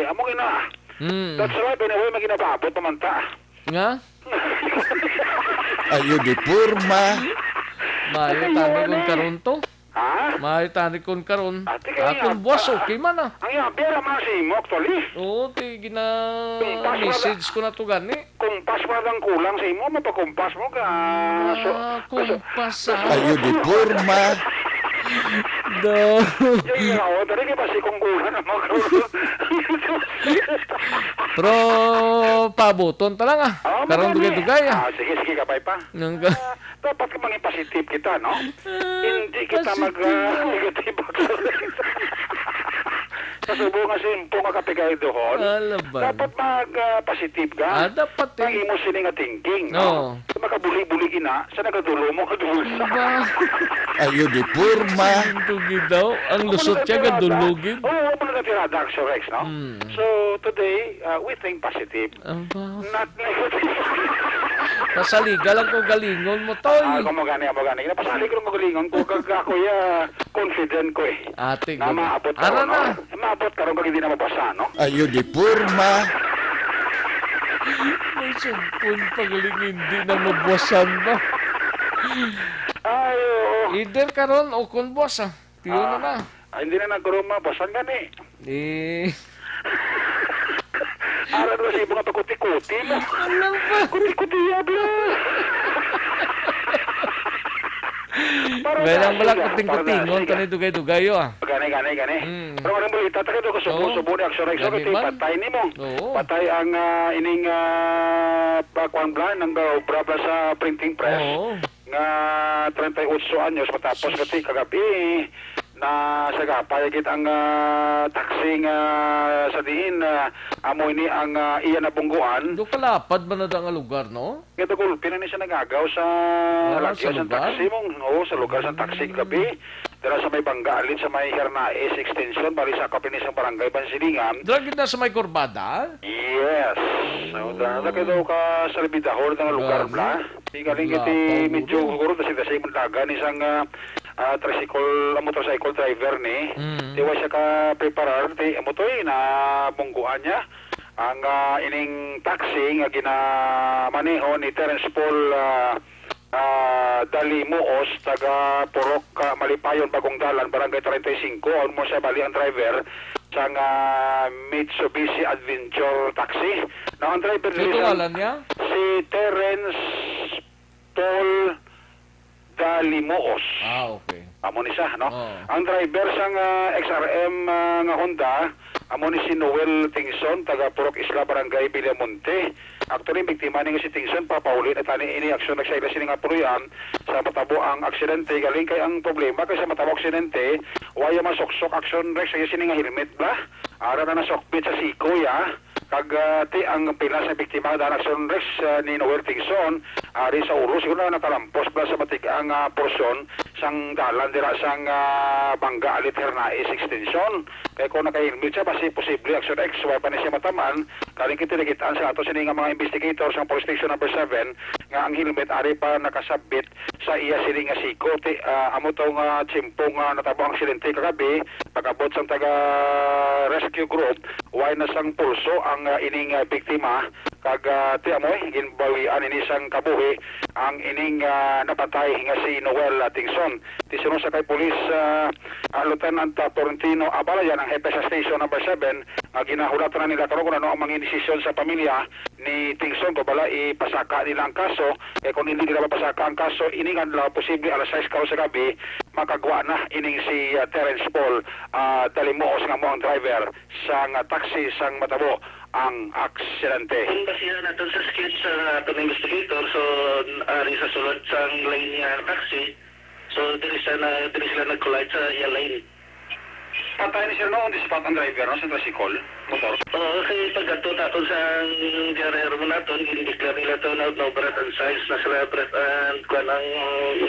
amo gid na. Mm. That's right, anyway, may ginapaabot pa man ta. Nga? Ayo di porma. Maayo tani kon karon to. Ha? Maayo tani kon karon. Ate, kaya Ah, kung nga buwas, pa. Okay man, ah. Ang yabi, alam mo na sa imo, actually. Oo, ti gina-message ko na to gani. Kumpas mo na ang kulang sa imo, mapakumpas mo ka. Ah, so, kumpas, ah. Ayo di porma. Do. Yung yawa, tari kay basi kung kulang na magkaroon. Pero pabuton ta lang, ah. Ah, Karong magani. Dugay-dugay, ah. Ah, sige, sige, kapay pa. Nang ka- Ah, dapat ka maging positive kita, no? Ah, hindi kita mag, positive. Ah, negative. Sa subo nga simpo nga kapigay dohon, Alaban. Dapat mag, ah, positive ka. Ah, dapat, eh. Ang imo sini nga thinking, no? Oo. Makabuli-buli gina, sa nagadulo mo, kadulsa. Diba? Ayo di porma. Sinto gid daw. Ang lusot siya, gadulo gid. Oo, wala na tirada, Action Rex, no? Hmm. So, today, uh, we think positive. Aba. Not negative. Pasaliga lang ko galingon mo, Toy. Ah, kung mo gani, mo gani. Napasali ko lang ko galingon ko. Kag ako, ya, confident ko eh. Ate, Na good. Maabot Ara karon, na. No? Maabot karon kag hindi na mabasa, no? Ayo di porma. May sugpon pagaling hindi na mabuwasan ba? Ayo. Either karon o kung buwas, ah. Tiyo na Ah, na. Ay, hindi na nagkuruma, buwasan gani. Eh. Ara na sa imo nga pakuti-kuti mo. Alam ba? Kuti-kuti ya, bro. Para Kaya na lang bala siya, kuting-kutingon, para na siya. Tani dugay-dugay, oh, ah. Gani, gani, gani. Mm. Pero ang balita, taga doon, subo, Oo. Subo ni Action Rex, Gani okay, man. Patay ni mo. Oo. Patay ang, ah, ining, ah, pa, kuwan bla, nang, ah, obra bla sa printing press. Oo. Nga treinta y ocho anyos, matapos Sus. Kati kagabi, na sagapay gid ang, ah, taxi nga sa diin, ah, amo ini ang, ah, iya nabungguan. Do kalapad man na da nga lugar, no? Nga dagulpi na ni siya nagagaw sa Ah, lagyo sa sa lugar? Taxi mong, oo, sa lugar sa taxi Mm. Gabi. Dira sa may Bangga, alit sa may Hernaez Extension, bali sa kapinis ang Barangay Bansilingan. Dira gid na sa may Kurbada? Yes. So, da, da kayo daw ka sa Libidahor nga lugar Grabe. Bla. Di galing Wala iti pa, medyo guro. Siguro dasi-dasi man dagan isang, ah, ah, tricycle, ah, motorcycle driver ni. Mm. Di wa siya ka preparar, di amo to eh, na bungguan niya. Ang, ah, ining taxi nga ginamaneho ni Terence Paul, ah, ah, Dalimuos, taga Purok, ah, Malipayon, Bagong Dalan, Barangay treinta y cinco, aon mo siya bali ang driver sang, ah, Mitsubishi Adventure Taxi. Now, ang driver Sino diri sa ngalan niya? Si Terence Paul Dalimuos. Ah, okay. Amo ni siya, no? Oo. Ang driver sang, ah, X R M, ah, nga Honda, amo ni si Noel Tingson, taga Purok Isla, Barangay Villamonte. Actually, biktima ni nga si Tingson, papauli na tani ini aksyon nagsaila sini nga puloy-an sa matabo ang aksidente. Galing kay ang problema kay sa matabo aksidente, waya masuksok aksyon rek sa sini nga helmet bla. Ara na nasukbit sa sikoy, ah. Kag, ah, ti ang pila sa biktima dahil aksyon rek, ah, ni Noel Tingson, ari sa ulo, siguro na nakalampos bla sa matig-ang, ah, porsyon sang dalan dira sang, ah, Bangga Alit Hernaez Extension. Kay kung naka-helmet siya, basi posible aksyon rek, wala pa ni siya matamaan. Kaling kita nakitaan sa ato sini nga mga investigator sa Police Station Number Seven nga ang helmet ari pa nakasabit sa iya sini nga siko. Ti, ah, amo to nga tiyempo nga natabo ang aksidente kagabi, pag-abot sang taga rescue group, way na sang pulso ang, ah, ining, ah, biktima, kag, ah, ti amoy ginbawian ini sang kabuhi ang ining, ah, napatay nga si Noel, ah, Tingson. Ti suno sa kay Police, ah, ah, Lieutenant, ah, Florentino Abalayan, ang hepe sa Station Number Seven, nga ginahulatan na nila karon kung ano ang mga desisyon sa pamilya ni Tingson, kung bala ipasaka nila ang kaso. Eh, kung hindi nila mapasaka ang kaso, ining adlaw, posible alas sais karon sa gabi, makagwa na ining si, ah, Terrence Paul, ah, Dalimuos, nga amo ang driver sang, ah, taxi sang matabo ang aksidente. Kung basihan naton sa sketch sa aton investigator, so, ari sa sulod sang lane nga taxi, so, diri siya na, diri sila nag-collide sa iya lane. Patay ni sir, no? On the spot ang driver, no? Sa tricycle, motor. Oo, kay pagkadto naton sa D R R mo naton, gindeclare nila to na no breath and science na sila breath and kwan ang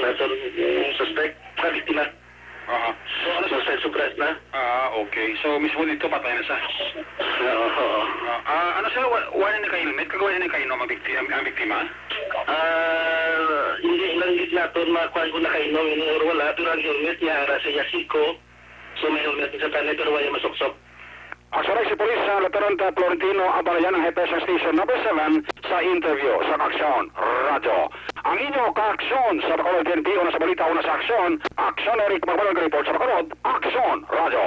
naton, mm, suspect, sa biktima. Aha. So, ano sa Suicide suppressed na. Ah, okay. So, mismo dito, patay na siya. Oo, oo. Ah, ah, ano siya? Wa-, wala na naka-helmet? Kag wala na nakainom ang bikti-, ang, ang biktima? Ah, hindi lang gid naton makuan kung nakainom ini or wala, pero ang helmet niya, ara sa iya siko. So, may helmet sa tanay, pero wala masuksok. Aksuray si Police, ah, Lieutenant, ah, Florentino Abalayan, ang hepe sa Station Number Seven, sa interview sa Aksyon Radyo. Ang inyo kaaksyon sa Bacolod P N P, una sa balita, una sa aksyon, Aksyon Eric Magbanwa, report sa Bacolod, Aksyon Radyo.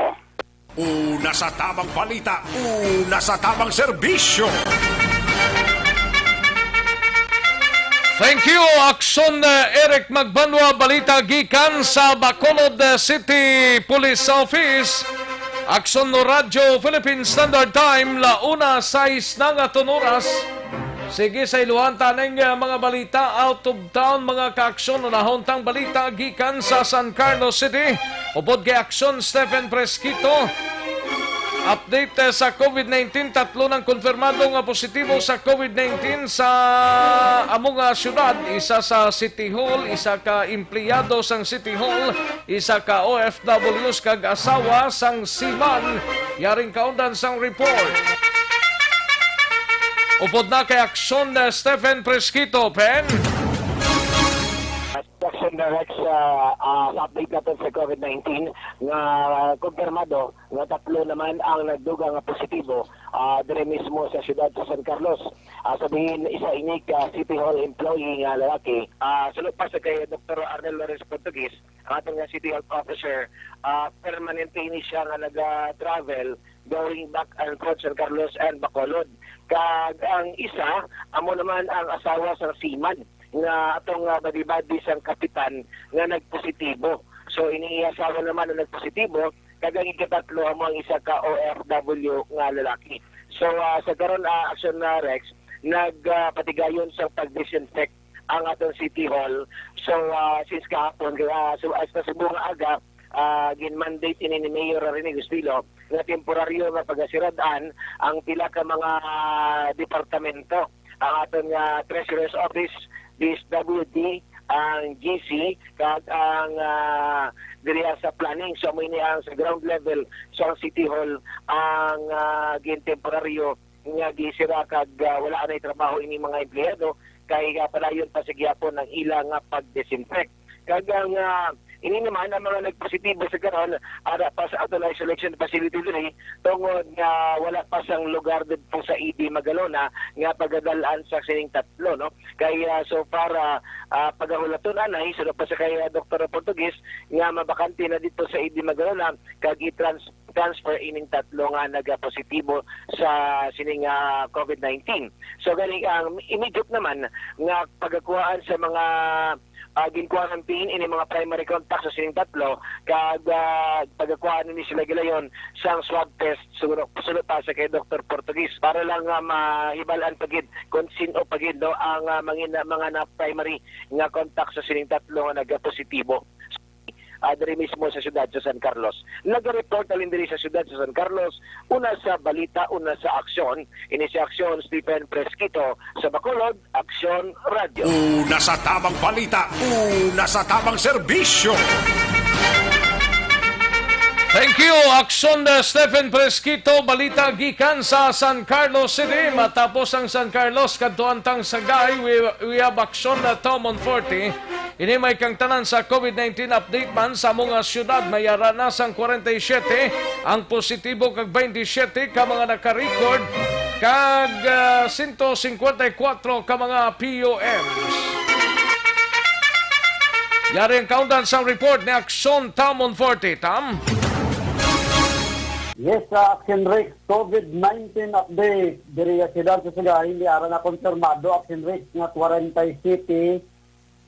Una sa tabang balita, una sa tabang serbisyo. Thank you, Aksyon, uh, Eric Magbanwa. Balita gikan sa Bacolod, uh, City Police Office. Aksyon Radyo Philippine Standard Time, la una sais na nga aton oras. Sige, sa iluhan taning, uh, mga balita out of town, mga kaaksyon, unahon tang balita gikan sa San Carlos City. Upod kay Aksyon Stephen Fresquito. Update, eh, sa COVID nineteen, tatlo nang konfirmado nga positibo sa COVID nineteen sa amo nga syudad, isa sa City Hall, isa ka empleyado sang City Hall, isa ka O F Ws kag asawa sang seaman. Yaring kaundan sang report. Upod na kay Aksyon, eh, Stephen Fresquito, Pen. Aksyon Direct sa, ah, sa update naton sa COVID nineteen nga kumpirmado nga tatlo naman ang nagdugang nga positibo, ah, dire mismo sa siyudad sa San Carlos. Ah, sa diin isa ini ka City Hall employee nga lalaki. Ah, suno pa sa kay Doktor Arnel Lawrence Portugues, ang aton nga City Health Officer, ah, permanente ini siya nga naga-travel going back and forth San Carlos and Bacolod. Kag ang isa, amo naman ang asawa sang seaman nga atong, ah, badi-badi sang kapitan nga nagpositibo. So, ini iya asawa naman ang nagpositibo, kag ang ikatatlo amo ang isa ka O F W nga lalaki. So, ah, sa karon, ah, Aksyon na Rex, nag, ah, patigayon sa pag-disinfect ang aton City Hall. So, ah, since kahapon, ah, so, hasta subong nga aga, ah, gin-mandate ini ni Mayor Rene Gustilo nga temporaryo nga pagasirad-an ang pila ka mga departamento. Ang aton nga Treasurer's Office, D S W D, ang G C, kag ang, ah, diriya sa planning. So, amo ini ang sa ground level sa City Hall ang, ah, gintemporaryo nga gisira kag, ah, wala anay trabaho ini mga empleyado kay, ah, padayon pa sa gihapon ang ila nga pag-disinfect. Kag ang, ah, ini naman ang mga nagpositibo sa karon ara pa sa aton isolation facility diri tungod nga wala pa sang lugar didto sa E D Magalona nga pagadal-an sa sining tatlo, no? Kay, ah, so far, ah, pagahulaton anay, suno pa sa kay, ah, Doktor Portugues nga mabakante na didto sa E D Magalona kag i-trans- transfer ining tatlo nga nagapositibo sa sining, ah, COVID nineteen. So, gani ang immediate naman nga pagakuhaan sa mga, ah, gin-quarantine ini mga primary contacts sa sining tatlo, kag, ah, pagakuhaan ini sila gilayon sang swab test suno, suno pa sa kay Doktor Portugues para lang nga mahibal-an pa gid kung sin-o pa gid, no, ang, ah, mangin-, mga na primary nga contact sa sining tatlo nga nagapositibo, ah, diri mismo sa siyudad sa San Carlos. Nagareport halin diri sa siyudad sa San Carlos, una sa balita, una sa aksyon. Ini si Aksyon Stephen Fresquito sa Bacolod, Aksyon Radio. Una sa tabang balita, una sa tabang serbisyo. Thank you, Aksyon, uh, Stephen Fresquito. Balita gikan sa San Carlos City. Matapos ang San Carlos, kadtuan tang Sagay, we, we have Aksyon, uh, Tom Monforte. Ini may kangtanan sa COVID nineteen update man sa amo nga siyudad. May ara na sang kwarenta y siyete ang positibo kag baynte siyete ka mga naka-record kag, ah, sento singkwenta y kuwatro ka mga P U Ms. Yari ang kaundan sang report ni Aksyon Tam Monforte. Tam? Yes, sa Action Rex, COVID nineteen update. Diri sa siyudad sa Sagaing, may ara na kumpirmado, Action Rex, nga forty-six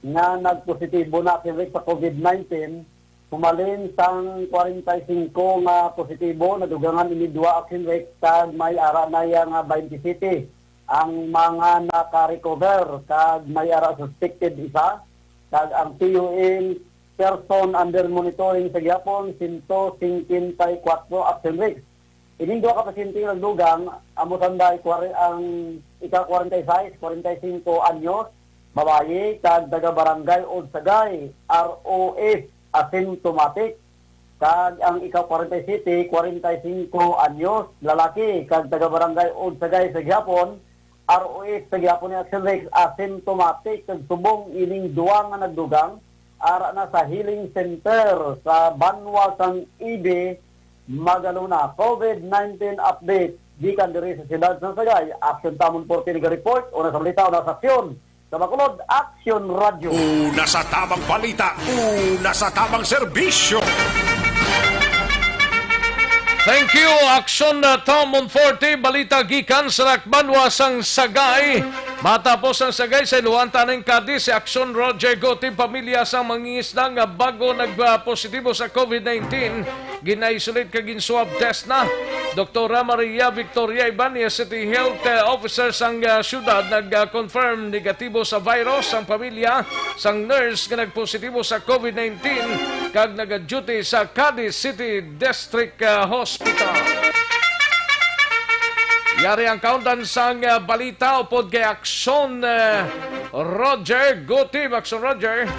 nga nagpositibo na, Action Rex, sa COVID nineteen. Humalin sang forty-five nga positibo, nadugangan ini duwa, Action Rex, kag may ara na iya nga twenty-seven ang mga naka-recover, kag may ara suspected isa, kag ang P U N person under monitoring sa gihapon, sento singkwenta y kuwatro, Action Rex. Ining duha ka pasyente nga nagdugang, amo sanday kwar-, ang ika-forty-six, forty-five anyos, babayi, kag taga Barangay Udsagay, R O F, asymptomatic, kag ang ika-forty-siyete, forty-singko anyos, lalaki, kag taga Barangay Udsagay sa gihapon, R O F sa gihapon ni Action Rex, asymptomatic, kag subong ining duha nga nagdugang, ara na sa healing center sa banwa sang Ibe, Magalona. COVID nineteen update gikan diri sa siyudad sa Sagay. Action Tam Monforte nag-report, una sa balita, una sa aksyon. Sa Bacolod, Action Radyo. Una sa tamang balita, una sa tamang serbisyo. Thank you, Action, uh, Tom Monforte. Balita gikan sa Lakbanwa sang Sagay. Matapos ang Sagay sa Iluhan, taning Cadiz, si Action Roger Gotib. Pamilya sang mangingisda nga bago nagpositibo sa COVID nineteen, gin-isolate kag gin-swab test na. Doktora Maria Victoria Ibanez, City Health, uh, Officer sang, uh, siyudad, nag-confirm negatibo sa virus ang pamilya sang nurse nga nagpositibo sa COVID nineteen kag nagaduty sa Cadiz City District, uh, Hospital. Yari ang kaundan sang, uh, balita upod kay Action, uh, Roger Gutib. Action Roger.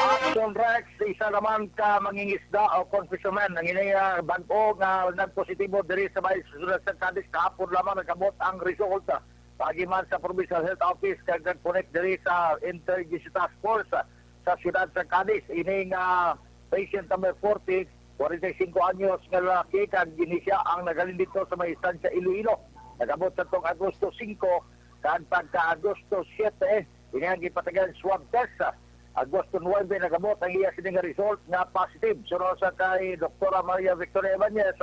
Action Rex, isa naman ka mangingisda o fisherman ang ini, ah, bag-o nga nagpositibo diri sa may siyudad sa Cadiz. Kahapon lamang nag-abot ang result, ah, paagi man sa Provincial Health Office kag nag-connect diri sa Interagency Task Force, ah, sa siyudad sa Cadiz. Ini nga patient number forty, forty-singko anyos nga lalaki, kag ini siya ang nagalindito sa may Estancia Iloilo. Nag-abot sa tong Agosto singko, kag pagka Agosto siyete, ini ang gipatagan swab test. Agosto nuwebe nag-abot ang iya sini nga result nga positive. Suno sa kay Doktora Maria Victoria Ibanez,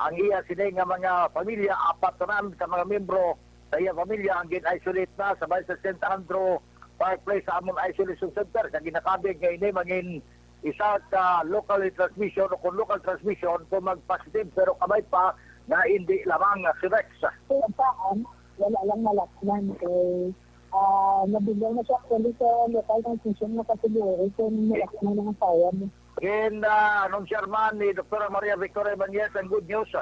ang iya sini nga mga pamilya, apat tanan ka mga miyembro sa iya pamilya ang gin-isolate na sa may sa Saint Andrew Park Place sa amon isolation center, kag ginakabig nga ini mangin isa ka locally transmission o kung local transmission kung mag-positive, pero kamay pa nga hindi lamang nga si Rex. Kaya saan, wala lang malakman kay, ah, nabilang na siya actually sa local transmission, nakasiguro kung malakman ang asawa mo. Gin, ah, anunsiyar man ni Doktora Maria Victoria Ibanez ang good news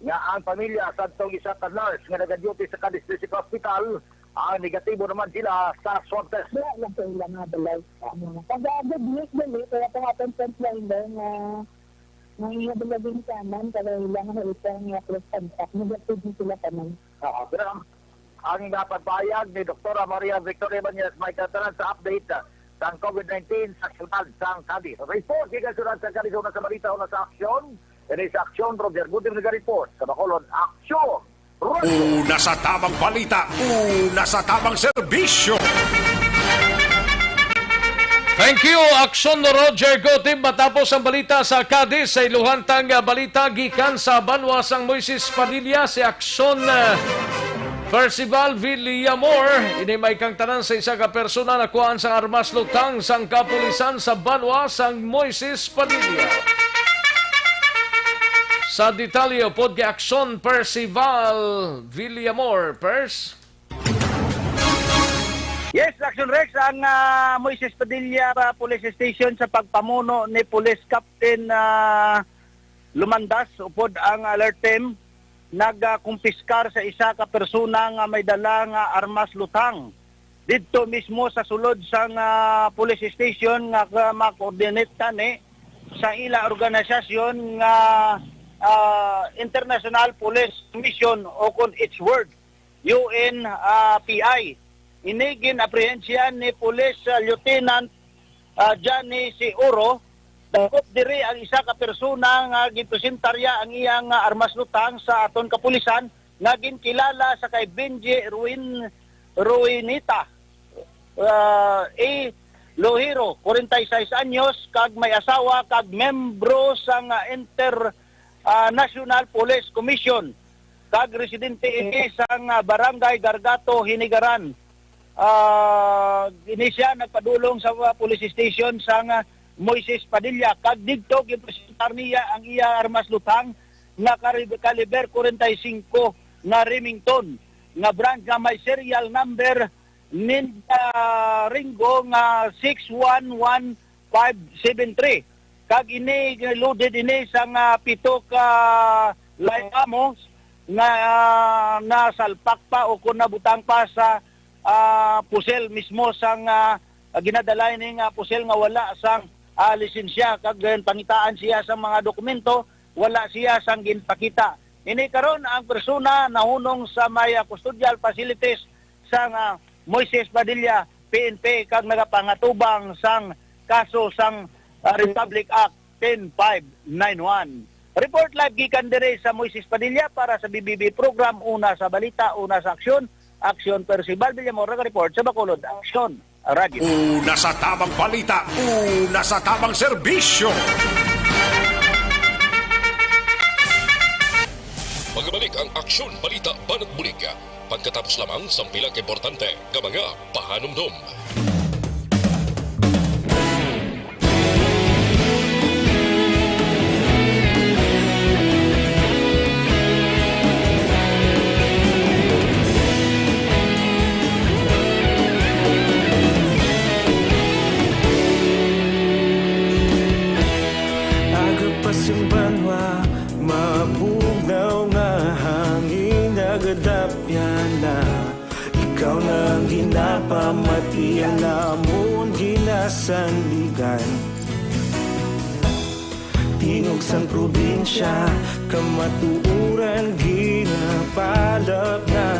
nga ang pamilya sadtong isa ka nurse nga nagaduty sa Cadiz District Hospital, ang negatibo naman sila sa swab test. Wala lang sa ilang nga balay. Ano, pag, ah, good news din eh, kaya po nga itong frontline daw nga, nga nga balay din sa aman, kaya ilang nga itong nga close contact, negative din sila tanan. Oo, pero ang, ang, ah, pagpahayag ni Doktora Maria Victoria Ibanez may katanan sa update, ah, sang COVID nineteen sa siyudad sang Cadiz. Report gikan siyudad sang Cadiz, una sa balita, una sa aksyon. Ini sa aksyon, Roger Gutib nag-report. Sa Bacolod, aksyon! Una sa tamang balita, una sa tamang serbisyo. Thank you, Aksyon Roger Gotib. Matapos ang balita sa Cadiz, sa iluhan tang balita gikan sa banwa sang Moises Padilla, si Aksyon, eh, Percival Villamor. Ini may kang tanan sa isa ka persona nakuhaan sang armas lutang sang kapulisan sa banwa sang Moises Padilla. Sa detalye, upod kay Aksyon Percival Villamor, Pers. Yes, Action Rex, ang, ah, Moises Padilla, ah, Police Station sa pagpamuno ni Police Captain, ah, Lumandas, upod ang alert team, nagkumpiskar sa isa ka persona nga may dala nga armas lutang. Didto mismo sa sulod sang, ah, police station nga ka-, ma-coordinate tani sa ila organisasyon nga, ah, International Police Mission o kon H word, U N, ah, P I. Ini gin-aprehensihan ni Police, ah, Lieutenant, ah, Johnny C. Oro. Dakop diri ang isa ka persona nga ginpresentarya ang iyang, ah, armas lutang sa aton kapulisan nga ginkilala sa kay Benji Ruin-, Ruinita, ah, A Lohiro, kwarenta y seis anyos, kag may asawa kag membro sang, ah, Inter-, ah, National Police Commission, kag residente ini sang, ah, Barangay Gargato, Hinigaran. Ah, ini siya nagpadulong sa, ah, police station sang, ah, Moises Padilla, kag didto ginpresentar niya ang iya armas luthang nga kari-, kaliber kwarenta y singko nga Remington nga brand nga may serial number Ninja Ringo nga six one one five seven three. Kag ini, loaded ini sang, ah, pito ka live ammo nga, ah, nasalpak pa o kon nabutang pa sa, ah, pusil mismo sang, ah, ginadala ini nga pusil nga wala sang, ah, lisensya. Kag, eh, pangitaan siya sa mga dokumento, wala siya sang ginpakita. Ini karon ang persona nahunong sa may, ah, custodial facilities sang, ah, Moises Padilla, P N P, kag nagapangatubang sang kaso sang, ah, Republic Act ten five nine one. Report live gikan diri sa Moises Padilla para sa B B B program, Una sa Balita, Una sa Aksyon. Aksyon, Percival Villamor, nag-report sa Bacolod Aksyon Radio. Una sa tabang balita, una sa tabang serbisyo. Magabalik ang Aksyon Balita Banat Bulig, pagkatapos lamang sang pila ka importante nga mga pahanumdom. Aga pa sing banwa, mabugnaw nga hangin nagadapyan na. Ikaw na ang ginapamati, ang amon ginasandigan. Tingog sang probinsya, kamatuoran ginapalap na.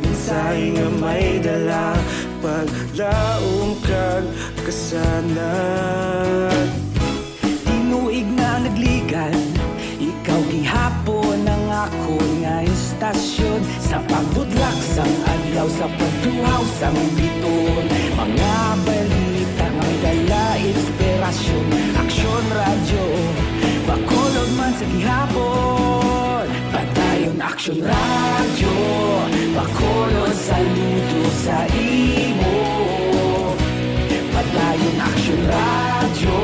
Mensahe nga may dala, paglaom kag kasanag. Tinuig na nagligan, ikaw gihapon ang akon nga istasyon. Sa pagbudlak sang adlaw, sa pagtuhaw sang biton, mga balita nga may dala inspirasyon. Aksyon Radyo, Bacolod man sa gihapon. Padayon Aksyon Radyo, Bacolod, saludo sa imo. Padayon Aksyon Radyo,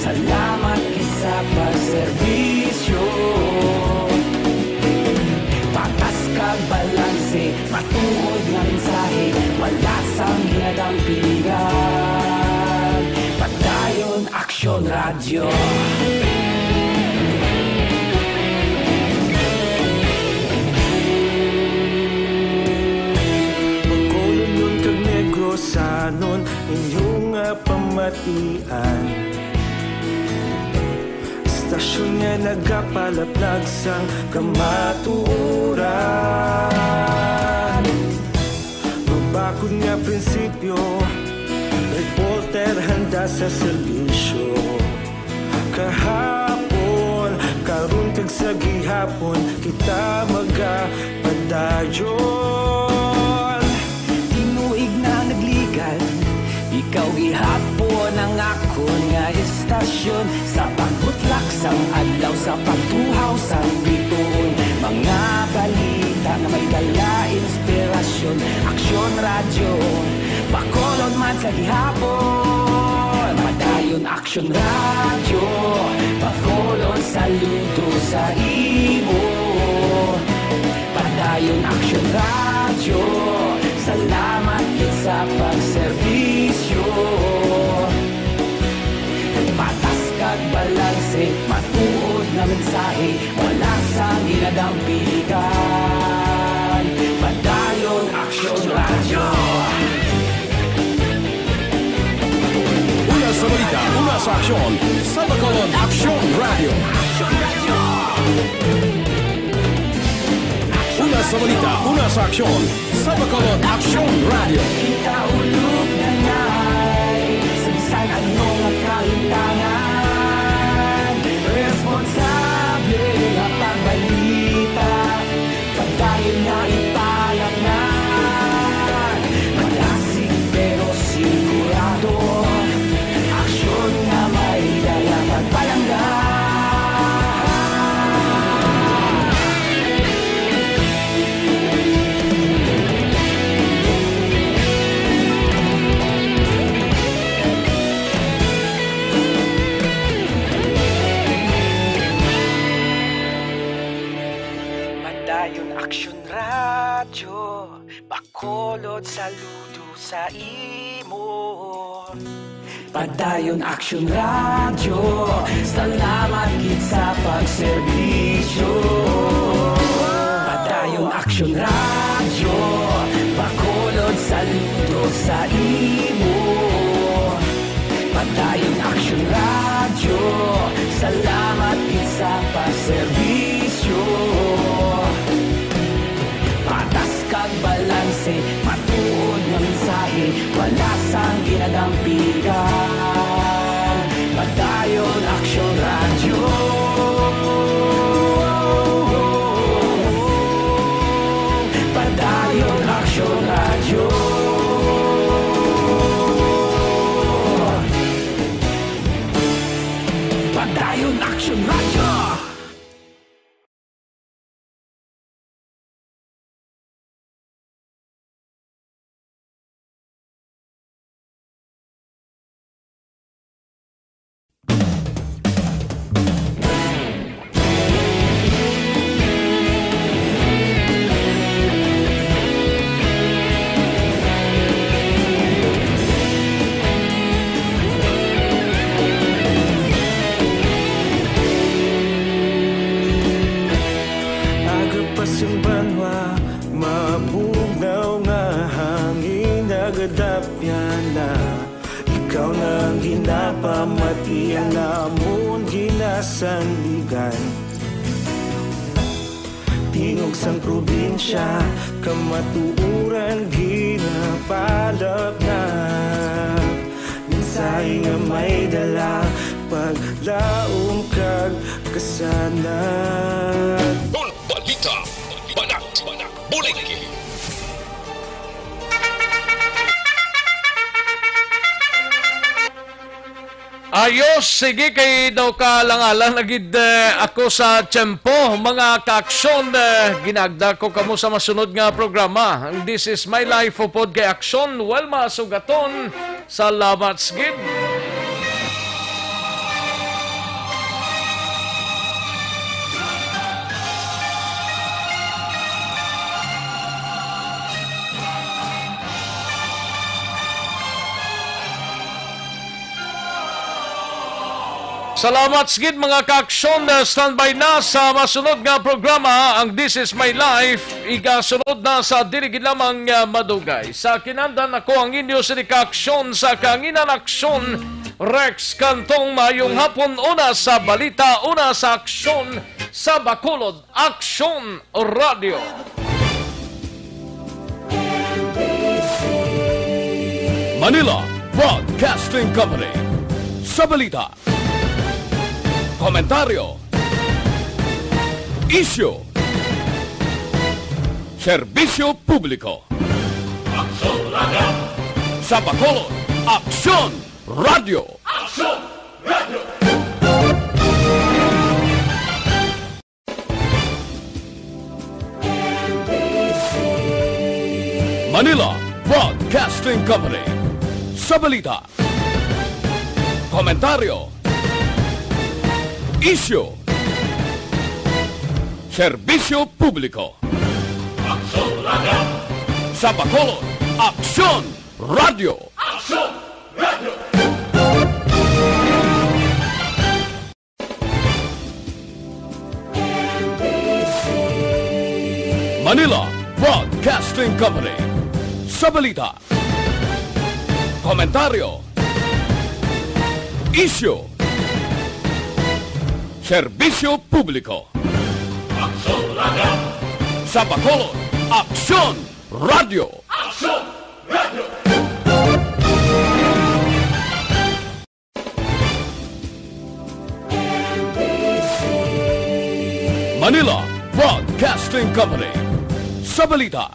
salamat gid sa pagserbisyo. Patas kag balanse, matuod nga mensahe, wala sang ginadampigan. Padayon Aksyon Radyo. Bacolod kag Negrosanon, inyo nga pamatian. Istasyon nga nagapalaplag sang kamatuoran. Mabakod nga prinsipyo, reporter handa sa serbisyo. Kahapon, karon kag sa gihapon, kita magapadayon. Tinuig na nagligan, ikaw gihapon ang akon nga istasyon. Sa pagbutlak sang adlaw, sa pagtuhaw sang bituon, mga balita nga may dala inspirasyon. Aksyon Radyo, Bacolod man sa gihapon. Padayon Aksyon Radyo, Bacolod, saludo sa imo. Padayon Aksyon Radyo, salamat gid sa pagserbisyo. Patas kag balanse, matuod nga mensahe, wala sang ginadampigan. Padayon Aksyon Radyo. Una sa balita, una sa aksyon, sa Bacolod Aksyon Radyo. Una sa balita, una sa aksyon, sa Bacolod Aksyon Radyo. Kita ulog na ngay, sa bisan ano nga kahintangan, responsable nga pagbalita, padayon nga ipalatnan. Malasig pero singko Aksyon Radyo, Bacolod, saludo sa imo. Padayon Aksyon Radyo, salamat gid sa pagserbisyo. Padayon Aksyon Radyo, Bacolod, saludo sa imo. Padayon Aksyon Radyo, salamat gid sa pagserbisyo. Patas kag balanse, matuod nga mensahe, wala sang ginadampigan. Padayon Aksyon Radyo. Padayon Aksyon Radyo. Padayon Aksyon Radyo. Aga pa sing banwa, mabugnaw nga hangin, nagadapyan na. Ikaw na ang ginapamati, ang amon ginasandigan. Tingog sang probinsya, kamatuoran ginapalapnap. Mensahe nga may dala, paglaom kag kasanag. Kon balita, banat, bulig. Ayos, sige, kay daw kaalang-alang na gid, eh, ako sa tiyempo, mga ka-aksyon, eh, ginagda ko kamo sa masunod nga programa. Ang This Is My Life, upod kay Aksyon, Welma Sugaton. Salamat gid. Salamat gid, mga ka-aksyon. Standby na sa masunod nga programa, ang This Is My Life. Igasunod na sa dili gid lamang, ah, madugay. Sa kinandan, ako ang inyo sini ka-aksyon sa Kahanginan Aksyon, Rex Cantong. Maayong hapon, una sa balita, una sa aksyon sa Bacolod. Aksyon Radyo. Manila Broadcasting Company. Sa balita, komentaryo, isyu, serbisyo publiko. Aksyon Radyo. Sa Bacolod, Aksyon Radyo. Aksyon Radyo. Manila Broadcasting Company. Sa balita, komentaryo, isyu, serbisyo publiko. Aksyon Radyo. Sa Bacolod, Aksyon Radyo. Aksyon Radyo. Manila Broadcasting Company. Sa balita, komentaryo, isyu, serbisyo publiko. Aksyon Radyo. Sa Bacolod, Aksyon Radyo. Aksyon Radyo. Manila Broadcasting Company. Sa balita,